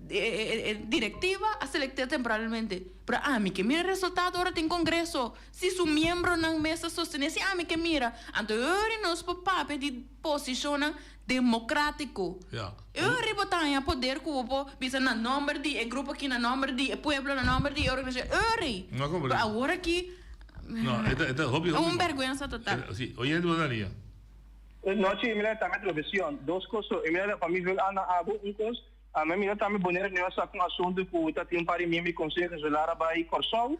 [SPEAKER 12] e directiva a select'e temporalmente. Pero ami ke mira resultado ora tin congreso, si su miembronan mes ta sostene, si ami ke mira, anto ori nos por papia di posicionnan democratico. Ori bo ta haña poder cu bo por bisa na nomber di e grupo aki, na nomber di e pueblo, na nomber di e organisacion. Ori!
[SPEAKER 11] No comprende.
[SPEAKER 12] Pero awor aki,
[SPEAKER 11] No, e ta, e ta hopi, hopi.
[SPEAKER 12] un berguensa total.
[SPEAKER 11] Si, oyente bo ta nia.
[SPEAKER 8] Nochi, mi tambe televisión. Dos cos so. Mi pa mi vil ana abo un cos. Mi mira tambe Bonaire nu a saca un asunto cu ta tin un par di miembro di Conseho Insular a bay Corsou.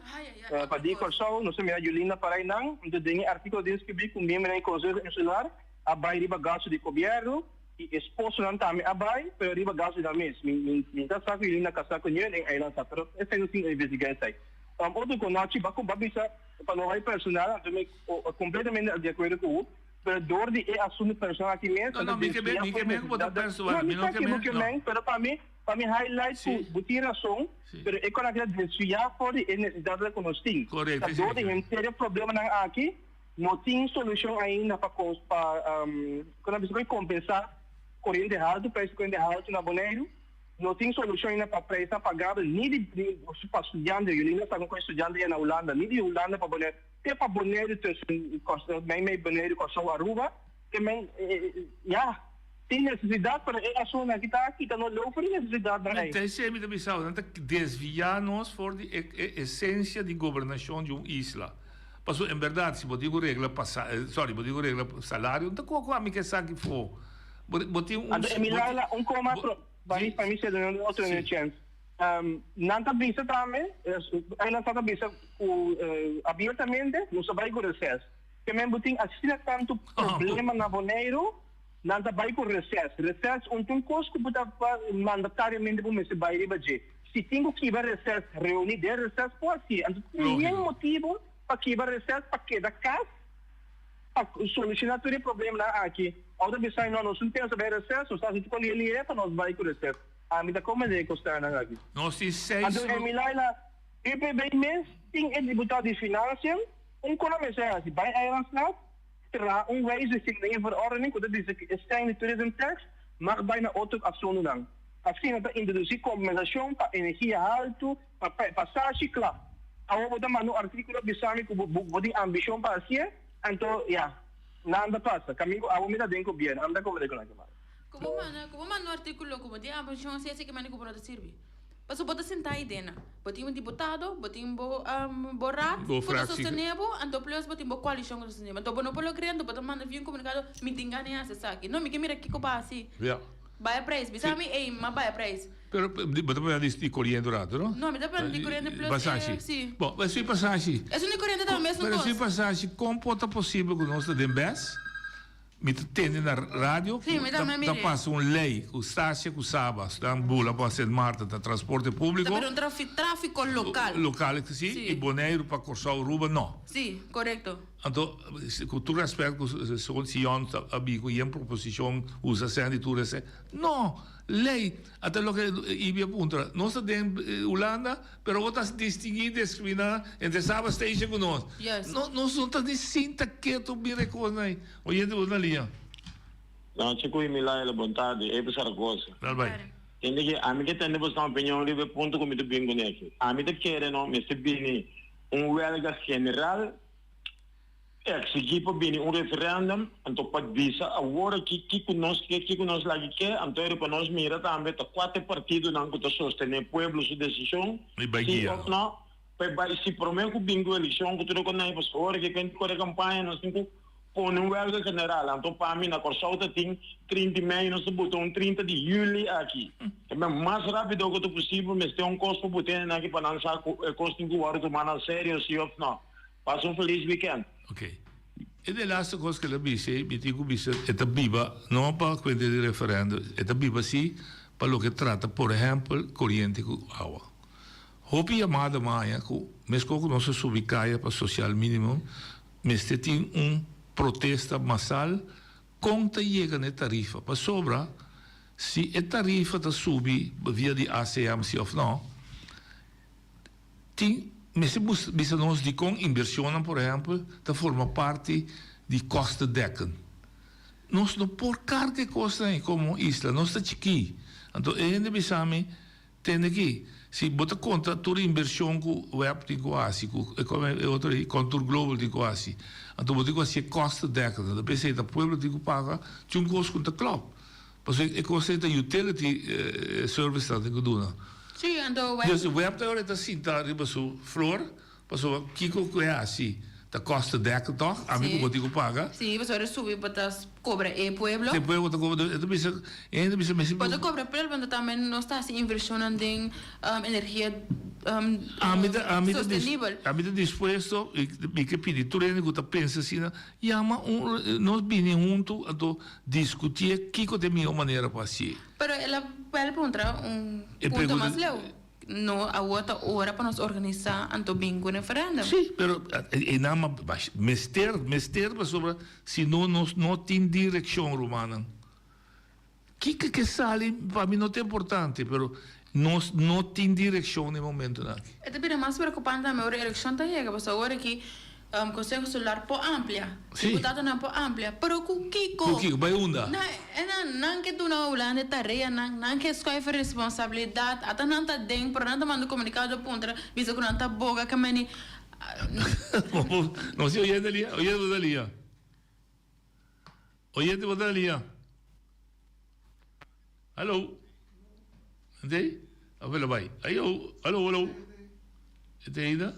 [SPEAKER 8] Pa di Corsou nos a mira Julinda para einan. Enton den e articulo den scribi cu miembronan di Conseho Insular a bay riba gasto di gobierno y esposonan tambe a bay pero riba gasto di nan mes. Mi mi mi ta sa cu Julinda casa cu niun den eiland sa pero esey nos tin investiga esey. Otro cu nochi ba ba bisa pa no bay personal anto mi completamente di acuerdo cu bo. Pero door di e asunto personal aki mes,
[SPEAKER 11] No, no, mi ke men, mi ke men ku bo ta personal,
[SPEAKER 8] No,
[SPEAKER 11] mi
[SPEAKER 8] mi
[SPEAKER 11] no
[SPEAKER 8] sa
[SPEAKER 11] ke
[SPEAKER 8] ke bo
[SPEAKER 11] men,
[SPEAKER 8] ke
[SPEAKER 11] no.
[SPEAKER 8] men, pero pa mi, pa mi highlight ku bo tin rason, pero e kon aki ta desviá for di e nesesidatnan ku nos tin.
[SPEAKER 11] Korekto,
[SPEAKER 8] Ta
[SPEAKER 11] esei
[SPEAKER 8] door di
[SPEAKER 11] ta.
[SPEAKER 8] henter e problemanan aki, no tin solushon ainda pa kos pa kon a bisa ku kompensá koriente haltu, preis di koriente haltu na Boneiru. No tin solushon ainda pa preisnan pagabel ni di pa studiante, Yolina sa kon ku e studiante ya na Hulanda, ni di Hulanda pa Boneiru. Te pa Boneiru tussen meimei Boneiru, Kòrsou, Aruba, te men ya, tin nesesidat pero e asuntu aki ta kita no leu for di nesesidatnan ei.
[SPEAKER 11] Ta esei mi ta bisa bo, nan ta desviá nos for di e e esensia di gobernashon di un isla. Pasobra en bèrdat si bo tin ku regla pasa sorry bo tin ku regla salario no ta koko ami ke saki afó. Bo bo tin un
[SPEAKER 8] Anto Emilaila un koma pa mi pa mi ser duna otro chèns. Nan ta bisa tambe, einan sa ta bisa ku abiertamente nos ta bai ku reses. Ke men bo tin asina tantu problema na Boneiru, nan ta bai ku reses. Reses un ta un kos ku bo ta mandatariamente bo mester bai riba dje. Si tin ku kiba reses, reuní den reses por hasié. Anto tin yen motibu pa kiba reses pa keda kas pa solushoná tur e problemanan aki. Òf ta bisa no, nos no pensa bai reses, nos ta hasi tur kos lihe lihe pa nos bai ku reses. Ami ta come den e costanan aki.
[SPEAKER 11] Nos tin seis.
[SPEAKER 8] Anto Emilaila, UPB mes tin e diputado di Financiën, un con a mester haci? Bay Eilandstraat, traha un wijziging den e verordening cu ta bisa cu e seng di tourism tax mag bay na otro asuntonan. Asina ta introduci compensacion pa energia halto, pa pasashi, cla. Awor bo ta manda un articulo bisami cu bo tin ambicion pa hacié, anto ya, nan ta pasa. Caminda cu abo mi ta den gobierno, ami ta come den cu nan ke manda.
[SPEAKER 12] Ku bo manda, ku bo manda un artíkulo ku bo tin ambishon si esei ke manda ku bo no ta sirbi. Pasobra bo ta sentá ei dena. Bo tin un diputado, bo tin bo bo raad
[SPEAKER 11] Bo
[SPEAKER 12] ku ta
[SPEAKER 11] fractie.
[SPEAKER 12] sostené bo, anto plus bo tin bo koalishon ku ta sostené bo. Anto bo no por logr'é, anto bo ta manda via un komunikado, mi tin gana di hasi esaki. No, mi ke mira kiko bo a hasi.
[SPEAKER 11] Ja.
[SPEAKER 12] Bai a preis. Bisa mi, ey, m'a bai a preis.
[SPEAKER 11] Pero bo ta papia di koriente un rato, no?
[SPEAKER 12] No, mi ta papia di koriente plus e,
[SPEAKER 11] Pasashi.
[SPEAKER 12] si.
[SPEAKER 11] Bon, esun pasashi.
[SPEAKER 12] Esun di koriente ta mesun
[SPEAKER 11] Pero
[SPEAKER 12] kos.
[SPEAKER 11] esun pasashi, kon por ta posibel ku nos ta den bes? Mi ta tende na radio
[SPEAKER 12] Sí, mi
[SPEAKER 11] ta,
[SPEAKER 12] tambe
[SPEAKER 11] ta
[SPEAKER 12] mir'é.
[SPEAKER 11] pasa un ley cu Stasia cu Saba stan bula pa Sint Maarten ta transporte
[SPEAKER 12] Ta
[SPEAKER 11] publico.
[SPEAKER 12] bira un trafi, trafico local.
[SPEAKER 11] Local sí,
[SPEAKER 12] Sí.
[SPEAKER 11] y Boneiru pa Corsou Aruba no.
[SPEAKER 12] Sí, corecto.
[SPEAKER 11] Anto, cu tur respet cu segun Sion ta a bin cu yen proposicion usa sende y tur esey. No! Ley! Ata loke Ibi a puntra, nos ta den Hulanda, pero bo ta distingui, discrimina entre Saba Station cu nos.
[SPEAKER 12] Juist.
[SPEAKER 11] No, nos no ta ni sinta keto mira e cosnan ey. Oyente bo na liña.
[SPEAKER 13] Nochi cu Emilaila, bon tardi. Ey pa Saragoza.
[SPEAKER 11] Dal bay.
[SPEAKER 13] Tende ki ami ke tende bosnan opinion riba e punto cu mi ta bin cu neki. Ami ta kere no mester bini un welga general, exigi pa bini un referendum, anto pa bisa awor aki kico nos ke, kico nos lagi ke, anto eri pa nos mira tambe ta cua ta e partidonan cu ta sostene pueblo su decision,
[SPEAKER 11] Y bay
[SPEAKER 13] si
[SPEAKER 11] guia.
[SPEAKER 13] of no. Pa e bai si prome ku bin ku elekshon ku tur e konai pasobra ora ke kende kore kampaña nos tin ku pone un welga general anto pa mi na Kòrsou ta tin 30 di mei nos ta buta un 30 di yüli aki e men mas rapido ku ta posibel mester un kos pa buta hende aki pa nan sa ku e kos tin ku wòrdu tuma na serio si òf no. Pasa un felis wikènt.
[SPEAKER 11] Ok. E de laatste kos ku el a bisa ei, mi tin ku bisa e ta biba no pa kuenta di referèndum, e ta biba si pa loke trata por ehèmpel koriente ku awa. Hopi yamada maña ku meskos ku nos a subi kaya pa sosial minimum, mester tin un protesta masal kon ta yega na e tarifa. Pasobra si e tarifa ta subi via di ACM si òf no, tin mester bisa nos dikon invershonnan por ehèmpel ta forma parti di kostendekken. Nos no por karga e kosnan ei komo isla, nos ta chikí. Anto e hende bisa mi. Tende aki, si bo ta konta tur invershon ku web tin ku hasi, ku e otro ei, Contour Global tin ku hasi, anto bo tin ku hasi e kostendekkend. Anto p'esei ta pueblo tin ku paga tin un kos ku no ta klòp. Pasobra e kos ei ta utility service nan tin ku duna.
[SPEAKER 12] Sí, anto web.
[SPEAKER 11] Dus web ta ora e ta sinta riba su flor. Pasobra kiko ku e hasi ta kostendekkend tòg? Ami ku bo tin ku paga.
[SPEAKER 12] Sí, pasobra e subi bo ta kobra e pueblo.
[SPEAKER 11] E pueblo ta kobra, e ta bisa, e hende ta bisa mester.
[SPEAKER 12] Bo ta kobra e pueblo, pero tambe nos ta hasi invershonnan den energia sostenibel.
[SPEAKER 11] Ami ta dispuesto, mi ke pidi tur hende ku ta pensa asina, yama un, nos bini huntu anto diskutié kiko ta e mihó manera pa hasié.
[SPEAKER 12] Pero el a puntra un punto mas leu. No, awor ta ora pa nos organisá anto bin ku referèndum.
[SPEAKER 11] Sí, pero e nan ma mester, mester pasobra si no nos no tin direkshon rumannan. Kiko ke sali pa mi no ta importante, pero nos no tin direkshon na e momentonan aki.
[SPEAKER 12] E ta bira mas preokupante tambe ora elekshon ta yega, pasobra awor aki Consejo Insular por amplia, diputadonan por amplia, pero ku kiko?
[SPEAKER 11] Ku kiko? Bai unda?
[SPEAKER 12] Nan, nan, nan ke duna Hulanda e tareanan, nan ke schuiven responsabilidad, ata nan ta den, pero nan ta manda comunicado puntra, bisa ku nan ta boga ke meni.
[SPEAKER 11] No si oyente lia, oyente bo ta lia. Oyente bo ta lia. Hallo. Ente? Of el a bai? Ayo, hallo, hallo. Ente ainda?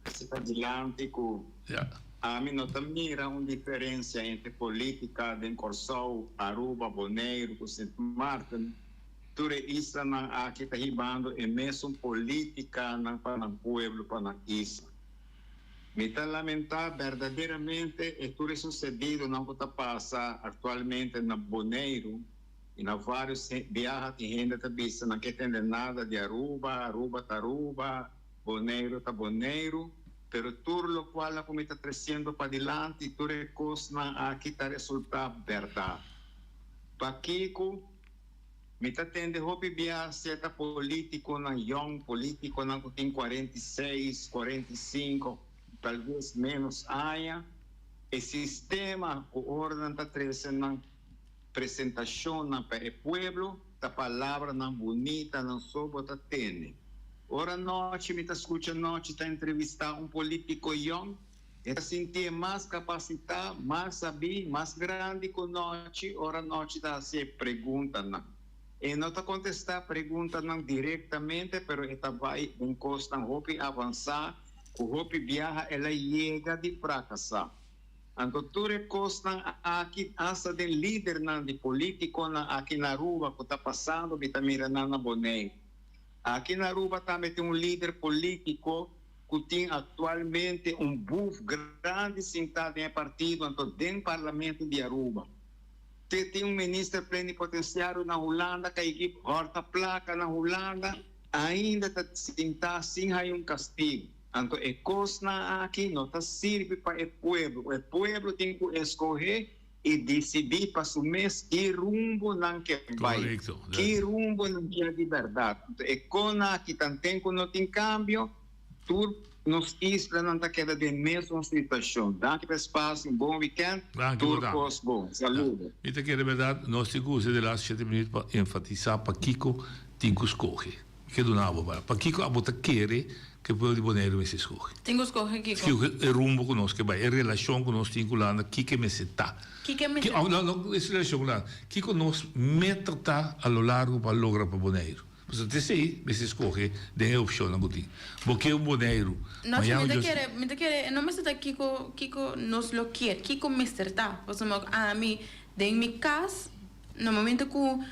[SPEAKER 14] Esei ta dilanti ku ami no ta mira un diferensia entre politika den Kòrsou, Aruba, Boneiru ku Sint Maarten. Tur e islanan aki ta hibando e mesun politikanan pa nan pueblo, pa nan isla. Mi ta lamentá berdaderamente e tur e susedidonan ku ta pasa aktualmente na Boneiru i na vários biaha tin hende ta bisa nan ke tende nada di Aruba, Aruba ta Aruba, Boneiru ta Boneiru, pero tur lokual ku mi ta tresiendo padilanti tur e kosnan aki ta resultá bèrdat. Pakiko? Mi ta tende hopi bia sierta politiconan, yong politiconan cu tin 46, 45, talves menos aña, e sistema cu ora nan ta trece nan presentacionnan pa e pueblo ta palabranan bunita nan so bo ta tende. Ora nochi mi ta scucha nochi ta entrevista un politico yong, E ta sintié mas kapasitá, mas sabí, mas grandi ku nochi ora nochi ta hasié preguntanan. E no ta kontestá preguntanan direktamente, pero e ta bai den kosnan hopi avansá ku hopi biaha el a yega di frakasá. Anto tur e kosnan aki, asta den lidernan di polítikonan aki na Aruba ku ta pasando, mi ta mira nan na Boneiru. Aki na Aruba tambe tin un lider polítiko ku tin aktualmente un buf grandi sintá den e partido anto den parlamento di Aruba. Te tin un minister plenipotenciario na Hulanda ka e hòrta plaka na Hulanda ainda ta sintá sin haña un kastigu. Anto e kosnan aki no ta sirbi pa e pueblo. E pueblo tin ku eskohé i disidí pa su mes ki rumbo nan ke bai, ki rumbo nan kier di bèrdat. Anto e kona aki tanten ku no tin kambio, tur nos islanan ta keda den mesun situashon. Danki pa e spasio, un bon wikènt, tur kos bon. Saludo.
[SPEAKER 11] Mi ta kere bèrdat nos tin ku usa e laatste shete minüt pa enfatisá pakiko tin ku skohe. Mi ke duna abo para. Pakiko abo ta kere ku e pueblo di Boneiru mester skohe?
[SPEAKER 12] Tin ku skohe kiko?
[SPEAKER 11] Skohe e rumbo ku nos ke bai, e relashon ku nos tin ku Hulanda, kiko e mester ta.
[SPEAKER 12] Kiko e mester
[SPEAKER 11] ta? No, no e relashon ku Hulanda. Kiko nos meta ta a lo largo pa logra pa Boneiru? Pasobra ta esei mester skohe den e opshonnan ku tin. Bo ke un Boneiru
[SPEAKER 12] No,
[SPEAKER 11] mañana
[SPEAKER 12] mi ta
[SPEAKER 11] Dios.
[SPEAKER 12] kere, mi ta kere, e no mester ta kiko, kiko nos lo kier, kiko mester ta. Pasobra ami den mi kas, na momento ku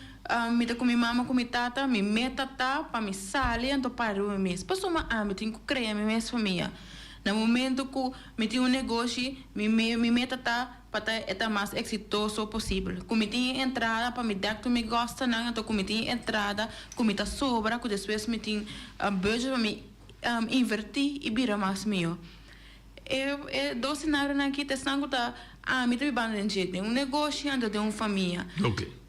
[SPEAKER 12] mi ta ku mi mama ku mi tata, mi meta ta pa mi sali anto para riba mi mes. Pasobra ami tin ku krea mi mes famia. Na momento ku mi tin un negoshi, mi mi meta ta pa ta e ta mas eksitoso posibel. Ku mi tin e entrada pa mi dèk tur mi gastunan, anto ku mi tin e entrada ku mi ta sobra, ku despues mi tin budget pa mi invertí i bira mas mihó. E e dos senarionan aki ta esnan ku ta ami ta bibando den dje, den un negoshi anto den un famia.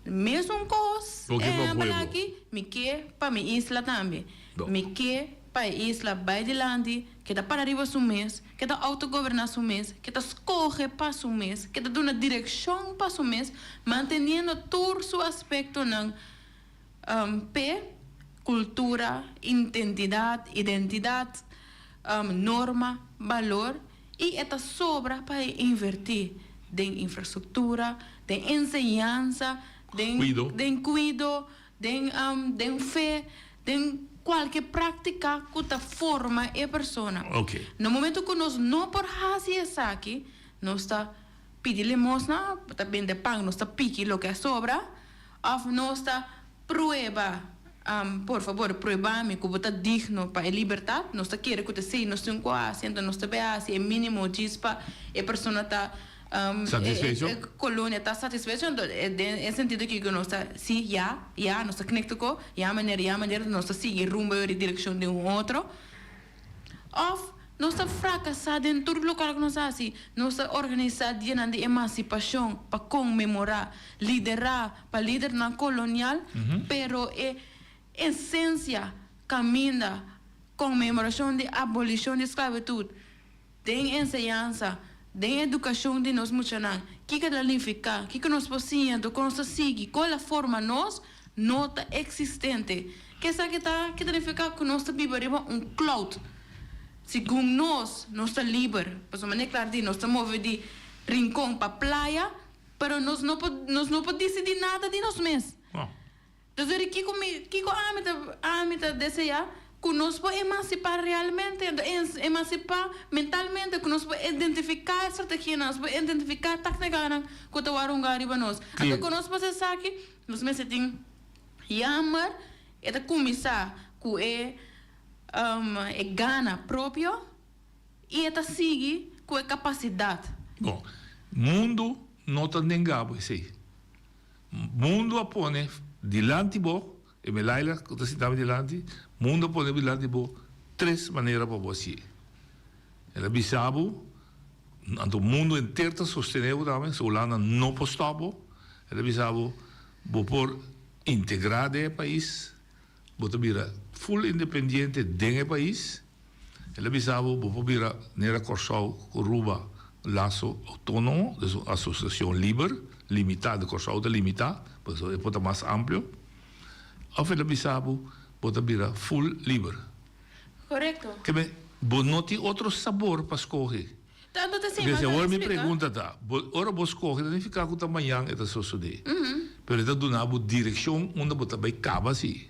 [SPEAKER 12] Mesun kos
[SPEAKER 11] Bo ke pa
[SPEAKER 12] ehèmpel
[SPEAKER 11] pueblo.
[SPEAKER 12] aki mi ke pa mi isla tambe. Mi ke pa e isla bai dilanti, ke ta para riba su mes, ke ta outogoberná su mes, ke ta skohe pa su mes, ke ta duna direkshon pa su mes, manteniendo tur su aspektonan p'e kultura, intentidat, identidat, norma, balor i e ta sobra pa e invertí den infrastruktura, den enseñansa, den den kuido, den den fe, den kualke práktika ku ta forma e persona. Na momento ku nos no por hasi esaki, nos ta pidi limosna, ta bende pan, nos ta piki loke a sobra, òf nos ta prueba, por fabor, prueba mi ku bo ta digno pa e libertat. Nos ta kere ku ta esei nos tin ku hasi, anto nos ta bai hasi e mínimo djis pa e persona ta
[SPEAKER 11] Satisfecho?
[SPEAKER 12] E kolonia ta satisfecho, anto den e sentido aki ku nos ta si, ya, ya, nos ta knekta ku, ya manera, ya manera, nos ta sigui rumbo di direkshon di un otro. Òf nos ta frakasá den tur lokual ku nos hasi. Nos ta organisá dianan di emansipashon pa konmemorá, liderá pa lidernan kolonial, pero e esensia kaminda konmemorashon di abolishon di sklabitut Den enseñansa, den edukashon di nos muchanan, kiko ta nifiká, kiko nos por siña, dor ku nos ta sigui, kon la forma nos no ta eksistente. Ke esaki ta ke ta nifiká ku nos ta biba riba un cloud. Segun nos, nos ta liber, pasobra manera klar di nos ta move di Rincon pa Playa, pero nos no por nos no por disidí nada di nos mes. Dus weri kiko mi, kiko ami ta, ami ta deseá? Ku nos por emansipá realmente, anto emansipá mentalmente, ku nos por identifiká e strategianan, nos por identifiká e táktikanan ku ta wòrdu hungá riba nos. Anto ku nos por hasi esaki, nos mester tin yammer, e ta kuminsá ku e e gana propio i e ta sigui ku e kapasidat.
[SPEAKER 11] Bon, mundu no ta nengá bo esei. Mundu a pone dilanti bo, e Melaila ku ta sinta mi dilanti, mundu a pone dilanti bo tres manera pa bo hasié. El a bisa bo, anto mundu henter ta sostené bo tambe, so Hulanda no por stòp bo. El a bisa bo, bo por integrá den e pais, bo ta bira full independiente den e pais. El a bisa bo, bo por bira nera Kòrsou ku Aruba laso outónomo, dus un asosiashon liber, limitá, di Kòrsou ta limitá, pasobra e por ta mas amplio. Òf el a bisa bo, bo ta bira full liber.
[SPEAKER 12] Korekto.
[SPEAKER 11] Ke men, bo no tin otro sabor pa skohe.
[SPEAKER 12] Tanto ta
[SPEAKER 11] Desde awor mi pregunta ta, bo, ora bo skohe ta nifiká ku ta mañan e ta sosodé. Pero e ta duna bo direkshon unda bo ta bai kaba si.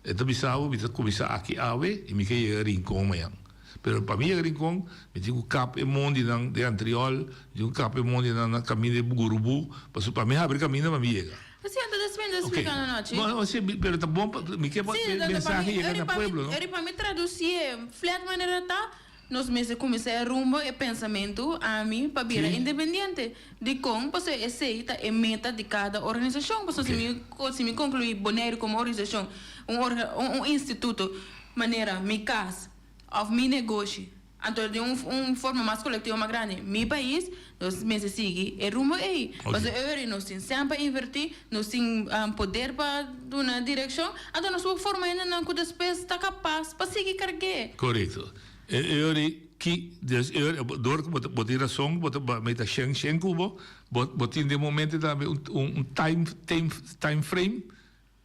[SPEAKER 11] E ta bisa bo, mi ta kuminsá aki awe i mi ke yega Rincon mañan. Pero pa mi yega Rincon, mi tin ku kap e mondinan den Antriol, mi tin ku kap e mondinan na kaminda di Gurubú, pasobra pa mi habri kaminda pa mi yega.
[SPEAKER 12] Si, anto despues mi ta splika no nochi.
[SPEAKER 11] Bueno, si, pero ta bon pa, mi ke pa e mensahe yega na pueblo, no?
[SPEAKER 12] Eri pa mi tradusié flat manera ta, Nos mester kuminsá e rumbo e pensamentu ami pa bira independiente. Dikon? Pasobra esei ta e meta di kada organisashon. Pasobra si mi si mi konkluí Boneiru komo organisashon, un orga un instituto manera mi kas òf mi negoshi, anto den un un forma mas kolektivo mas grandi mi pais, nos mester sigui e rumbo ei. Pasobra e ora nos tin sèn pa invertí, nos tin poder pa duna direkshon, anto nos por forma hendenan ku despues ta kapas pa sigui karg'é.
[SPEAKER 11] Korekto. E ora ei ki des e ora dor ku bo ta bo tin rason bo ta mi ta shen shen ku bo, bo bo tin den momento tambe un un time time time frame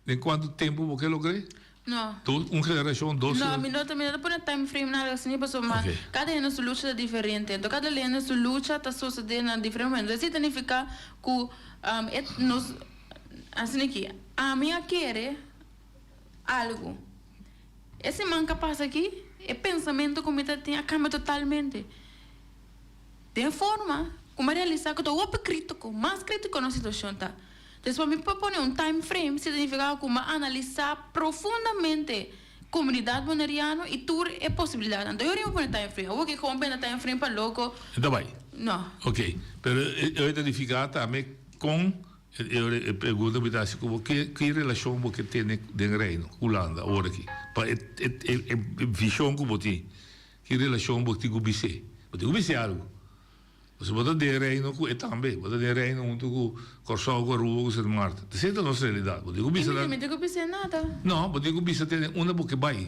[SPEAKER 11] den kuantu tempu bo ke logr'é?
[SPEAKER 12] No.
[SPEAKER 11] Dos un generashon dos
[SPEAKER 12] No mi no ta mi no ta pone time frame nada asina pasobra ma
[SPEAKER 11] Oke.
[SPEAKER 12] kada hende su lucha ta diferente enton kada hende su lucha ta sosode na diferente momento esei ta nifiká ku e nos asina aki ami a kere. algu. E siman ku a pasa aki, e pensamentu ku mi ta tin a kambia totalmente. Den forma ku mi a realisá ku ta hopi krítiko, mas krítiko nos situashon ta. Entonces pa mi por pone un time frame significa ku mi a analisá profundamente komunidat boneriano i tur e posibilidatnan. Anto yo riba pone time frame. Awor ke kon benta time frame pa loko.
[SPEAKER 11] E ta bai.
[SPEAKER 12] No.
[SPEAKER 11] Ok. Pero e ta nifiká tambe kon e pregunta mi ta hasi ku bo ke ki relashon bo ke tene den Reino, Hulanda, awor aki? Pa e e vishon ku bo tin, ki relashon bo tin ku bis'é? Bo tin ku bis'é algu. Pasobra bo ta den Reino ku e tambe. Bo ta den Reino huntu ku Kòrsou, ku Aruba, ku Sint Maarten. Esei ta nos realidat. Bo tin ku bisa
[SPEAKER 12] nan. Mi tin ku bis'é nada.
[SPEAKER 11] No, bo tin ku bisa tene unda bo ke bai.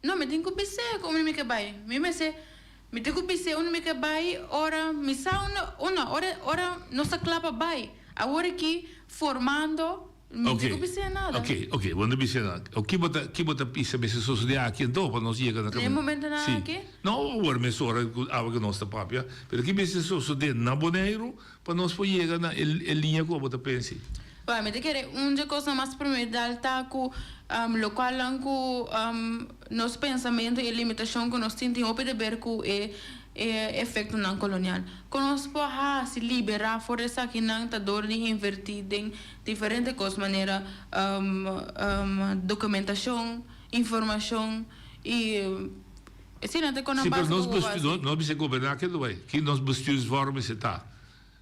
[SPEAKER 12] No, mi tin ku bis'é ku unda mi ke bai. Mi mester, mi tin ku bis'é unda mi ke bai ora mi sa unda, unda, ora, ora nos ta kla pa bai. Awor aki formando, mi tin ku bis'é nada.
[SPEAKER 11] Ok, ok, bo no bis'é nada. O ki bo ta, ki bo ta bisa mester sosodé aki anto pa nos yega na
[SPEAKER 12] kaminda? Na e momentonan
[SPEAKER 11] Si.
[SPEAKER 12] aki?
[SPEAKER 11] No awor mesora ku awe ku nos ta papia, pero ki mester sosodé na Boneiru pa nos por yega na e, e liña ku abo ta pensa?
[SPEAKER 12] Bueno, mi ta kere un dje kosnan mas primordial ta ku lokualnan ku nos pensamentu i e limitashon ku nos tin tin hopi deber ku e e efektonan kolonial. Kon nos por hasi liberá for di esakinan ta dor di invertí den diferente kos manera dokumentashon, informashon i asina ta kon nan
[SPEAKER 11] Sí, pero
[SPEAKER 12] base
[SPEAKER 11] nos
[SPEAKER 12] ku bo hasi.
[SPEAKER 11] nos mester goberná kende bai. Ki nos bestuursvorm mester ta?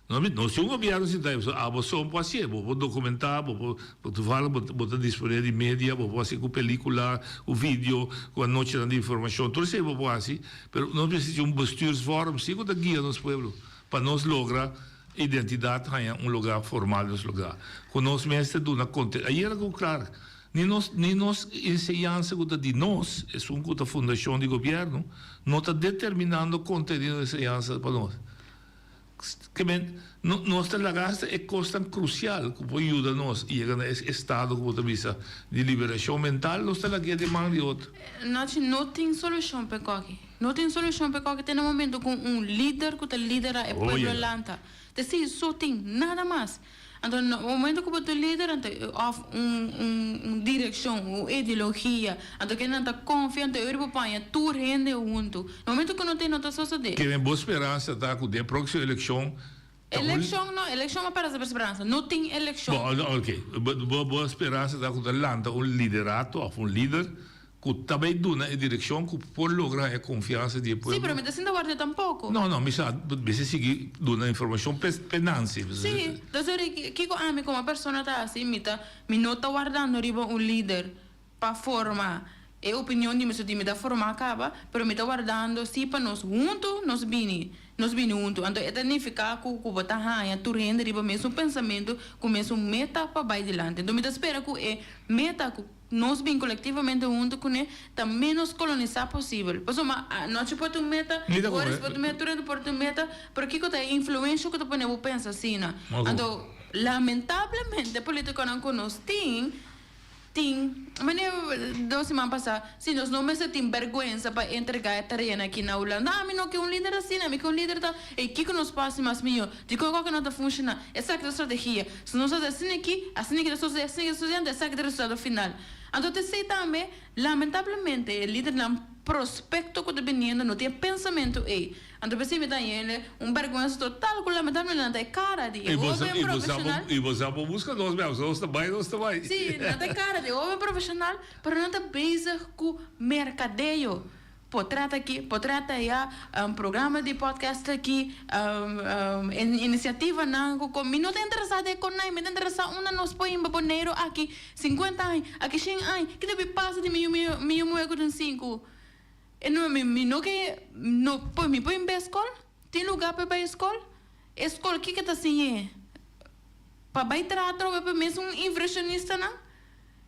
[SPEAKER 11] No mi no si un gobierno sinta ahí pasobra abo son por hacié, bo por documenta, bo por bo toevallig bo bo ta dispone di media, bo por haci cu pelicula, cu video, cu anochinan di informacion, tur esey bo por haci, pero nos mester tin un bestuursvorm si cu ta guia nos pueblo pa nos logra identidad haña un lugar formal nos lugar cu nos mester duna conte ayera cu Clark ni nos ni nos enseñansa cu ta di nos esun cu ta fundacion di gobierno no ta determinando contenido di enseñansa pa nos. Ke men, no, nos ta laga hasta e kosnan krusial ku por yuda nos yega na es estado ku bo ta bisa di liberashon mental, nos ta lag'é den man di otro.
[SPEAKER 12] Nachi, no tin solushon p'e koki. No tin solushon p'e koki te na momento ku un lider ku ta lidera e pueblo lanta. Te si so tin, nada mas. Anto na momento ku bo ta un lider anto òf un un un direkshon, un ideologia, anto ke nan ta konfia anto e ora bo paña tur hende huntu. Na momento ku no tin no ta sosodé.
[SPEAKER 11] Keme bo speransa ta ku den próksimo elekshon ta un.
[SPEAKER 12] Elekshon no, elekshon a parse pa speransa. No tin elekshon.
[SPEAKER 11] Bo, oke. Bo bo speransa ta ku ta lanta un liderato òf un lider Cu ta bay duna e direccion cu por logra e confiansa di e pueblo.
[SPEAKER 12] Sí, pero mi ta sinta warda tampoco.
[SPEAKER 11] No, no, mi sa, mester sigui duna informacion p'e Nancy.
[SPEAKER 12] Sí, dus ori kico ami como persona ta haci, mi ta, mi no ta wardando riba un lider pa forma e opinion di mi, so di mi ta forma caba, pero mi ta wardando si pa nos hunto nos bini, nos bini hunto. Anto e ta nifica cu cu bo ta haya tur hende riba mesun pensamento, cu mesun meta pa bay dilanti. Anto mi ta spera cu e meta cu. Nos bin kolektivamente huntu kuné ta ménos kolonisá posibel. Pasobra anochi por tin un meta, Boris por tin un meta, tur hende por tin un meta, pero kiko ta e influensha ku ta pone bo pensa asina? Anto, lamentablemente politikonan ku nos tin, tin, manera dos siman pasá, si nos no mester tin bèrgwensa pa entregá e tareanan aki na Hulanda, ami no ke un lider asina, mi ke un lider ta, ey kiko nos por hasi mas mihó? Dikon kòke no ta funshoná? Esaki ta strategia. Si nos hasi asina aki, asina aki ta sosodé, asina aki ta sosodé, anto esaki ta e resultado final. Anto ta esei tambe, lamentablemente, e lidernan prospecto ku ta biniendo no tin e pensamentu ei. Anto p'esei mi ta haña un bèrgwensa total ku lamentablemente nan ta e kara di e hóben profeshonal.
[SPEAKER 11] I bo sa bo buska nos bèu, nos ta bai, nos ta bai.
[SPEAKER 12] Sí, nan ta e kara di e hóben profeshonal, pero nan ta bezig ku merkadeo. Potret aki, potret aya, programa di podcast aki, inisiativanan ku mi no ta interesá den konai, mi ta interesá unda nos por himba Boneiru aki sinkuenta aña, aki shen aña, ki ta bin pasa di mi yu mi yu muhé ku tin sinku? E no mi mi no ke no por mi por himba e skol? Tin lugá pa e bai skol? E skol kiko ta siñ'é? Pa bai traha atrobe pa mes un inversionistanan?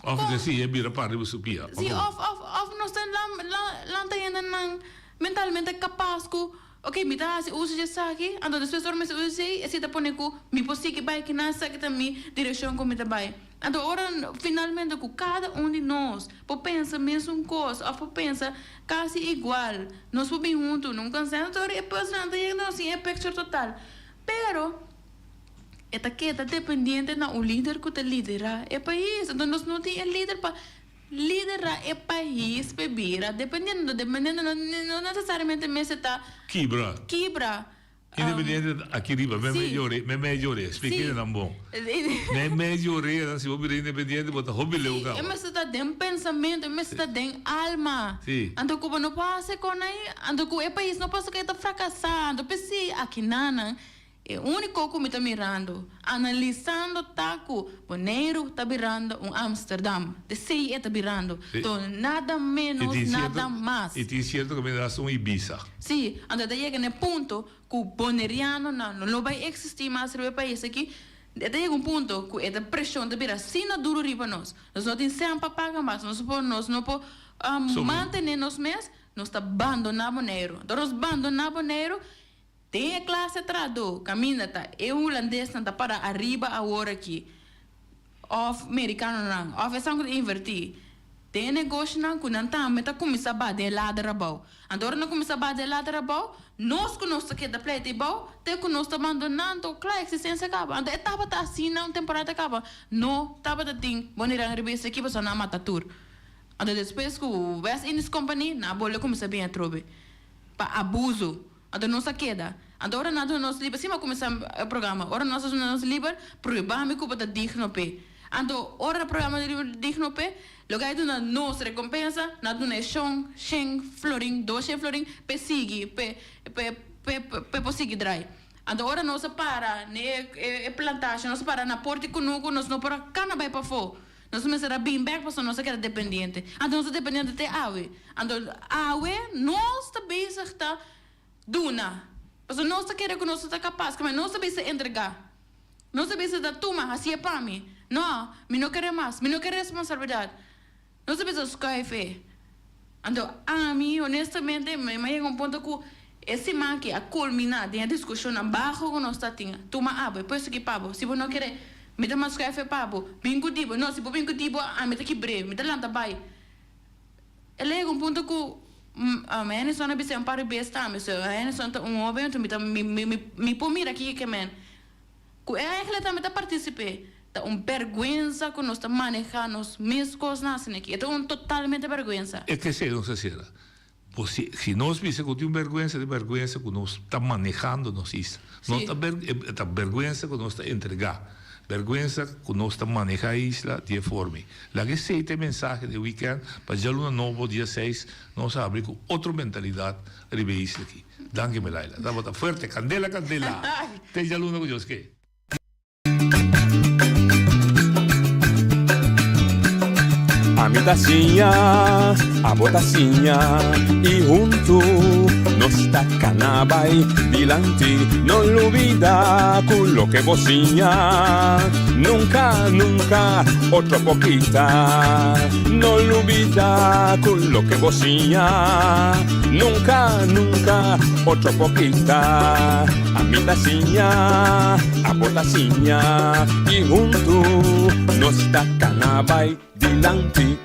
[SPEAKER 11] Of e si e bira par riba su pia.
[SPEAKER 12] Si, of, of, of nos ta lanta hendenan mentalmente kapas ku, ok, mi ta hasi uso di esaki, anto despues ora mi hasi uso di esei, esei ta pone ku mi por sigui bai kinan, esaki ta mi direkshon ku mi ta bai. Anto ora finalmente ku kada un di nos por pensa mesun kos of por pensa kasi igual, nos por bin huntu na un konsenso, ora e personanan ta yega nos tin e picture total. Pero. E ta keda dependiente na un lider ku ta liderá e pais. Anto nos no tin e lider pa. lidera e pais p'e bira dependiendo dependiendo no no necesariamente mester ta
[SPEAKER 11] Kibra.
[SPEAKER 12] kibra.
[SPEAKER 11] Independiente aki riba, me
[SPEAKER 12] Sí.
[SPEAKER 11] me me medio ore, explique
[SPEAKER 12] Sí.
[SPEAKER 11] nan bon. Me medio ore, si bo bira independiente bo ta hopi leu
[SPEAKER 12] E
[SPEAKER 11] caba.
[SPEAKER 12] mester ta den pensamiento, e mester ta den alma.
[SPEAKER 11] Sí.
[SPEAKER 12] Anto cu bo no por haci con ai, anto cu e pais no pasobra e ta fracasa, anto p'esey aki nan E úniko ku mi ta mirando, analisando ta ku Boneiru ta birando un Amsterdam. Esei e ta birando.
[SPEAKER 11] Sí.
[SPEAKER 12] To nada
[SPEAKER 11] I
[SPEAKER 12] ménos,
[SPEAKER 11] tin
[SPEAKER 12] nada
[SPEAKER 11] sierto,
[SPEAKER 12] mas.
[SPEAKER 11] i tin sierto ku mi ta hasta un Ibiza.
[SPEAKER 12] Sí, anto e ta yega na e punto ku bonerianonan no lo bai eksistí mas riba e pais aki. E ta yega un punto ku e ta preshon ta bira asina duru riba nos. Nos no tin sèn pa paga mas, nos por nos no por mantené nos mes, nos ta bandoná Boneiru. Anto nos bandoná Boneiru, Den e klase trahadó kaminda ta e hulandesnan ta para ariba awor aki òf merikanonan òf esnan ku ta invertí den e negoshonan ku nan tambe ta kuminsá baha den e lader abou. Anto ora nan kuminsá baha den e lader abou, nos ku nos ta keda pleita abou te ku nos ta bandoná anto kla eksistensia kaba. Anto e tabata asina un temporada kaba. No tabata tin boniran riba esaki pasobra nan a mata tur. Anto despues ku West Indies Company nan a bolbe kuminsá bin atrobe pa abuso. Anto nos a keda. Anto ora nan a duna nos liber, si mi a kuminsá e programa, ora nos a duna nos liber, prueba mi ku bo ta digno p'e. Anto ora prueba mi ku digno p'e, loke a duna nos rekompensa, nan a duna e shon, shen florin, doshen florin, p'e sigui, p'e, p'e, p'e, p'e por sigui drai. Anto ora nos a para n'e e plantashe, nos a para na porta di kunuku, nos no por a kana bai pafó. Nos mester a bin bek pasobra nos a keda dependiente. Anto nos ta dependiente te awe. Anto awe nos ta bezig ta duna. Pasobra nos ta kere ku nos no ta kapas. Kamba nos ta bezig ta entregá. Nos ta bezig ta tuma, hasié pa mi. No, mi no kere mas. Mi no kere responsabilidat. Nos ta bezig skuif e. Anto ami honestamente mi a yega un punto ku e siman aki a kulminá den e diskushonnan baho ku nos ta tin. Tuma abo, e puesto aki pa bo. Si bo no kere, mi ta mas skuif e pa bo. Bin ku di bo. No, si bo bin ku di bo, ami ta kibr'é. Mi ta lanta bai. El a yega un punto ku Henderson a bis'é un par di bes tambe. So Henderson ta un hoben, anto mi ta mi mi por mira kiko ke men. Ku e eigenlijk tambe ta partisip'é. Ta un bergwensa ku nos ta maneha nos mes kosnan asina aki. E ta un totalmente bergwensa.
[SPEAKER 11] E ke esei nos a sera. Bo si si nos bisa ku tin un bergwensa, ta bergwensa ku nos ta manehando nos isla. No ta ber e ta bergwensa ku nos ta entregá. Bergwensa ku nos ta maneha e isla di e forma ei. Laga esei ta e mensahe di e wikènt pa djaluna nobo dia seis nos habri ku otro mentalidat riba e isla aki. Danki Melaila. Tabata fuerte. Kandela kandela. Te djaluna ku Dios ke.
[SPEAKER 10] Ami ta siña, abo ta siña y huntu nos ta cana bay dilanti. No lubida cu loke bo siña nunca, nunca otro por kita. No lubida cu loke bo siña nunca, nunca otro por kita. Ami ta siña, abo ta siña y huntu nos ta cana bay dilanti.